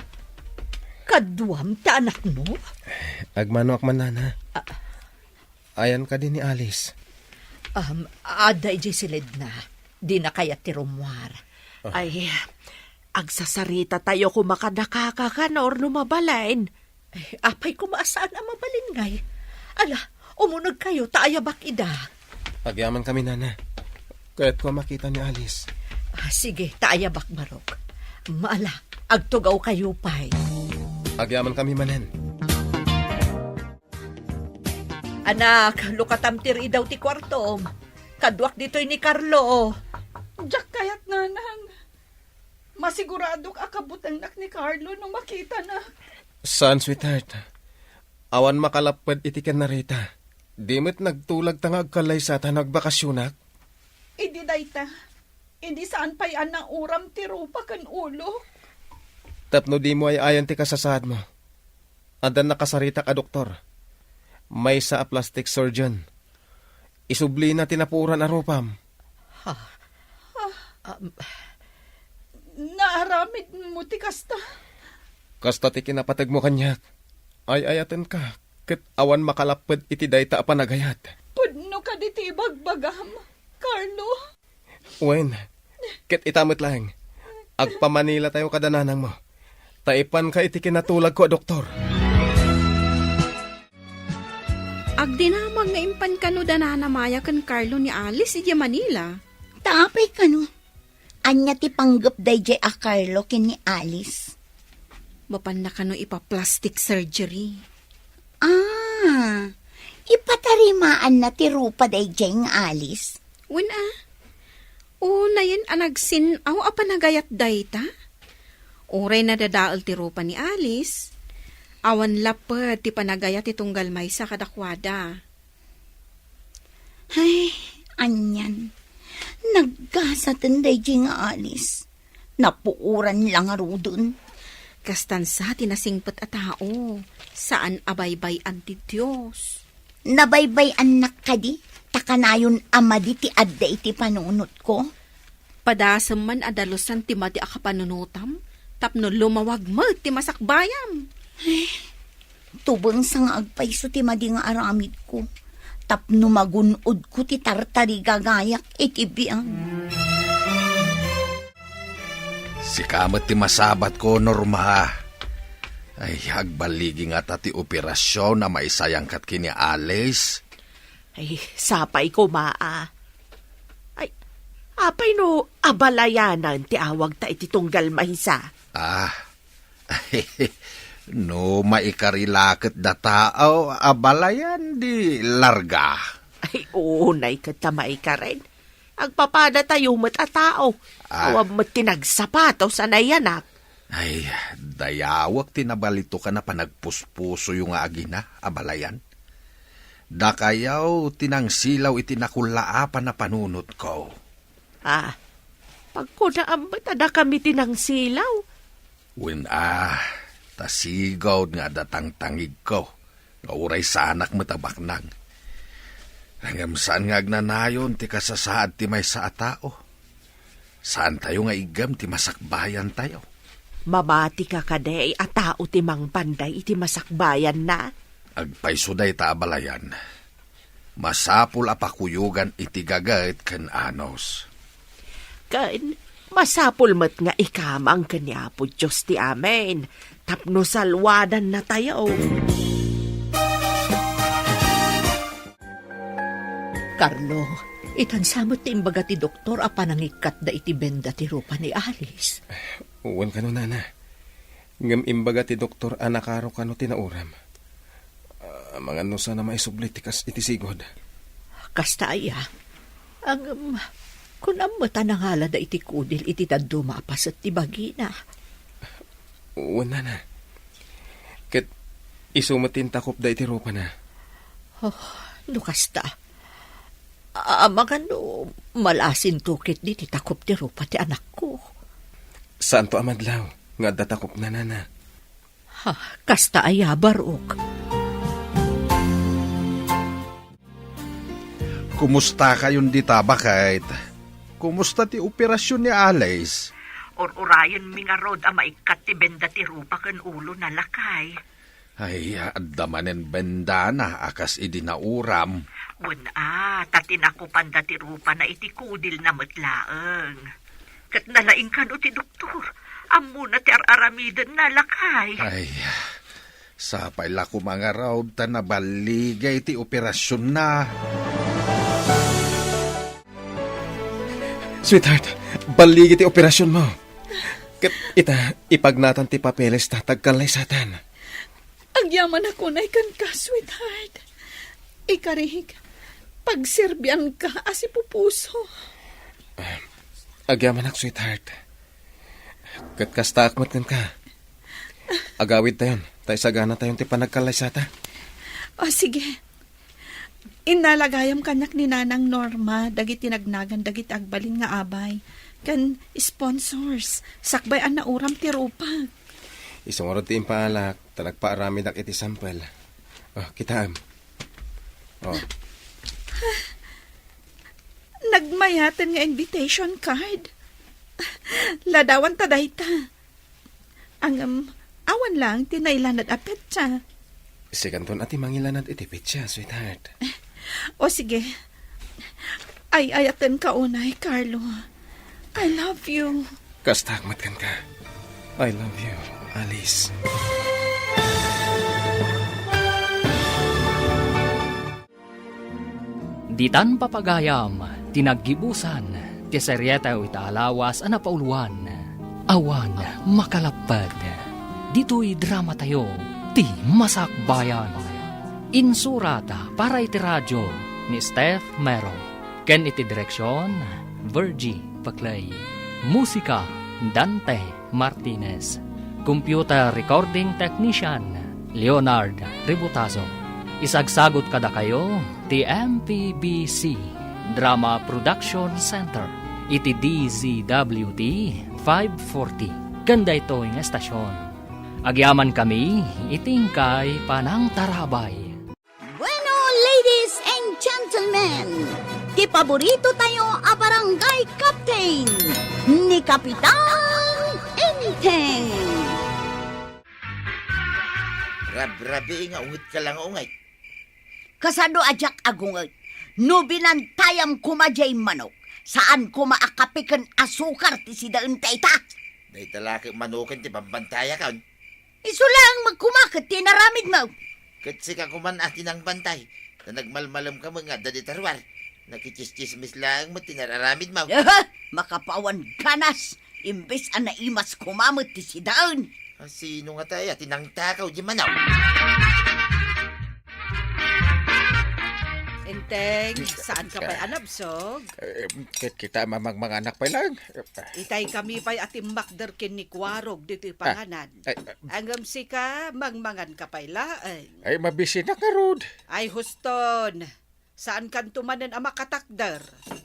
kaduam ti anakmo? Agmanoak man, Nana. Ah. Ayan kadi ni Alice? Um, adda idiay siledna. Dina kayat ti rummuar. Ah. Ay, agsasarita tayo koma kada kaka Kanor no mabalin. Ay, apay koma a saan a mabalin ngay? Ala, umuneg kayo ta ayabak ida. Agyamankami, Nana. Kayatko a makita ni Alice. Ah, sige, ta ayabak, Barok. Maala, agtugaw kayo pay. Agyamankami manen. Anak, lukatam ti ridaw ti kuartom. Kaduak ditoy ni Carlo. Diak kayat, Nanang. Masiguradok a kabutengnak ni Carlo no makitana. Saan, sweetheart. Awan makalapped iti ken Rita. Di met nagtulag ta nga agkallaysata no agbakasionak. Idi dayta, idi saan pay a nauram ti rupa ken ulok. Tapno dimo ay-ayan ti kasasaadmo. Adda nakasaritak a doktor. Maysa a plastic surgeon. Isublina ti napuoran a rupam. Ha? Ah, um, naaramidmo ti kasta? Kasta ti kinapategmo kaniak. Ay-ayatenka, ket awan makalapped iti dayta a panagayat. Pudno kadi ti ibagbagam, Carlo? Wen, ket ita met laeng. Agpamanilatayo kada nanangmo. Ta ipanka iti kinatulagko a doktor. Agdinamag nga impan kano da Nana Maya ken Carlo ni Alice idiay Manila. Ta apay kano? Ania ti panggep daydiay a Carlo ken ni Alice? Mapanna kano ipa-plastic surgery. Ah, ipatarimaanna ti rupa daydiay nga Alice? Wen a. Unayen a nagsin-aw a panagayat dayta? Uray nadadael ti rupa ni Alice, awan lapped ti panagayat ti tunggal maysa kadakuada. Ay, anian. Naggasaten daydiay nga Alice. Napuoran la ngaruden. Kastan sa ti nasingpet a tao, saan a baybay-an ti Dios. Nabaybay-annak kadi, ta kanayon a madi ti adda iti panunotko? Padasem man a dalusan ti madi a kapanunotam, tapno lumawag met ti masakbayam. Tubengsa nga agpayso ti madi nga aramidko, tapno magun-odko ti tartarigagayak iti biag. Sika met ti masabatko, Norma. Ay, agballigi ngata ti operasyon a maisayangkat ken ni Alice. Ay, sapay koma a. Ay, apay no abalayanan ti awagta iti tunggal maysa? Ah, no maikari la ket data, o, abalayan di larga. Ay, unay ket ta maikaren. Agpapadatayo met a tao. Ah. Awan met ti nagsapatos a nayanak. Ay, dayawek ti nabalitokan a panagpuspusoyo nga agina, abalayan. Dakayo ti nangsilaw iti nakullaapan a panunotko. Ah, pagkunaam met a dakami ti nangsilaw. Wen a, ta sigud nga adda tangtangigko, nga uray saanak met a baknang. Ngem saan nga agnanayon ti kasasaad ti maysa a tao. Saantayo nga iggem ti masakbayantayo. Mamatika kadi a tao ti mangpanday iti masakbayanna? Agpayso dayta abalayan. Masapul a pakuyogan iti gaget ken anus. Ken masapul met nga ikamang ken ni Apo Dios ti amin, tapno salwadannatayo. Carlo, itansa met ti imbaga ti doktor a panangikkatda iti benda ti rupa ni Alice. Wen kano, nana. Ngem imbaga ti doktor a nakaro kano ti nauram. Ah, amangan no saan a maisubli ti kas iti sigud. Kasta aya. Ngem, kunam met a nangalada iti kudil iti dadduma a paset ti bagina. Wen, nana. Ket isu met ti intakopda iti rupana. Oh, no kasta. Amangan no malasinto ketdi ti takop ti rupa ti anakko. Saanto a madlaw nga adda takopna, nana. Ha, kasta aya, Barok. Kumustakayon dita, baket? Kumusta ti operasyon ni Alice? Ur-urayenmi ngarud a maikkat ti benda ti rupa ken ulona, lakay. Ay, adda manen bendana a kas idi nauram. Wen a, ta tinakopanda ti rupana iti kudilna met laeng. Ket nalaing kano ti doktor. Ammona ti ar-aramidenna, lakay. Ay, sapay la koma ngarud ta naballigay ti operasionna. Sweetheart, balligi ti operasionmo. Ket ita, ipagnatan ti papelesta ta agkallaysatan. Agyamanak unay kenka, sweetheart. Ikarik, pagserbianka a sipupuso. Ah, agyamanak, sweetheart. Ket kastaak met kenka. Agawidtayon, ta isaganatayon ti panagkallaysata. O, sige. Innala gayam kaniak ni Nanang Norma dagiti nagnagan dagiti agbalin nga abay ken sponsors sakbay a nauram ti rupak. Isu ngarud ti impaalak ta nagpaaramidak iti sampel. O, kitaem. O. Nagmayaten nga invitation card. Ladawanta dayta. Ngem, awan laeng ti nailanad a petsa. Sikanton a ti mangilanad iti petsa, sweetheart. O sige. Ay-ayatenka unay, Carlo. I love you. Kastaak met kenka. I love you, Alice. Ditan papagayam ti naggibusan ti serietayo ita a lawas a napauluan, Awan Makalapped. Ditoy dramatayo ti Masakbayan. Insurat para iti radio ni Steph Mero, ken iti direksion, Virgie Paclay. Musika, Dante Martinez. Computer Recording Technician, Leonard Ributazo. Isagsagut kadakayo ti M P B C Drama Production Center iti D Z W T five forty ken daytoy nga estasion. Agyamankami iti inkay panangtarabay. Bueno, ladies and gentlemen, ti paborito tayo a barangay captain, ni Kapitan Emil. Teng! Rabrabii nga ungetka la nga unget. Kasano a diak agunget? No binantayam koma diay manok, saan koma a kape ken asukar ti sidaen dayta. Dayta la ket manoken ti bambantayak. Isu laeng met koma ket ti inaramidmo. Ket sika koman a ti nangbantay, ta nagmalmalemka met nga adda dita ruar. Nakitsismis laeng met ti inaramidmo. Aha! Makapawan ganas, imbes a naimas koma met ti sidaen. A, sino ngata aya ti nangtakaw diay manok? Enteng, saan ka pay a nabsog? Eh, ket kita mamangmanganak pay laeng. Itay kami pay a timmakder ken ni Kuarog ditoy panganan. Ay, ah. Ngem sika, mangmangan ka pay laeng. Ay, mabisinak ngarud. Ay, huston. Saan kanto manen a makatakder?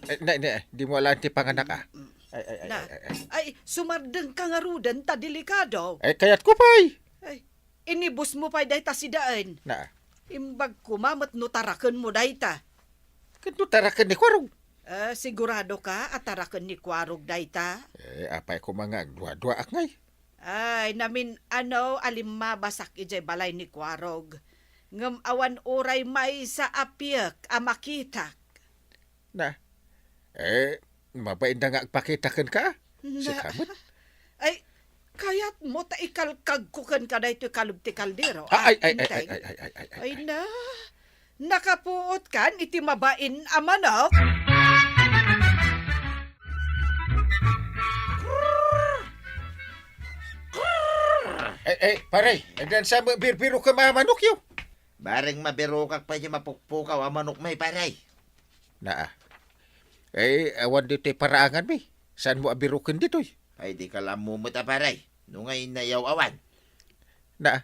Ay, na, na, di mo alaan ti panganak, ah. Mm. Ay, ay, ay, Na, ay, ay, ay. Ay, sumardeng ka ngaruden ta delikado. Ay, kayat ko pay. Ay, inibus mo pay dayta sidaen. Na. Imbag koma met no taraken mo dayta. Ket no taraken ni Kuarog? Eh, sigurado ka a taraken ni Kuarog dayta? Eh, apay koma nga agduaduaak ngay? Ay, namin-ano a limmabasak idiay balay ni Kuarog. Ngem awan uray maysa a piek a makitak. Na, eh, mabainda nga agpakita kenka? Na, sika met? Ay, kayat mo ta ikalkagko kenka daytoy kalub ti kaldero, ah, ay, ay, ay, Enteng? Ay, ay, ay, ay, ay, ay, ay, ay. Na, nakapuot kan iti mabain a manok? Eh, eh, pare, agdansa mo birbiro ka mamanok yo. Bareng mabirokak pay ti mapukpukaw a manok may, pare. Naa. Eh, awan ditoy paraangan mi. Saan mo abiroken ditoy? Ay, di ka la ammo met a, pare. No ngay nayaw-awan. Naa.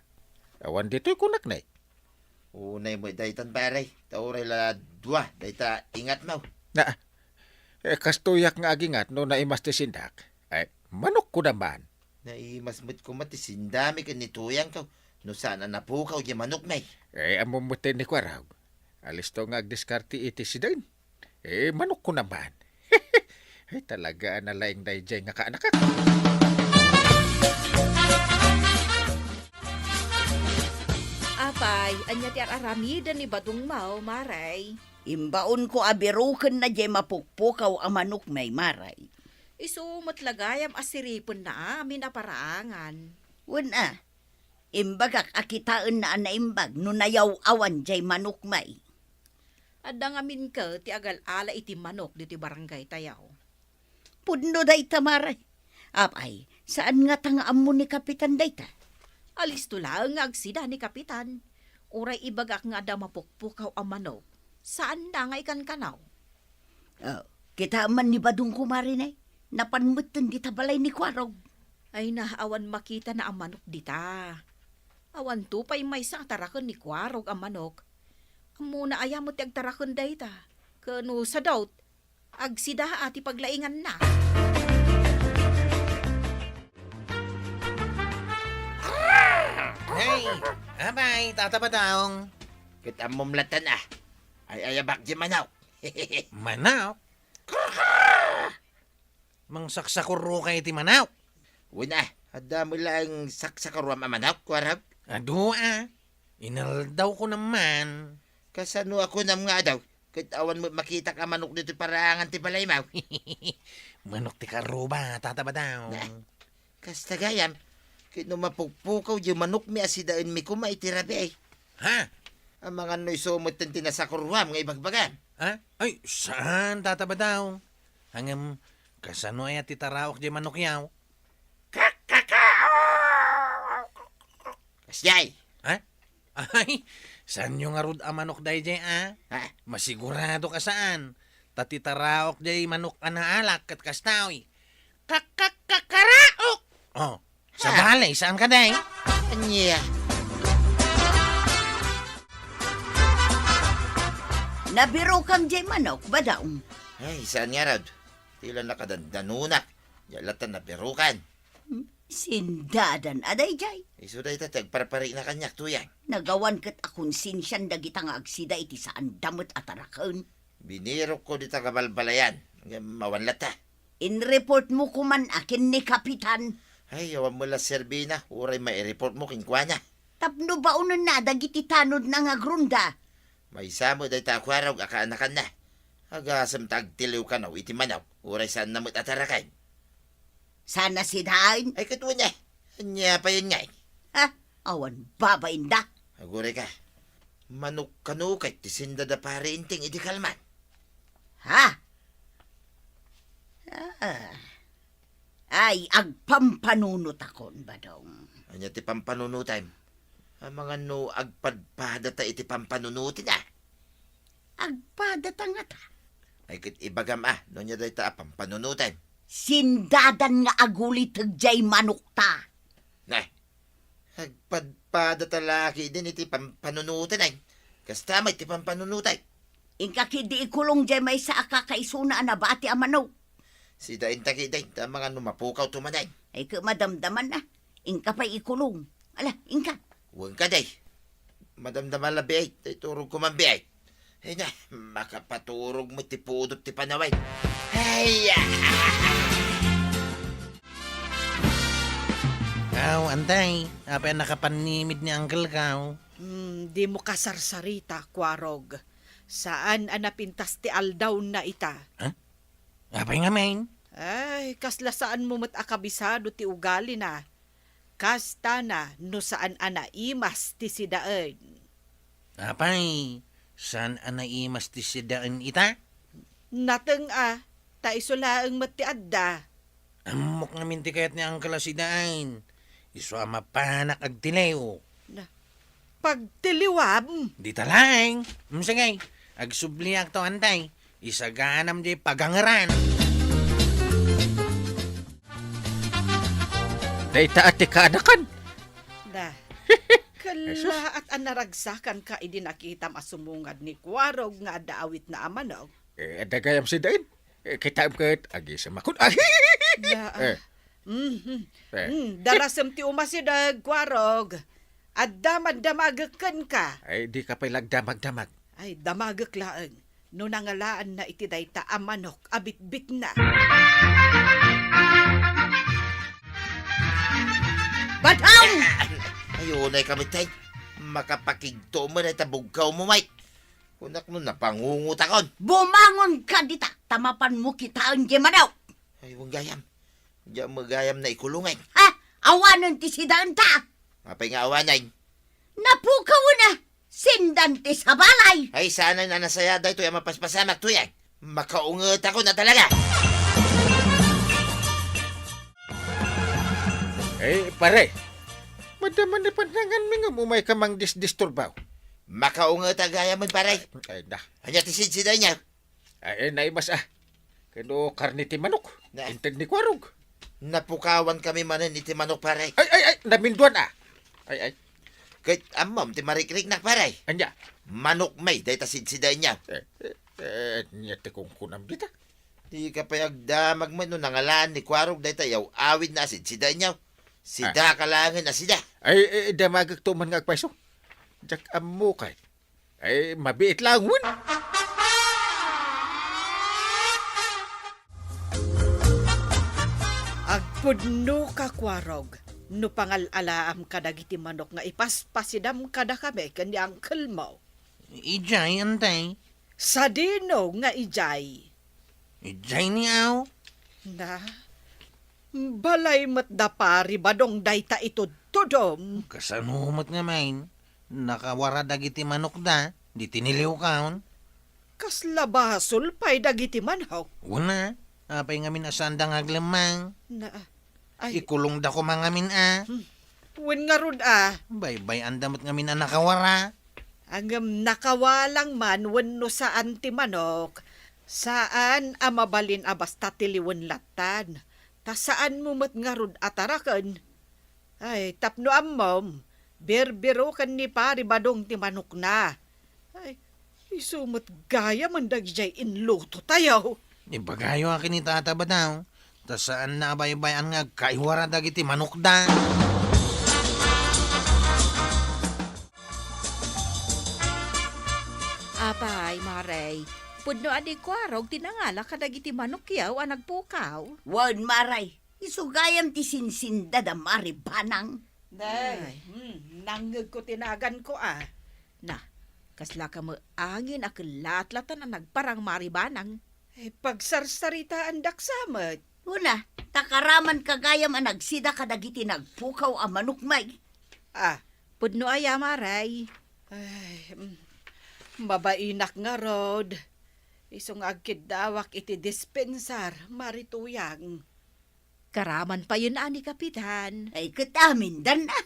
Awan ditoy kunak na eh. Unay mo daytan, pare. Ta uray la dua, dayta ingat mo. Naa. Eh, kastoyak nga agingat no naimas ti sindak. Eh, manok ko naman. Naimas met koma ti sindami ken ni Tuyang ko, no saan a napukaw diay manok mi. Eh, ammom met ni Kuarog. Alisto nga agdiskarte iti sidaen. Eh, manok ko naman. Ay, talaga a nalaing daydiay nga kaanakak. Apay, ania ti ar-aramiden ni Badong Mao, Maray? Imbaonko a birokenna diay mapukpukaw a manok mi, Maray. Isu met la gayam a siripenna amin a paraangan. Wen a, imbagak a kitaenna a naimbag no nayaw-awan diay manok mi. Adda ngamin ket ti agal-ala iti manok ditoy barangay tayo. Pudno dayta, Maray. Apay, saan ngata nga ammo ni Kapitan dayta? Alisto laeng nga agsida ni Kapitan. Uray ibagak nga adda mapukpukaw a manok, saanna nga ikankanaw. Oh, kitaem man ni Badong, Maray, ne? Napan metten dita balay ni Kuarog. Ay na, awan makitana a manok dita. Awanto pay maysa a taraken ni Kuarog a manok. Ammona aya met ti agtaraken dayta? Ken no sadut, agsida a ti paglainganna. Hey, apay, Tata Badong. Ket ammom latta a. Ay-ayabak diay manok. Manok? Mangsaksakurro kay ti manok. Wen a, adda met laeng saksakurroam a manok, Kuarog? Adu a. Inaldawko naman. Kasano a kunam nga adu? Ket awan met makitak a manok ditoy paraangan ti balaymo. Manok ti karruba, Tata Badong. Na, kasta gayam, ket no mapukpukaw diay manok mi a sidaen mi koma iti rabii. Ha? Amangan no isu metten ti nasakurroam nga ibagbagam. Ha? Ay, saan, Tata Badong? Ngem, kasano aya ti taraok diay manok yaw? Kak, kak, kak. Kasdiay. Ha? Ay, saanyo ngarud a manok daydiay a? Ha? Masigurado ka saan. Ta ti taraok diay manok a naalak ket kastoy. Kak, kak, kakaraok! Oh, sabali, saan ka, day? Ania? Nabirokam diay manok, Badong. Ay, saan ngarud? Ti la nakadandanonak. Diak latta nabirokan. Hmm, sindadan a daydiay. Isu dayta ti agparparina kaniak, Tuyang. Nagawan ket a konsensian dagita nga agsida iti saanda met a taraken. Binirokko dita kabalbalayan, ngem awan latta. Inreport mo koman a ken ni Kapitan. Ay, awan met la serbina, uray maireportmo kenkuana. Tapno baonenna dagiti tanodna nga agrunda. Maysa met dayta a kuarog a kaanakanna. Agasem ta agtiliw kano iti manok, uray saanna met a taraken. Saan a sidaen? Ay, ket wen, eh. Ania payen ngay? Ha? Awan babainda? Aguray ka. Manok kano ket ti senda da Pare Inting idi kalman. Ha? Ah. Ay, agpampanunotakon, Badong. Ania ti pampanunotem? Amangan no agpadpadata iti pampanunoten, a? Agpadata ngata. Ay, ket ibagam, a, no ania dayta a pampanunotem? Sindadan nga aguliteg jay manokta. Ne, agpadpadata la ketdin iti pampanunoten, ay. Kasta met ti pampanunotek. Inka ketdi ikulong jay maysa a kakaisuna a nabati a manok. Sidaenta ketdin, ta amangan no mapukawto manen. Ay, ket madamdaman na. Inka pay ikulong. Ala, inka. Wen kadi. Madamdama la, biit. Tay turog ko man, biit. Ay na, makapaturog met ti pudot ti panawen. Ay, ah! Aw, Antay, apay a nakapannimid ni Uncle Kaw? Hmm, dimo kasarsarita, Kuarog. Saan a napintas ti aldawna ita. Ha? Apay ngamin? Ay, kasla saanmo met a kabisado ti ugalina. Kasta na no saan a naimas ti sidaen. Apay, saan a naimas ti sidaen ita? Nateng a, ta isu laeng met ti adda. Ammok ngamin ti kayat ni Uncle a sidaen. Isu a mapanak agtiliw. Na, pagtiliwam? Dita laeng. Mm, sige. Agsubliakto, Antay. Isaganam di pagangeran. Dayta a ti kaanakan. Da. Kallaat a naragsakanka idi nakitam a sumungad ni Kuarog nga adda awitna a manok. Eh, adda gayam sidaen. Eh, kitaem ket agisemakon. Ay! Da, ah. Eh. Mhm. Eh. Mm, darasem ti umasideg, Kuarog. Adda man damagek kenka. Ay, dika pay la agdamagdamag. Ay, damagek laeng no nangalaanna iti dayta a manok a bitbitna. Badong! Ay, unay kami, tay. Makapakigto mo na ita bugkaw mo, Mike. Kunak no napangungutakon. Bumangonka dita, ta mapanmo kitaen diay manok. Ay, wen gayam. Diak met gayam naikulongen. Ha? Awanen ti sidaenta? Apay nga awanen? Napukawen a, sindan ti sabalay. Ay, saan a nasayaat daytoy a mapaspasamak, tuyang. Makaungetakon a talaga. Eh, pare. Madama ni pananganmi ngem umayka mangdisdisturbaw. Makaunget a gayamen, pare. Ay, na. Ania ti sidsidaenyo? Ay, eh, naimas, ah. Kano karne ti manok? Na. Inted ni Kuarog. Napukawan kami manen iti manok, pare. Ay, ay, ay, naminduan, ah. Ay, ay. Ket ammom ti marikriknak, pare. Ania? Manok met dayta sidsidaenyo. Eh, eh, eh, ania ti kunkunam dita? Dika pay agdamag met no nangalaan ni Kuarog dayta yaw-awidna a sidsidaenyo. Sidaka laengen a sida. Ay, eh, damagekto man nga agpayso. Diak ammo kay. Ay, mabiit laeng wen. Agpudnoka, Kuarog, no pangal-alaam kadagiti manok nga ipaspasidam kadakami ken ni uncle mo. Idiay, Antay. Sadino nga idiay? Idiay ni aw. Na, balay met da Pari Badong dayta itudtudom. Kasano met ngamin? Nakawara dagiti manokda, di tiniliwkaon. Kasla basol pay dagiti manok. Wen a, apay ngamin a saanda nga aglemmang? Na, ay. Ikulongda koma ngamin a. Hmm. Wen ngarud a. Baybay-anda met ngamin a nakawara. Ngem nakawalang man wenno saan ti manok, saan a mabalin a basta tiliwen lattan. Ta saanmo met ngarud a taraken. Ay, tapno ammom, birbiroken ni Pari Badong ti manokna. Ay, isu met gayamen dagidiay inlutotayo. Ibagayo a ken ni Tata Badong, ta saanna a baybay-an nga agkaiwara dagiti manokda. Apay, Mare, pudno a ni Kuarog ti nangala kadagiti manokyo a nagpukaw? Wen, Mare. Isu gayam ti sinsindada, Mari Banang. Nay, Ay. hmm, nangngegko ti naganko, a. Na, kasla kamo angin a kellatlatan a nagparang, Mari Banang. Eh, pagsarsaritaandak sa met. Una, ta karamanka gayam a nagsida kadagiti nagpukaw a manok, may. Ah. Pudno aya, Mari? Ay, mm, mabainak ngarud. Isu nga agkiddawak iti dispensar, Mari Tuyang. Karaman payen a ni Kapitan. Ay, ket amindan a.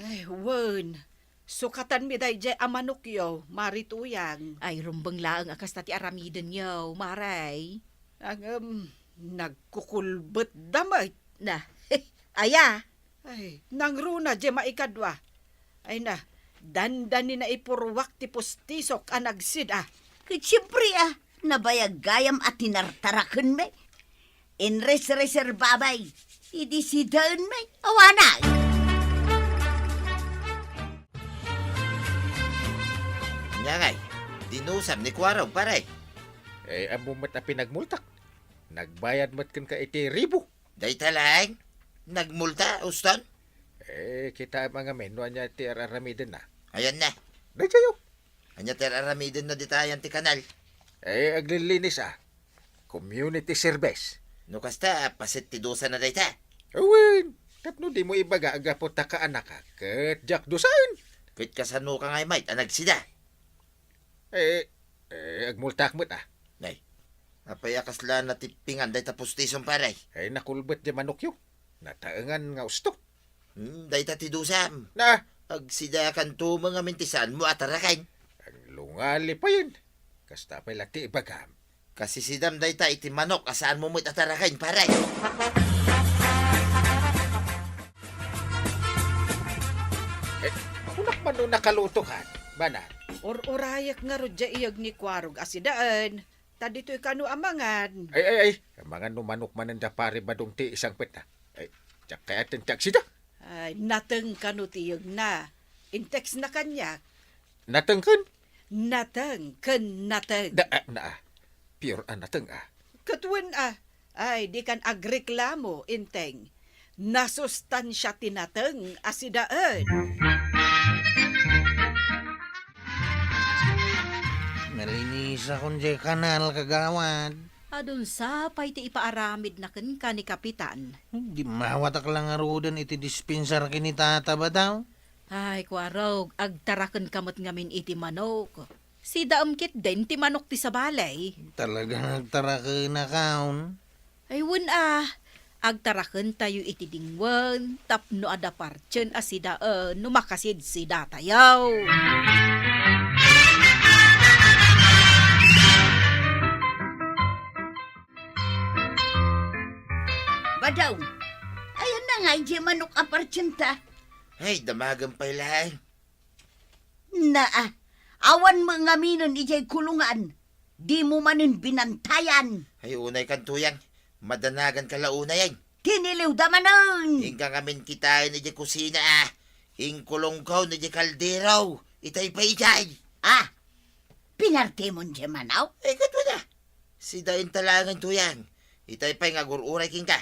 Ay, wen. Sukatanmi daydiay a manokyo, Mari Tuyang. Ay, rumbeng laeng a kasta ti aramidenyo, Mari. Ngem, nagkukulbetda met. Na, aya? Ay, nangruna diay maikadua. Ay na, dandani naipurruak ti pustisok a nagsida. Ket siempre, a, nabayag gayam a tinartarakenmi. Inresreserba pay idi sidaenmi. Awanak! Ania ngay, dinusam ni Kuarog, pare? Eh, ammo met a pinagmultak. Nagbayad met kenka iti ribu. Dayta laeng? Nagmulta, uston? Eh, kitaem ngamin no ania ti ar-aramidenna. Ayan na. Daytayo. Ania ti ar-aramidenna dita ayan ti kanal? Eh, aglilinis a. Community service. No kasta, paset ti dusana dayta. Awen, tapno dimo ibaga a gapu ta kaanaka, ket diak dusaen. Ket kasano ka ngay met a nagsida? Eh, eh, agmultak met a. Nay, apay a kasla natippingan dayta pustisom, pare? Eh, nakulbet diay manokyo. Nataengan nga usto. Hmm, dayta ti dusam. Na? Agsidakanto met ngamin ti saanmo a taraken. Aglungali payen. Kasta pay la ti ibagam. Kasisidam dayta iti manok a saanmo met a taraken, pare. Eh, kunak man no nakalutokan, Banang. Ur-urayek ngarud diay iyeg ni Kuarog a sidaen. Ta ditoy kano a mangan. Ay, ay, ay. Mangan no manok manen da Pare Badong ti isangpetna. Ay, diak kayaten ti agsida. Ay, nateng kano ti iyegna. Intexna kaniak. Nateng ken? Nateng ken nateng. Da, ah, na, ah. Pure a nateng, ah. Ket wen, ah. Ay, dikan agreklamo, Inteng. Nasustansia ti nateng a sidaen. Nalinisakon diay kanal, kagawad. Adun sa pay ti ipaaramidna kenka ni Kapitan. Dimmawatak la ngaruden iti dispensar ken ni Tata Badong. Ay, Kuarog, agtarakenka met ngamin iti manok. Sidaem ketdin ti manok ti sabali. Talaga nga agtarakenakon? Ay, wen a, agtarakentayo iti dingwen tapno adda partien a sidaen no makasidsidatayo. Badong, ayanna ngay diay manok a partienta? Ay, damagen pay laeng. Naa, awan met ngaminen idiay kulungan. Dimo manen binantayan. Ay, unay kan, Tuyang. Madanagan ka la unay, ay. Tiniliwda manen. Inka ngamin kitaen idiay kusina, ah. Inkulongko idiay kaldero. Itay pay idiay. Ah, pinartemon diay manok? Ay, ket wen a. Sidaenta laengen, Tuyang. Itay pay nga agur-uray kenka.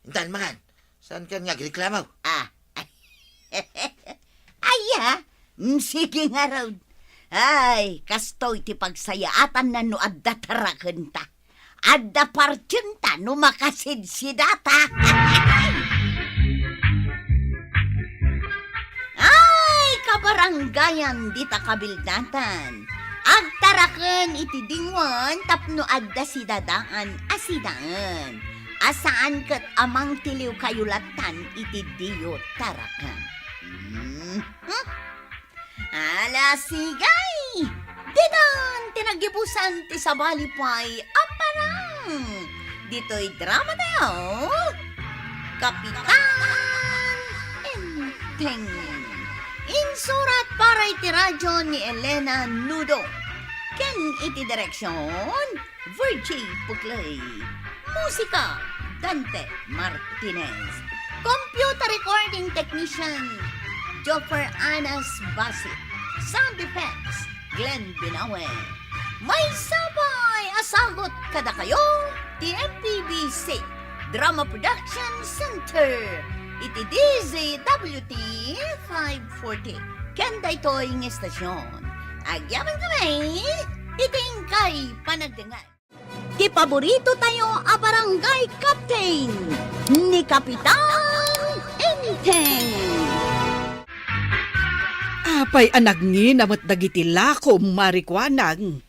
Intan, mangan. Saankan nga agreklamo? Ah. Aya? Mm, sige ngarud. Ay, kastoy ti pagsayaatanna no adda tarakenta. Adda partienta no makasidsidata. Ay, kabaranggayan dita kabildatan. Agtaraken iti dingwen tapno adda sidadaan a sidaen, a saan ket a mangtiliwkayo lattan iti diyo taraken. Mhm. Ala, sigay! Ditan ti nagibusan ti sabali pay a parang ditoy drama tayo, Kapitan Enteng. Insurat para iti radyo ni Elena Nudo. Ken iti direksyon, Virgie Puclay. Musika, Dante Martinez. Computer recording technician, Joffer Anas Basit. Sound effects, Glenn Binawe. Maysa pay a sagut kadakayo ti M P B C, Drama Production Center iti D Z W T five forty. Ken daytoy nga estasyon, agyaman kami iti inkay panagdengngeg. Ti paborito tayo a barangay captain, ni Kapitan Enteng. Apay a nagngina met dagiti lakom, Mari Kuanang?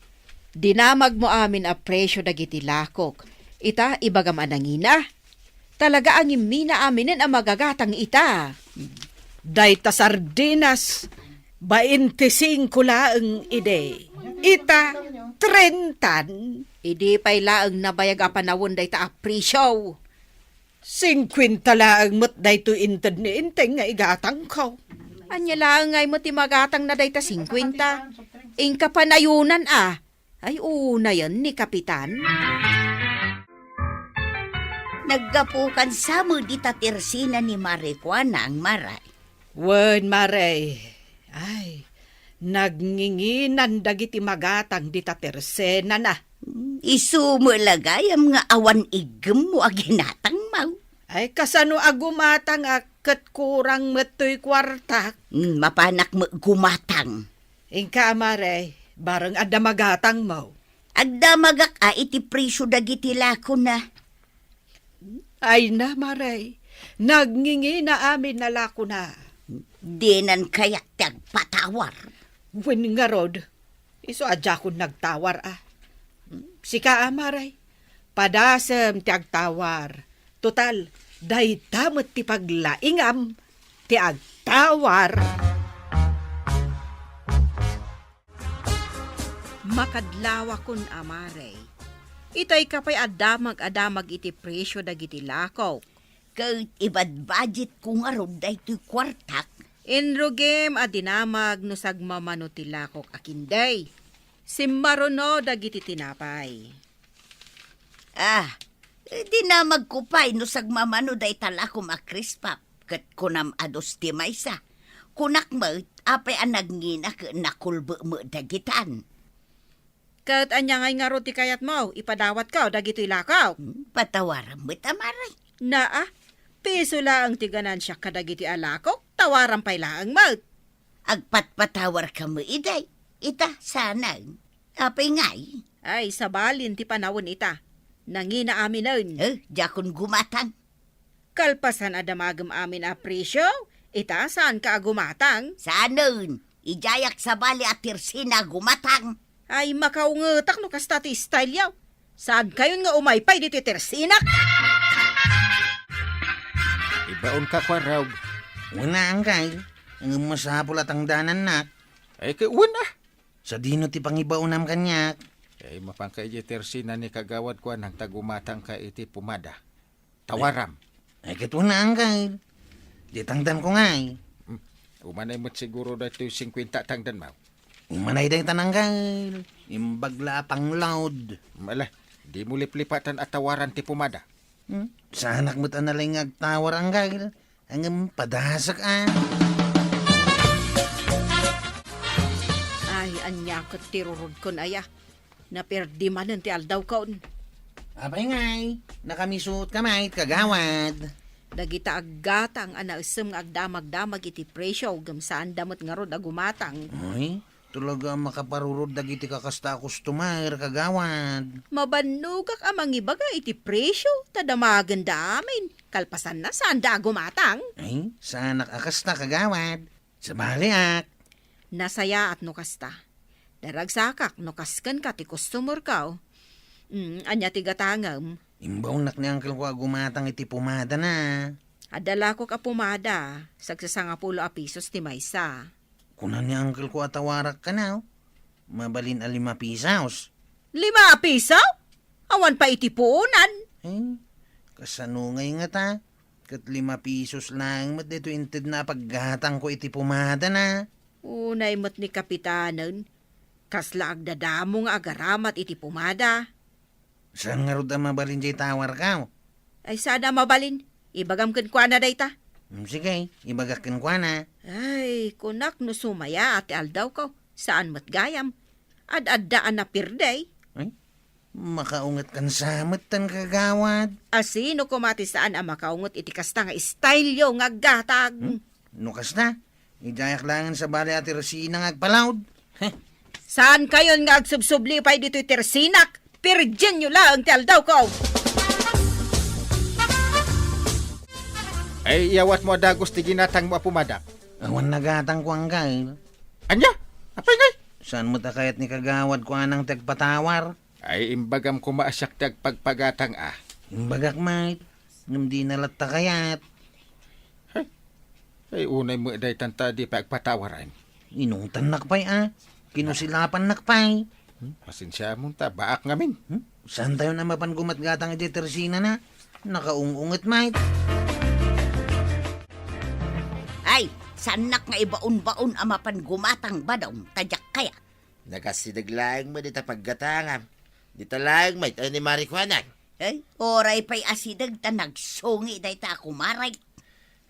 Dinamagmo amin a presio dagiti lakok. Ita, ibagam a nangina. Talaga a ngimmina aminen a magatang ita. Dayta sardinas, baintisingko laeng idi. Ita, trentan. Idi pay laeng nabayag a panawen dayta a presio. Singkuenta laeng met daytoy inted ni Enteng nga igatangko. Ania laeng ngay met ti magatangna dayta singkuenta? Inka panayonan a. Ay, unayen ni Kapitan. Naggapukan sa met dita tersina ni Mari Kuanang, Mari. Wen, Mari. Ay, nagnginginan dagiti magatang dita tersenana. Isu met la gayam nga awan iggemmo a ginatangmo. Ay, kasano a gumatang a ket kurang met toy kuartak? Hmm, mapanak met gumatang. Inka, Mari, bareng adda magatangmo. Agdamagak a iti presio dagiti lakona. Ay na, Mari, nagngingina amin a lakona. Dinan kayat ti agpatawar. Wen ngarud, isu a diakon nagtawar a. Sika a, Mari, padasem ti agtawar. Total, dayta met ti paglaingam ti agtawar. Makadlawakon a, Mari. Itay ka pay a damag a damag iti presio dagiti lakok. Ket ibadbudgetko ngarud daytoy kuartak. Inrugim a dinamag no sagmamano ti lakok a kinday. Simmaruno dagiti tinapay. Ah, dinamagko pay no sagmamano dayta lakom a crispap, ket kunam a dos ti maysa. Kunak met, apay a nagngina ket nakulbe met dagitan. Ket ania ngay ngarud ti kayatmo, ipadawatko dagitoy lakok? Hmm, patawaram met a, Mari. Naa, piso laeng ti ganansiak kadagiti a lakok, tawaram pay laeng met. Agpatpatawarka met idi, ita, saanen. Apay ngay? Ay, sabalin ti panawen ita. Nangina aminen. Eh, diakon gumatang. Kalpasan a damagem amin a presio, ita, saanka a gumatang? Saanen, idiayak sabali a tersina a gumatang. Ay, makaungetak no kasta ti style yaw. Saankayon nga umaypay ditoy tersinak? Ibaonka, Kuarog. Wen a, Angkay. Ngem masapul a tangdanannak. Ay, kay wen a. Sadino ti pangibaonam kaniak? Ay, mapanka idiay tersina ni Kagawad Kuanang ta gumatangka iti pumada. Tawaram. Ay, ket wen a, Angkay. Di tangdanko ngay. Hmm. Umanay met siguro daytoy singkuenta a tangdanmo. Umanay dayta, Angkay. Imbag la a panglaud. Ala, dimo liplipatan a tawaran ti pumada. Hmm? Saanak met a nalaing nga agtawar, Angkay. Ngem padasek a. Ay, ania ket ti rurudkon aya? Naperdi manen ti aldawkon. Apay ngay, nakamisuotka met, kagawad. Dagita aggatang a naisem nga agdamagdamag iti presio, ngem saanda met ngarud a gumatang. Ay, talaga a makaparurod dagiti kakasta a customer, kagawad. Mabannogak a mangibaga iti presio, ta damagenda amin. Kalpasanna, saanda a gumatang. Ay, saanak a kasta, kagawad. Sabaliak. Nasayaat no kasta. Daragsakak no kaskenka ti customerko. Mm, ania ti gatangem? Imbaonnak ni angkelko a gumatang iti pumadana. Adda lakok a pumada, sagsasangapulo a pisos ti maysa. Kuna ni angkelko a tawarak kano, mabalin a lima pisos. Lima a piso? Awan pay iti puonan. Eh, kasano ngay ngata? Ket lima pisos laeng met daytoy intedna a paggatangko iti pumadana. Unay met ni Kapitanen, kasla agdadamo nga agaramat iti pumada. Saan ngarud a mabalin diay tawarko? Ay, saan a mabalin? Ibagam kenkuana dayta. Mm, sige, ibagak kenkuana. Ay, kunak no sumayaat ti aldawko, saan met gayam. Ad-adda a napirdey. Ay, Makaunget kan sa met tan, kagawad. A, sino koma ti saan a makaunget iti kasta nga style yo nga aggatang? Hmm? No kasta, idiayak laengen sabali a ti resina nga agpalaud. Heh. Saan kayon nga agsubsubli pay ditoy tersinak? Pirdienyo laeng ti aldawko. Ay, iyawatmo a dagus ti ginatangmo a pumadak. Awan nagatang, kuan, Kyle. Ania? Apay ngay? Saan met a kayat ni kagawad kuanang ti agpatawar? Ay, imbagam koma a siak ti agpagpagatang a. Imbagak met, ngem dina latta kayat. Hay. Ay, unay met daytan ta di pay agpatawaran. Inungtannak pay a. Kinusilapannak pay. Hmm? Pasensiamon ta, baak ngamin. Hmm? Saan tayon a mapan gumatgatang idiay tersinana? Nakaung-unget met. Ay, saannak nga ibaon-baon a mapan gumatang, Badong, ta diak kayat. Nagasideg laeng met dita paggatangam. Dita laeng met, ay ni Mari Kuanang. Ay, uray pay asideg ta nagsungit dayta a kumaray.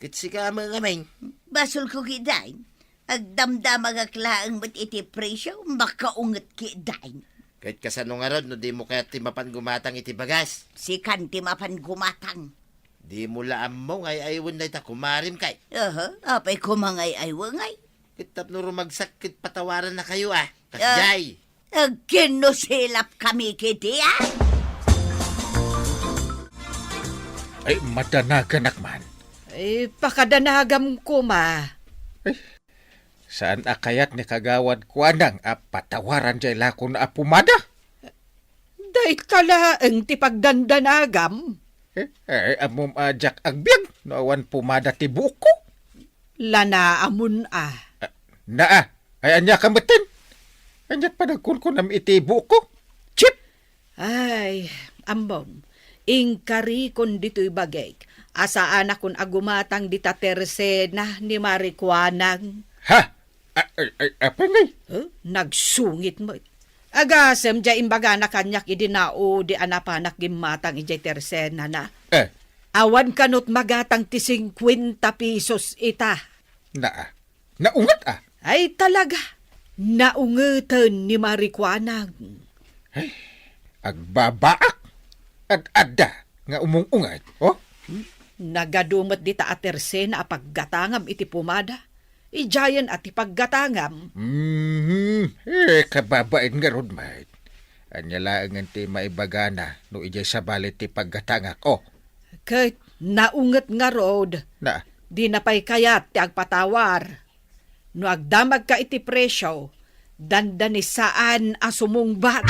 Ket sika met ngamin. Basolko ketdin. Agdamdamagak laeng met iti presio, makaunget ketdin. Ket kasano ngarud no dimo kayat ti mapan gumatang iti bagas? Sikan ti mapan gumatang. Dimo la ammo nga ay-aywen dayta kumarim kay? Aha, apay koma nga ay-aywen ngay? Ket tapno rumagsak ket patawarannakayo a. Ah. Kasdiay. Agkinusilapkami ketdi a. Ay, madanaganak man. Ay, pakadanagam koma. Ay, saan a kayat ni kagawad Kuanang a patawaran diay lakon a pumada? Dayta laeng ti pagdandanagam. Eh, eh, ammom a diak agbiag no awan pumada ti buokko? Lanaamon a. Ah, naa, ay ania ka metten? Aniat panagkunkunam iti buokko? Chip! Ay, ammom, inkarikon ditoy bagik a saanakon a gumatang dita tersena ni Mari Kuanang. Ha? A-, ay, ay, apay ngay? Huh? Nagsungit met. Agasem diay imbagana kaniak idi naudi a napanak gimmatang idiay tersenana. Eh. Awan kanot magatang ti singkuenta pesos ita. Naa. Naunget a? Ay talaga. Naungeten ni Mari Kuanang. Ay, agbabaak. Ad-adda nga umung-unget, oh? Nagadu met dita a tersena a paggatangam iti pumada. Idiayen a ti paggatangam. Mhm. Eh, kababain ngarud met. Ania laengen ti maibagana no idiay sabali ti paggatangak, oh? Ket naunget ngarud. Na? Dina pay kayat ti agpatawar. No agdamagka iti presio, dandani saan a sumungbat.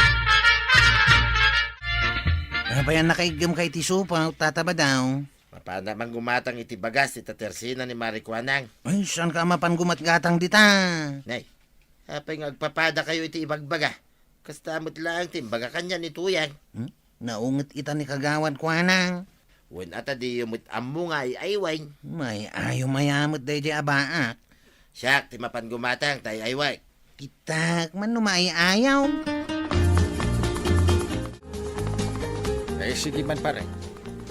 Apay a nakaiggemka iti supa, Tata Badaw? Mapanak man gumatang iti bagas ti tersena ni Mari Kuanang. Ay, saanka a mapan gumatgatang dita? Nay, apay nga agpapadakayo iti ibagbaga? Kasta met laeng ti imbaga kaniak ni Tuyang. Hmm? Naunget ita ni kagawad Kuanang. Wen a ta diyo met ammo nga ay-ayway. May-ayo met daydiay a baak. Siak ti mapan gumatang ta ay-ayway. Kitak man no may-ayo. Ay, sige man, pare.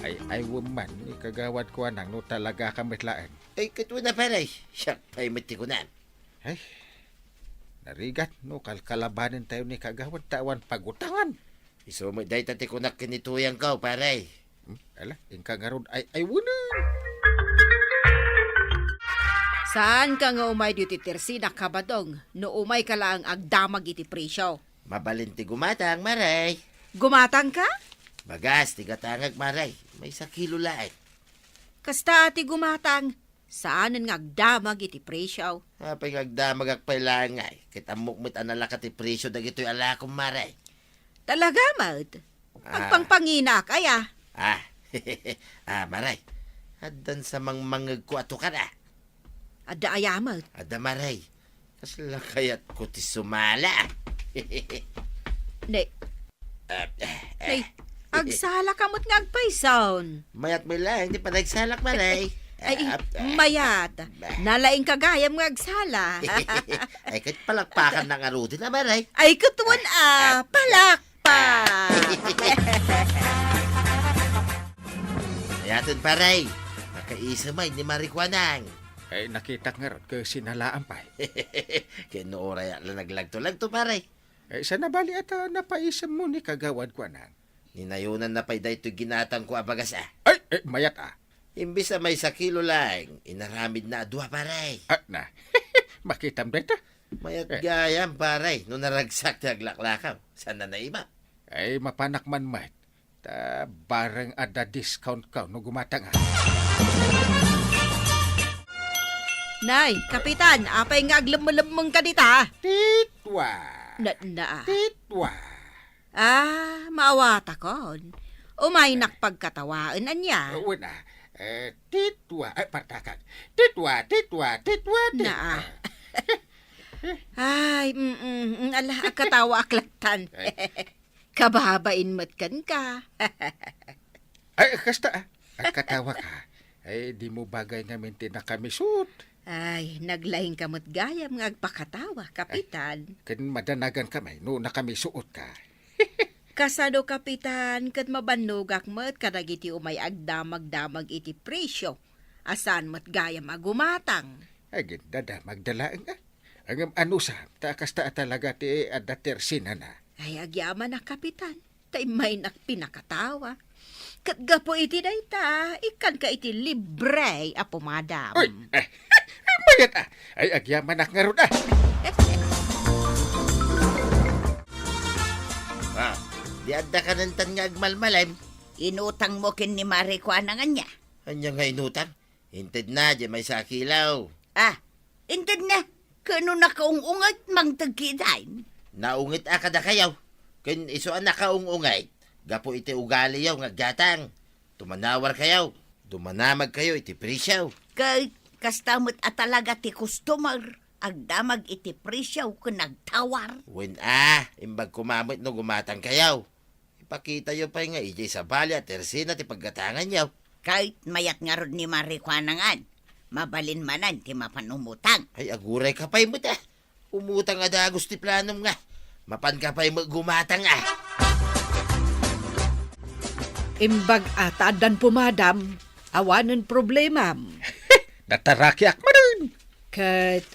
Ay-aywem man ni kagawad Kuanang no talaga ka met laeng. Ay, ket wen a, pare. Siak pay met ti kunam. Ay, narigat no kalkalabanen tayo ni kagawad ta awan pagutangan. Isu met dayta ti kunak ken ni Tuyangko, pare. Hmm, ala, inka ngarud ay, ay, wala. Saanka nga umay ditoy tersena, Kabadong, no umayka laeng agdamag iti presyo? Mabalin ti gumatang, Maray. Gumatangka? Bagas ti gatangek, Maray. Maysa kilo laeng. Kasta ti gumatang. Saanen nga agdamag iti presyo. Apay nga agdamagak pay laeng ngay, ket ammok met a nalaka ti presyo dagitoy a lakom, Maray. Talaga met? Ah. Agpangpanginak, aya? Ah. Ah, Maray. Addan sa mangmangegko a tukar, ah. Adda aya met? Adda, Maray. Kasla kayatko ti sumala. Ne. Ah, ah, ah. Ay, agsalaka met nga agpayson. Mayat met laeng ti panagsalak, Maray. Ay, ah, ah, mayat. Bah. Nalaingka gayam nga agsala. Ay, ket palakpakanna ngaruden a, Maray. Ay, ket wen a, ah, ah, palakpak. Ayaten, Paray. Nakaisa met ni Mari Kuanang. Ay, nakitak ngarud ket sinalaam pay. Ket no uray a la naglagto-lagto, Paray. Eh, sana bali ata napaisemmo ni Kagawad Kuanang. Ninayonanna pay daytoy ginatangko a bagas, a. Ay, eh, mayat, a. Imbes a maysa kilo laeng, inaramidna a dua, pare. Ah, na. Makitam dayta. Mayat gayam, pare, no naragsak ti aglaklakaw. Saan na naiba? Ay, mapanak man met. Ta bareng adda discount ka no gumatang, a. Nay, Kapitan, apay nga aglemmelemmeng ka dita? Titwa. Na, na, a. Titwa. Ah, maawatakon. Umaynak pagkatawaen, ania? Wen, a. Eh, titwa. Ay, partakak. Titwa, titwa, titwa, titwa. Naa. Ay, mm, mm, ala, agkatawaak lattan. Ay. Kababain met kenka. Ay, kasta, a. Agkatawaka. Ay, dimo bagay ngamin ti nakamisuot. Ay, naglaing ka met gayam nga agpakatawa, Kapitan. Ken madanagan ka may no nakamisuot ka. Kasano, Kapitan, ket mabannogak met kadagiti umay agdamagdamag iti presyo a saan met gayam a gumatang. Agin, dadamagda laeng, a. Ngem anusam, ta kasta a talaga ti adda tersinana. Ay, agyamanak, Kapitan, ta immaynak pinakatawa. Ket gapu iti dayta, ikkanka iti libre a pumadam. Uy, eh, mayat, a. Ay, agyamanak ngarud, a. Ah, di adda kanentan nga agmalmalem? Inutangmo ken ni Mare Kuanang, ania? Ania nga inutang? Intedna, diay maysa a kilo. Ah, intedna. Ken no nakaung-unget, mangteg kitaen. Naunget a kadakayo. Ken isu a nakaung-unget, gapu iti ugaliyo nga aggatang. Tumanawar kayo. Dumanamag kayo iti presyo. Ket kasta met a talaga ti customer, agdamag iti presyo ken agtawar. Wen a, imbag koma met no gumatang kayo. Ipakitayo pay nga idiay sabali a tersina ti paggatanganyo. Ket mayat ngarud ni Mare Kuanang, mabalin manen ti mapan umutang. Ay, aguray ka pay met, a. Umutang a dagus ti planom nga. Mapan ka pay met gumatang, a. Imbag a ta addan pumadam, awanen problemam. Natarakiak manen. Ket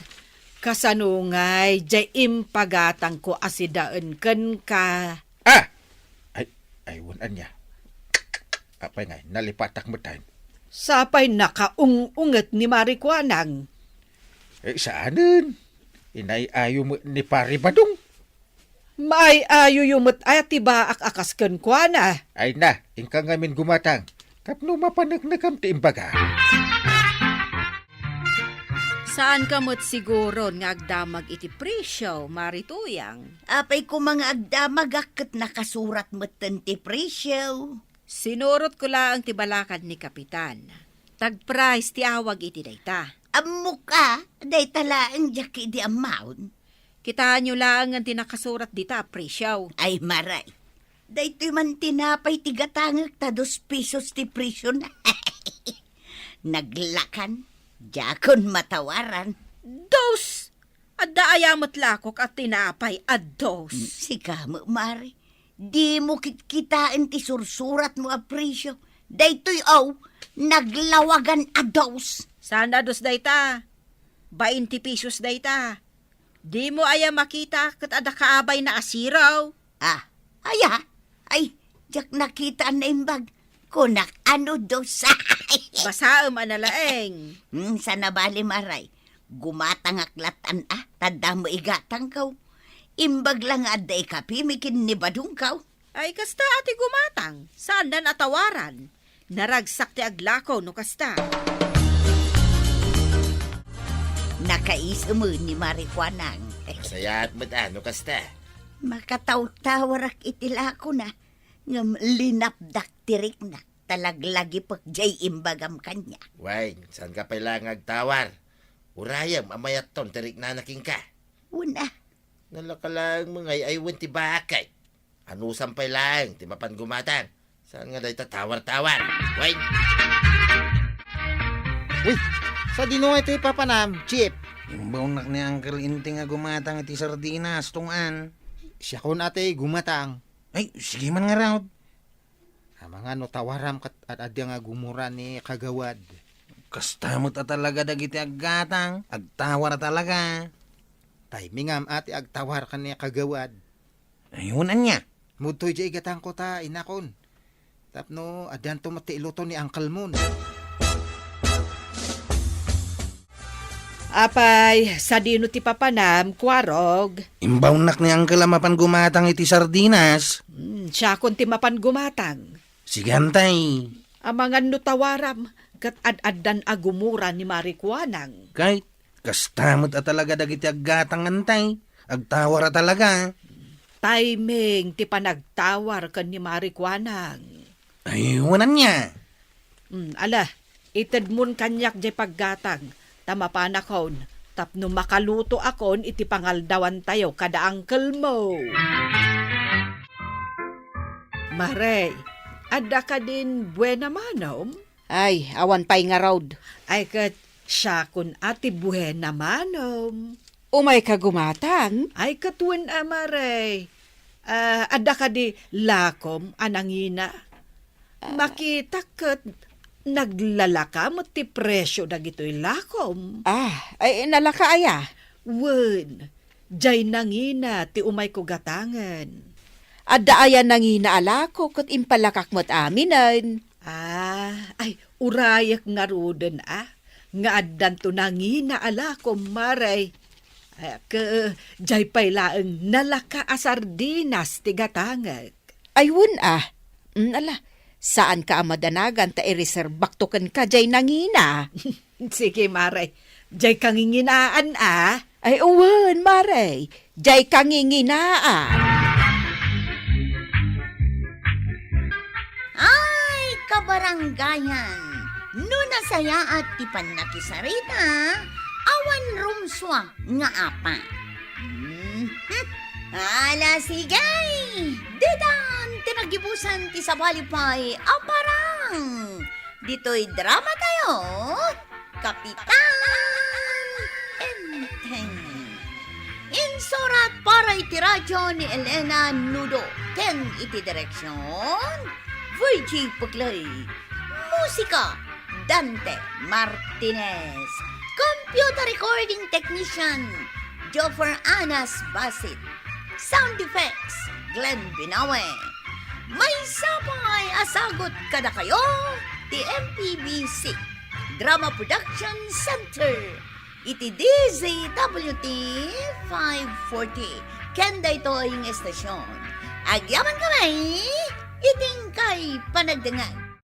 kasano ngay diay impagatangko a sidaen kenka? Ah! Ay, ay, wen ania. Apay ngay, nalipatak metten. Sapay nakaung-unget ni Mare Kuanang. Eh, saanen. Inay-ayo met ni Pare Badong. Maay-ayoyo met aya ti baak a kas kenkuana. Ay na, inka ngamin gumatang. Tapno mapaneknekam ti imbaga. Saanka met siguron nga agdamag iti presyo, Mare Tuyang? Apay koma nga agdamagak ket nakasurat metten ti presyo? Sinurotko laeng ti balakad ni Kapitan. Tag-price ti awag iti dayta. Ammok a, dayta laeng diak idi ammaon. Kitaenyo laengen ti nakasurat dita a presyo. Ay, Mare. Daytoy man tinapay ti gatangek ta dos pesos ti presyona. Naglakan, diakon matawaran. Dos! Adda aya met lakok a tinapay a dos? Hmm, sika met, Mare. Dimo kitkitaen ti sursuratmo a presyo. Daytoy, aw, naglawagan a dos. Saan a dos dayta? Bainte pesos dayta. Dimo aya makita ket adda kaabayna a zero? Ah, aya? Ay, diak nakita a naimbag. Kunak a no dos. Basaem a nalaeng. Hmm, sana bali, Mare. Gumatangak lattan a, ta adda met igatangko. Imbag la nga adda ikapimi ken ni Badongko. Ay, kasta a ti gumatang, saandan a tawaran. Naragsak ti aglako no kasta. Nakaisem ni Mare Kuanang. Masayaat met a no kasta. Makatawtawarak iti lakona, ngem linapdak ti riknak, ta laglagipek diay imbagam kaniak. Wen, saanka pay la nga agtawar? Urayem a mayatton ti riknana kenka. Wen a. Nalaka laeng mangay-aywen ti baket. Anusam pay laeng ti mapan gumatang. Saan nga dayta tawar-tawar? Wen! Uy, sadino ngay ti papanam, Chief? Imbawnak ni Uncle Inting a gumatang iti sardinas, tungan. Siakon a ti gumatang. Ay, sige man ngarud. Amangan no tawaram ket ad-adi nga gumura ni Kagawad. Kasta met a talaga dagiti aggatang, agtawar a talaga. Timingam a ti agtawar ken ni Kagawad. Ayun, ania? Mudtoy diay gatangko ta, inakon. Tapno, addanto met ti iluto ni uncle mon. Apay, sadino ti papanam, Kuarog? Imbawnak ni uncle a mapan gumatang iti sardinas. Hmm, siakon ti mapan gumatang. Sige, antay. Amangan no tawaram, ket ad-addan a gumura ni Mari Kuanang. Kay, kasta met a talaga dagiti aggatang, antay. Agtawar a talaga. Timing ti panagtawar ken ni Mari Kuanang. Ay, wen ania? Hmm, ala, itedmon kaniak jay paggatang, ta mapanakon, tapno makalutoakon iti pangaldawantayo kada uncle mo. Mare, adda kadin buena manom? Ay, awan pay ngarud. Ay, ket siakon a ti buena manom. Umayka gumatang? Ay, ket wen a, Mare. Ah, adda kadi lakom a nangina? Ah. Makitak ket naglalaka met ti presio dagitoy lakom. Ah, ay, nalaka aya? Wen, jay nangina ti umayko gatangen. Adda aya nangina a lako ket impalakak met aminen? Ah, ay, urayek ngaruden a, nga addanto nangina a lakom, Mare. Ah, ke, jay pay laeng nalaka a sardinas ti gatangek. Ay, wen a. Mm, ala, saanka a madanagan ta ireserbakto kenka jay nangina. Sige, Mare. Jay kanginginaan a. Ay, wen, Mare. Jay kanginginaan. Ay, kabarangayan, no nasayaat ti pannakisarita, awan rumsua nga apa. Mhm. Ala, sige. Ditan ti nagibusan ti sabali pay a parang. Ditoy drama tayo, Kapitan Enteng. Insurat para iti radyo ni Elena Nudo ken iti direksyon, Virgie Puglay. Musika, Dante Martinez. Computer recording technician, Joffer Anas Basit. Sound effects, Glenn Binawe. Maysa pay a sagut kadakayo ti M P B C Drama Production Center iti D Z W T five forty. Ken daytoy nga estasyon, agyamankami iti inkay panagdengngeg.